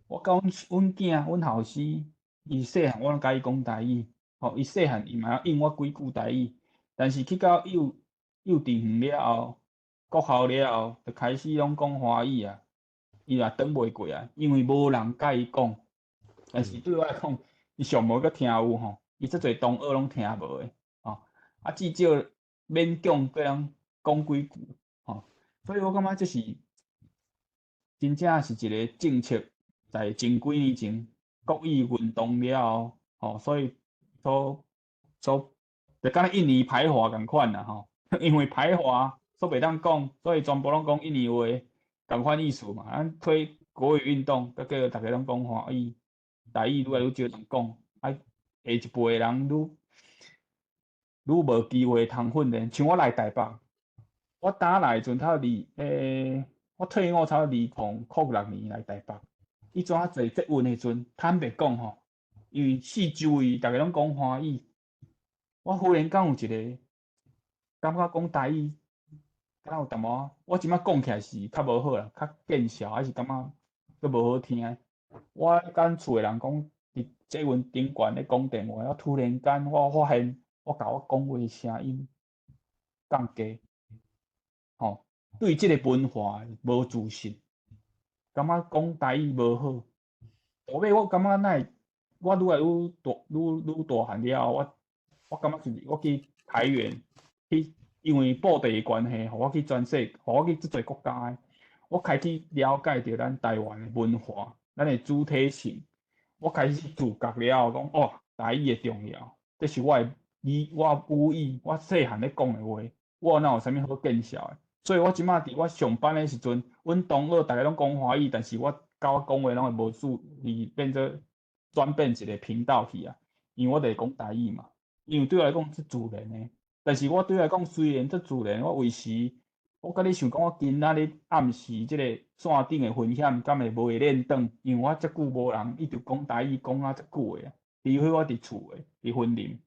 我佮阮囝、阮後生，伊細漢我攏共伊講台語，吼，伊細漢伊嘛曉應我幾句台語，但是去到幼稚園了後，國校了後，就開始攏講華語啊。伊也轉袂過來，因為無人共伊講。但是對我來講，伊上無閣聽有吼，伊遮濟同學攏聽無的，吼。啊，至少勉強閣通講幾句，吼。所以我感覺這是真正是一个政策，在前幾年前國語運動了後，吼，所以所就敢若印尼排華仝款啦，吼。因為排華所袂當講，所以全部攏講印尼話。仝款意思嘛，咱推國語運動，閣叫逐家攏講華語，台語愈來愈少人講，啊，下一輩人愈愈無機會通訓練。像我來台北，我當來的時陣，我退伍差不多2006年來台北，彼陣坐捷運的時陣，坦白講吼，因為四周圍逐家攏講華語，我忽然間有一个感覺講台語。敢若有淡薄仔，我這馬講起來是較無好啦，較見笑，還是感覺閣無好聽。我佮厝的人講，佇捷運頂懸咧講電話，我突然間我發現，我共我講話聲音降低，吼，對這个文化無自信，感覺講台語無好。後尾我感覺哪會，我愈來愈大，愈大漢了後，我感覺就是我去台原去。因為布袋的關係，予我去全世，予我去遮濟國家，我開始了解著咱台灣的文化，咱的主體性。我開始自覺了後，講哦，台語的重要，這是我的語，我母語，我細漢咧講的話，我哪有啥物好見笑的？所以我這馬佇我上班的時陣，阮同學逐家攏講華語，但是我佮我講話攏會無注意，變做轉變一个頻道去啊，因為我就會講台語嘛，因為對我來講是自然的。但是我對我來講，雖然足自然，我為時我佮你想講，我今仔日暗時這个線頂的分享，敢會無會練轉？因為我遮久無人一直講台語，講啊遮久的啊，除非我佇厝的，佇雲林，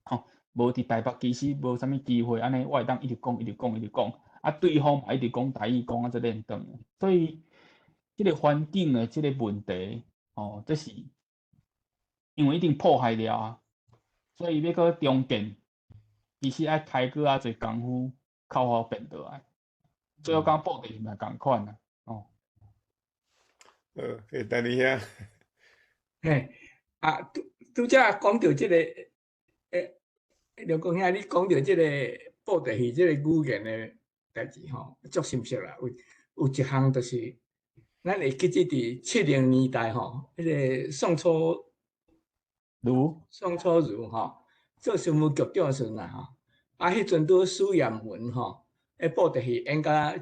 吼，無佇台北，其實無啥物機會，按呢我會當一直講，一直講，一直講，啊，對方嘛一直講台語，講啊遮練轉。所以，這个環境的這个問題，吼，這是因為已經破壞了啊，所以欲閣重建。其實愛開閣較濟工夫，較好變倒來。所以我感覺布袋戲嘛仝款啊，哦。好，等你兄。嘿，啊，拄才講著這个，劉公兄，你講著這个布袋戲這个語言的代誌吼，足深刻啦。有一項就是，咱會記得佇70年代吼，彼个宋楚瑜，宋楚瑜吼，做新聞局長的時陣啊吼，啊，彼陣拄許彥文吼，彼布袋戲演甲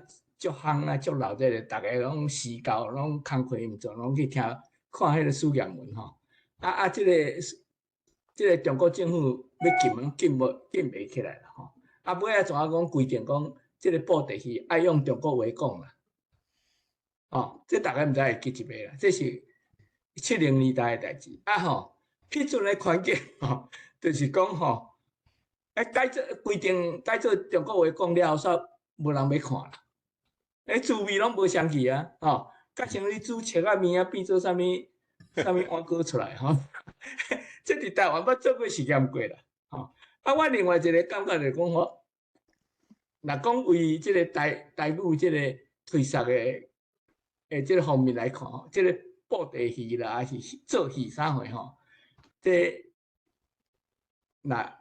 足夯啊，足老這个，逐个攏死教，攏工課毋做，攏去聽看彼个史艷文吼。啊啊，這個中國政府欲禁，攏禁無禁袂起來啦吼。啊，尾仔怎啊講規定講，這個布袋戲愛用中國話講啦。哦，這逐家毋知會記一袂啦。這是70年代的代誌。啊吼，彼陣的環境吼，就是講吼，欸，改做規定改做中國話講了後，煞無人欲看啦。欸，滋味攏無相去啊，吼，佮像你煮切仔麵啊，變做啥物啥物碗糕出來吼。這佇台灣捌做過實驗過啦，吼。啊，我另外一個感覺就是講吼，若講為這個台語這個推捒的這個方面來看吼，這個布袋戲啦，還是做戲啥貨吼，這若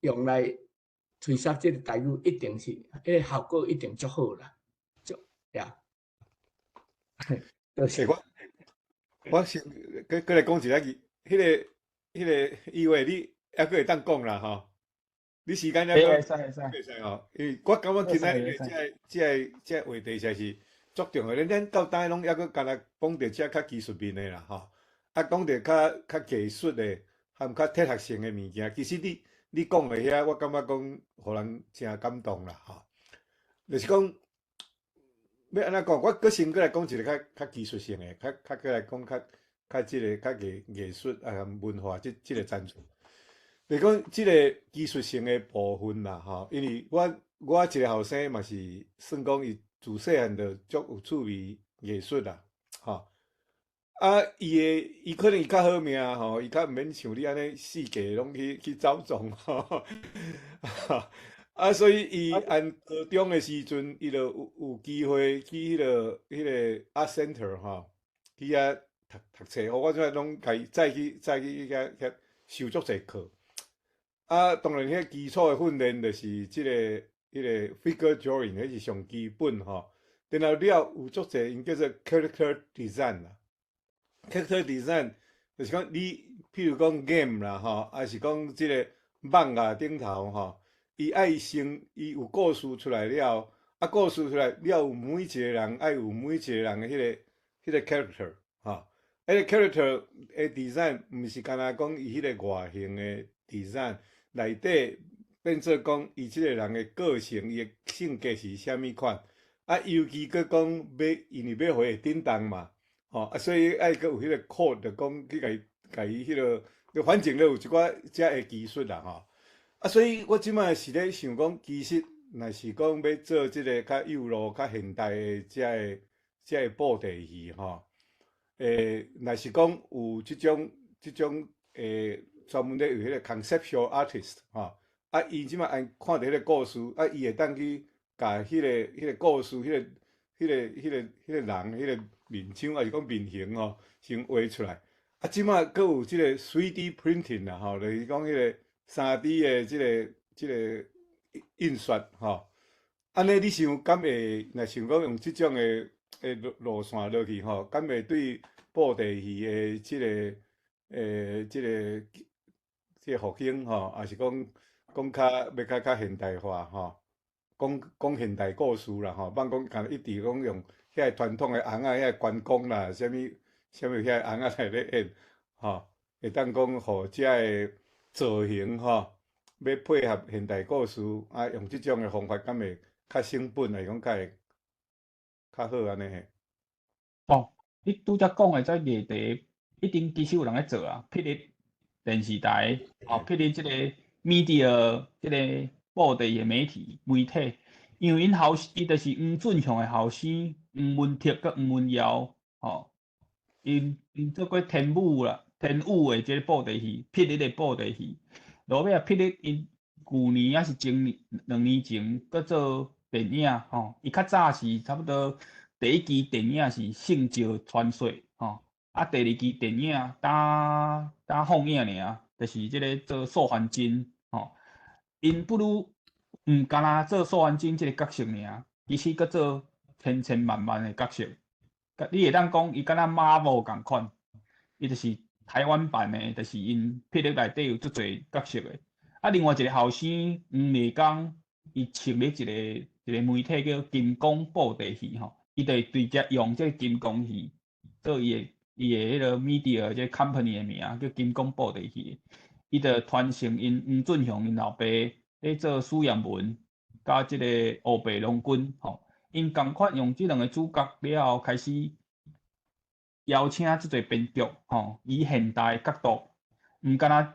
用來推捒這個台語，一定是彼个效果一定足好啦，足呀。就是。我先閣來講一下，彼个以為你猶閣會當講啦吼，你時間猶閣會使會使會使吼，因為我感覺今仔日這個話題實在是足重要，咱到今攏猶閣干焦講著這較技術面的啦吼，啊講著較技術的，含較哲學性的物件，其實你講的遐，我感覺講予人誠感動啦吼，就是講欲按怎講，我閣先閣來講一個較技術性的，較閣來講較這個較藝術啊文化這個層次。就是講這個技術性的部分啦，吼，因為我一個後生嘛是算講伊自細漢就足有趣味藝術啦，吼。啊，伊可能伊較好命吼，伊較毋免像你按呢四界攏去走傱吼。啊，所以伊按高中的時陣，伊就有機會去彼個 Art Center 吼，去遐讀冊。我這攏共伊載去遐修足濟課。啊，當然，彼個基礎的訓練就是這個 figure drawing，彼是上基本吼。然後了有足濟，𪜶叫做 character design 啦。character design 就是講你，譬如講 game 啦吼，還是講這個漫畫頂頭吼，伊愛先伊有故事出來了，啊，故事出來了，有每一個人愛有每一個人的彼個 character 吼，彼個 character 的 design 毋是干焦講伊彼個外形的 design，內底變做講伊這個人的個性，伊的性格是啥物款，啊，尤其閣講欲，因為欲予伊會振動嘛，吼，啊，所以愛閣有彼個 code，就講去共伊彼個，反正咧有一寡遮的技術啦，吼。啊，所以我這擺是咧想講，其實若是講欲做這個較幼路、較現代的遮個布袋戲吼，若是講有這種專門咧有彼個 conceptual artist 吼，啊，伊這擺按看著彼個故事，啊，伊會當去共彼個故事、彼個人、彼個面相，抑是講面型吼，先畫出來。啊，這擺閣有這個 3D printing 啦，吼，就是講彼個3D 的這個印刷吼。按呢，你想敢會，若想講用這種的路線落去吼，敢會對布袋戲的這個復興吼，抑是講較欲較現代化吼，講現代故事啦吼，莫講干焦一直講用遐個傳統的尪仔、遐個關公啦，啥物啥物遐個尪仔來咧演吼，會當講予遮个造型吼，欲配合現代故事，啊，用這種的方法，敢會較省本，抑是講較會較好按呢嘿？哦，你拄才講的這議題，一定其實有人咧做啊，霹靂電視台，哦，霹靂這個 media，這個布袋的媒體，因為𪜶後伊就是黃俊雄的後生黃文哲佮黃文耀，吼，𪜶做過天母啦，天舞的這個布袋戲，霹靂的布袋戲，落尾啊，霹靂𪜶舊年抑是前年2年前，閣做電影，吼，伊較早是差不多第一支電影是《聖石傳說》，吼，啊，第二支電影當放映爾，就是這個做素還真，吼，𪜶不如毋干焦做素還真這個角色爾，其實閣做千千萬萬的角色，你會當講伊敢若 Marvel 仝款，伊就是台灣版的，就是𪜶霹靂內底有足濟角色的。啊，另外一個後生黃麗剛。伊設立一個媒體叫金剛布袋戲吼，伊就直接用這個金剛戲做伊的彼個 media 這個 company 的名，叫金剛布袋戲。伊就傳承𪜶黃俊雄𪜶老爸咧做史艷文，佮這個烏白郎君吼，𪜶仝款用這兩个主角了後，開始邀請這濟編劇吼，以現代角度，毋干焦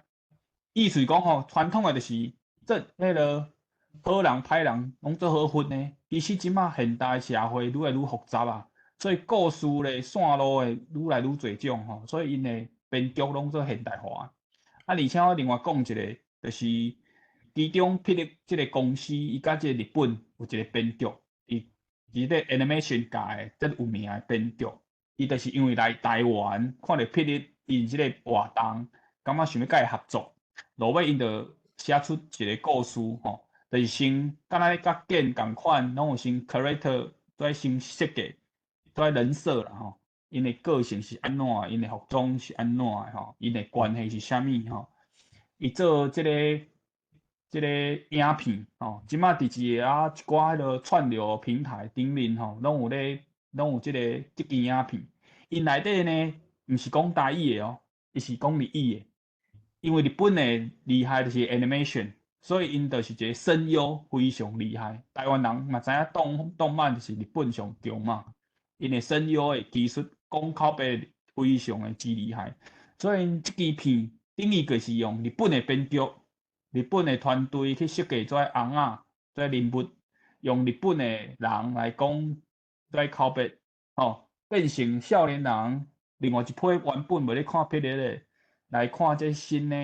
意思講吼，傳統的就是這彼个好人歹人攏做好分的。其實這馬現代社會愈來愈複雜啊，所以故事咧線路會愈來愈濟種吼，所以𪜶的編劇攏做現代化。啊，而且我另外講一个，就是其中霹靂這个公司，伊佮這个日本有一个編劇，伊佇咧 animation 界的足有名的編劇，伊就是因為來台灣看著霹靂𪜶這个活動，感覺想欲佮伊合作，落尾𪜶就寫出一个故事吼，就是先敢若佮建仝款，攏有先 character 都愛先設計，都愛人設啦吼，𪜶的個性是按怎，𪜶的服裝是按怎的吼，𪜶的關係是啥物吼？伊做這個影片吼，這馬佇一个啊一寡彼个串流平台頂面吼，攏有咧，攏有這支影片。𪜶內底呢，毋是講台語的哦，伊是講日語的。因為日本的厲害就是 animation，所以𪜶就是一个聲優非常厲害。台灣人嘛知影動漫就是日本上強嘛，𪜶的聲優的技術講口白非常的之厲害。所以這支片等於就是用日本的編劇、日本的團隊去設計這尪仔、這人物，用日本的人來講這口白，吼，變成少年人另外一批原本無咧看霹靂的來看這新的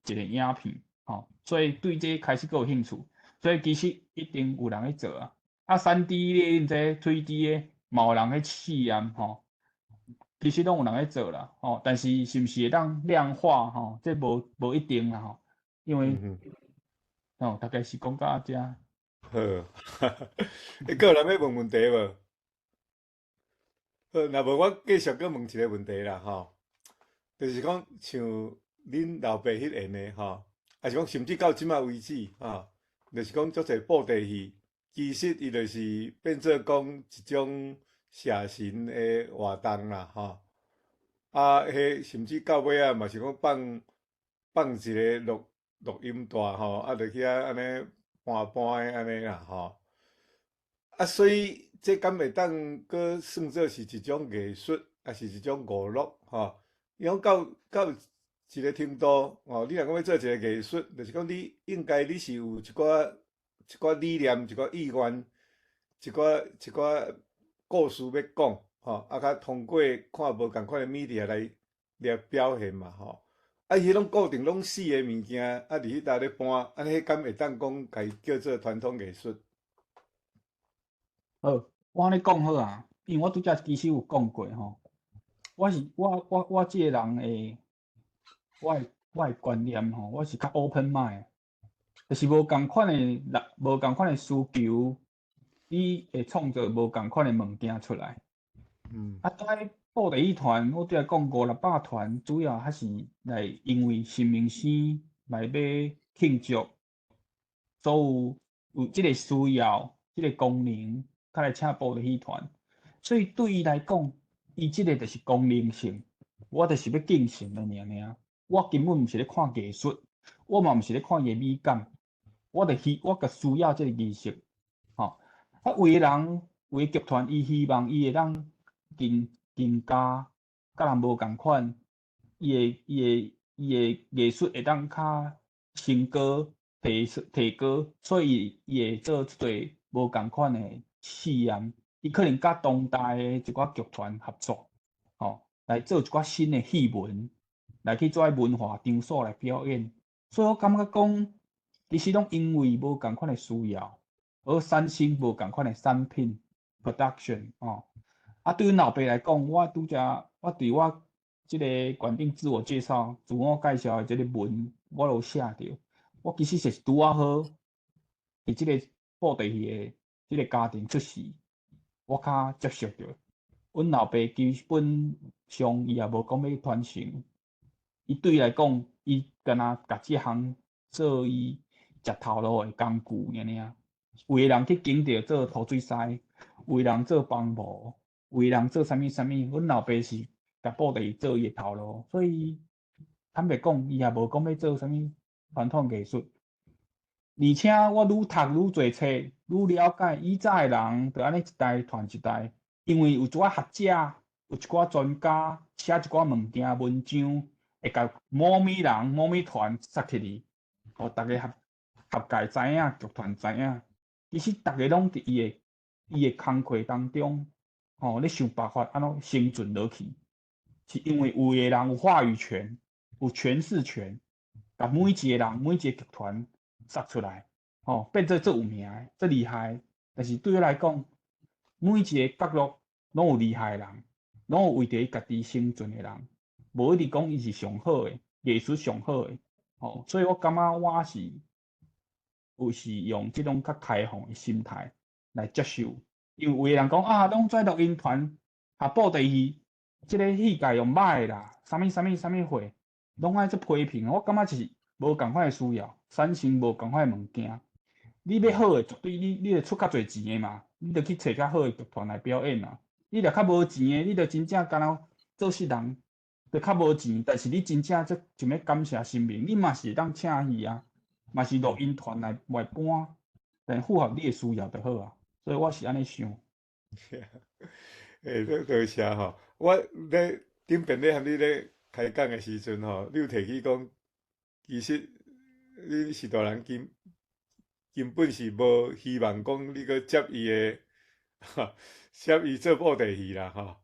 一个影片，吼，所以對這開始閣有興趣，所以其實一定有人去做啊。啊，3D 列印這 3D 的嘛有人去試驗，吼，其實攏有人去做啦，吼，但是是毋是會當量化，吼，這無一定啦，吼，因為，吼，大概是講到遮。好，欸，閣有人欲問問題無？好，若無我繼續閣問一个問題啦，吼，就是講像恁老爸彼緣的吼，抑是講甚至到這馬為止，吼，就是講足濟布袋戲，其實伊就是變做講一種邪神的活動啦，吼。啊，彼甚至到尾仔嘛是講放一个錄音帶吼，啊，就去遐按呢搬搬的按呢啦，吼。啊，所以這敢會當閣算做是一種藝術，抑是一種娛樂，吼？伊講到一个程度，吼，你若講欲做一个藝術，就是講你應該你是有一寡理念、一寡意願、一寡故事欲講，吼，啊，較通過看無仝款的 media 來表現嘛，吼。啊，彼攏固定攏死的物件，啊，佇彼搭咧搬，按呢彼敢會當講共伊叫做傳統藝術？好，我按呢講好啊，因為我拄才其實有講過吼，我是我我我這个人的，我的觀念吼，我是較 open mind，就是無仝款的人，無仝款的需求，你會創造無仝款的物件出來。啊，蹛布袋戲團，我拄才講五六百團，主要還是來因為神明生來欲慶祝，所有有這个需要，這个功能，較來請布袋戲團。所以對伊來講，伊這个就是功能性，我就是欲敬神的爾爾。我根本毋是咧看藝術，我嘛毋是咧看伊的美感，我就希我閣需要這个儀式，吼。啊，有的人有的劇團，伊希望伊會當更加佮人無仝款，伊的藝術會當較升高提高，所以伊會做這濟無仝款的試驗。伊可能佮當代的一寡劇團合作，吼，來做一寡新的戲文，來去做文化場所來表演。所以我感覺講，其實攏因為無仝款的需要，而產生無仝款的產品 production 吼。啊，對阮老爸來講，我拄才我佇我這个決定自我介紹、自我介紹的這个文，我有寫著。我其實是拄仔好佇這个布袋戲的這个家庭出世，我較接觸著。阮老爸基本上伊也無講欲傳承，伊對伊來講，伊敢若共這項做伊食頭路的工具爾爾。有的人去拣著做塗水師，有的人做幫模，有的人做啥物啥物。阮老爸是共布袋戲做伊的頭路，所以坦白講，伊也無講欲做啥物傳統藝術。而且我愈讀愈濟冊，愈了解以早的人，就按呢一代傳一代，因為有一寡學者，有一寡專家寫一寡物件文章，會共某物人、某物團殺起去，予逐家合合界知影，劇團知影。其實逐家攏佇伊的工課當中，吼咧想辦法按怎生存落去，是因為有的人有話語權，有詮釋權，共每一個人、每一個劇團殺出來，吼變做足有名的、足厲害。但是對我來講，每一個角落攏有厲害的人，攏有為著伊家己生存的人，無一定講伊是上好的，藝術上好的，吼。所以我感覺我是有是用這種較開放的心態來接受，因為有的人講啊，攏跩錄音團啊，布袋戲，這个戲界用歹啦，啥物啥物啥物貨，攏愛做批評。我感覺就是無仝款的需要，產生無仝款的物件。你欲好的，絕對你會出較濟錢的嘛，你著去揣較好的劇團來表演啊。你若較無錢的，你著真正敢若做穡人，著較無錢，但是你真正這想欲感謝神明，你嘛是會當請戲啊，嘛是錄音團來來搬，但符合你的需要就好啊。所以我是按呢想。欸，多謝吼，我咧頂邊咧和你咧開講的時陣吼，你有提起講，其實恁序大人根本是無希望講你閣接伊的，接伊做布袋戲啦吼。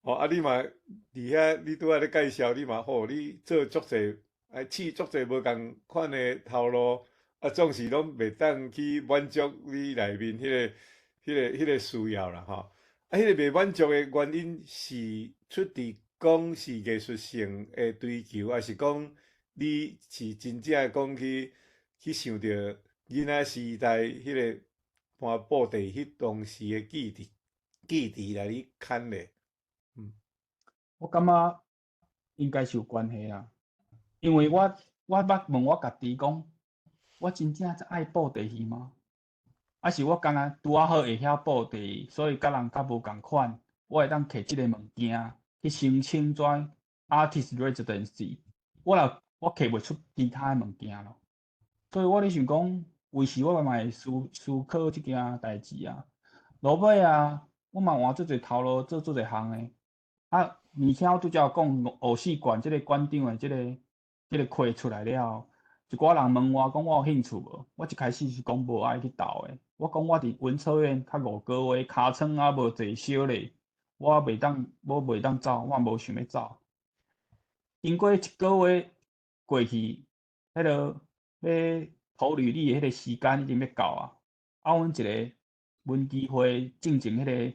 哦，啊，你嘛佇遐，你拄仔咧介紹，你嘛好，你做足濟，愛試足濟無仝款的頭路，啊，總是攏袂當去滿足你內面彼個需要啦吼。啊，彼個袂滿足的原因是出佇講是藝術性的追求，抑是講你是真正講去想著囡仔時代彼個搬布袋彼當時的記憶來你牽咧？我感覺應該是有關係啦，因為我捌問我家己講，我真正遮愛布袋戲嗎？抑是我敢若拄仔好會曉布袋戲，所以佮人較無仝款，我會當摕這个物件去申請做 artist residency。我若我摕袂出其他的物件咯，所以我咧想講，有時我嘛會思考這件代誌啊。落尾啊，我嘛換足濟頭路做足濟項的。啊，而且我拄才有講偶戲館這个館長的這个課出來了後，一寡人問我講我有興趣無？我一開始是講無愛去鬥的。我講我佇文策院較5個月，尻川猶無坐燒咧，我袂當走，我無想欲走。經過一個月過去，彼个欲投履歷的彼个時間已經欲到啊！啊，阮一个文基會進前彼个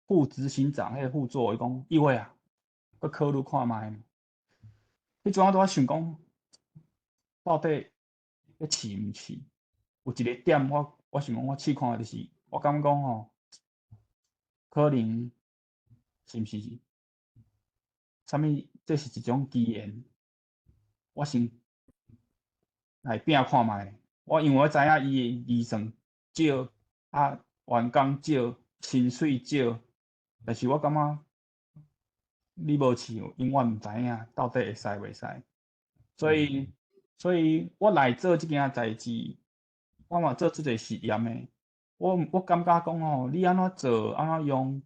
副執行長，彼个副座伊講，伊話啊，閣考慮看覓。彼陣我拄仔想講，到底欲試毋試？有一个點我想講，我試看就是，我感覺講吼，可能是毋是啥物？這是一種機緣，我先來拼看覓。我因為我知影伊的預算少，啊，員工少，薪水少，但是我感覺你無試，永遠毋知影到底會使袂使。所以我來做這件代誌，我嘛做足濟實驗的。我感覺講吼，你按怎做，按怎用，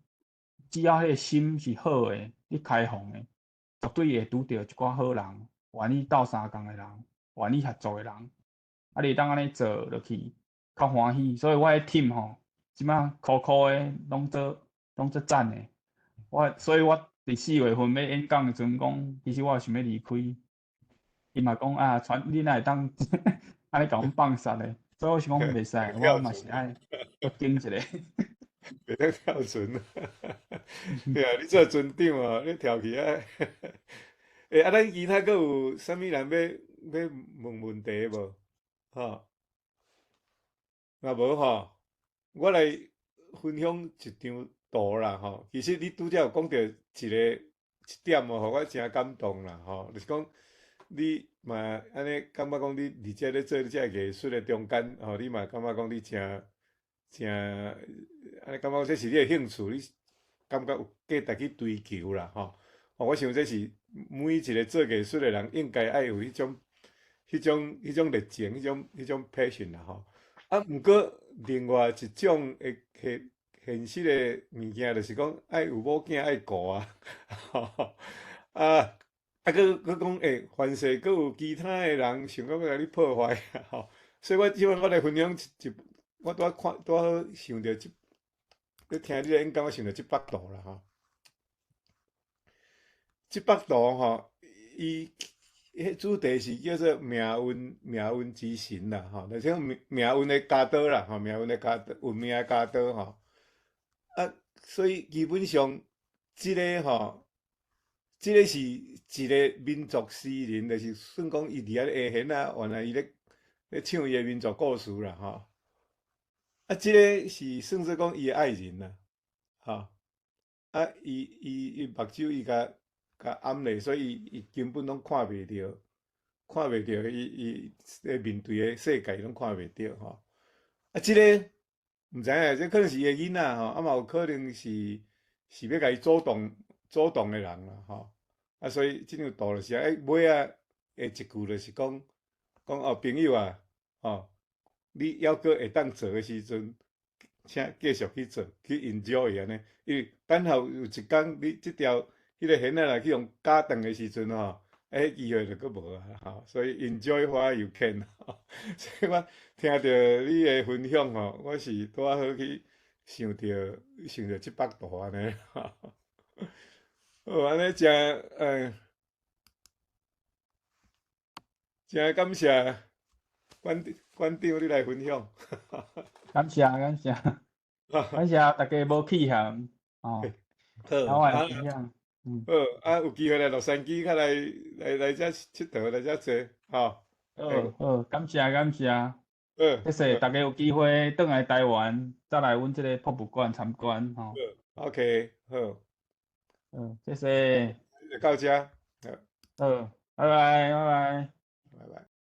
只要彼个心是好的，你開放的，絕對會拄著一寡好人，願意鬥相共的人，願意合作的人。啊，你會當按呢做落去，較歡喜。所以我的 team 吼，這擺苦苦的，攏做讚的。所以我佇4月份欲演講的時陣講，其實我也想欲離開。伊嘛講啊，傳你哪會當按呢共阮放殺咧？所以我想講袂使，我嘛是愛閣頂一下。袂當跳船。對啊，你做船長啊，你跳起來。欸，啊，咱其他閣有啥物人欲問問題無？吼？若無吼，我來分享一張圖啦吼。其實你拄才有講著一個一點哦，予我誠感動啦吼，就是講你嘛按呢感覺講你佇遮咧做這个藝術的中間，吼，你嘛感覺講你誠誠按呢感覺這是你的興趣，你感覺有價值去追求啦，吼。哦，我想這是每一個做藝術的人應該愛有彼種熱情，彼種 passion 啦，吼。啊，毋過另外一種的現現實的物件，就是講愛有某囝愛顧啊，啊，閣講欸，凡勢閣有其他的人想講欲共你破壞，吼。所以我這擺我來分享一，我拄仔看拄仔好想著這，咧聽你咧演講，我想著這幅圖啦，吼。這幅圖吼，伊彼主題是叫做命運之神啦，吼，就是講命運的鉸刀啦，吼，命運的鉸刀，運命的鉸刀吼。啊，所以基本上這个吼，這个是一個民族詩人，就是算講伊佇遐咧下弦啊，原來伊咧唱伊的民族故事啦，吼。啊，這个是算做講伊的愛人啦，吼。啊，伊目睭伊共掩咧，所以伊根本攏看袂著伊咧面對的世界攏看袂著吼。啊，這个毋知影，這可能是伊的囡仔吼，啊嘛有可能是欲共伊阻擋的人啦吼。啊，所以這張圖就是欸，尾仔的一句就是講哦，朋友啊，吼，你猶閣會當做的時陣，請繼續去做，去 enjoy 按呢。因為等候有一工你這條彼个弦仔若去予絞斷的時陣吼，欸，機會就閣無啊，吼。所以 enjoy while you can。所以我聽著你的分享吼，我是拄仔好去想著這幅圖按呢。好，按呢誠感謝館長你來分享。感謝感謝，感謝大家無棄嫌哦。好，我來分享。好，啊，有機會來洛杉磯，較來遮𨑨迌，來遮坐，吼。好，好，感謝感謝。好，謝謝大家有機會轉來台灣，再來阮這个博物館參觀，吼。好，OK，好。嗯，謝謝。就到遮。好，拜拜，拜拜。拜拜。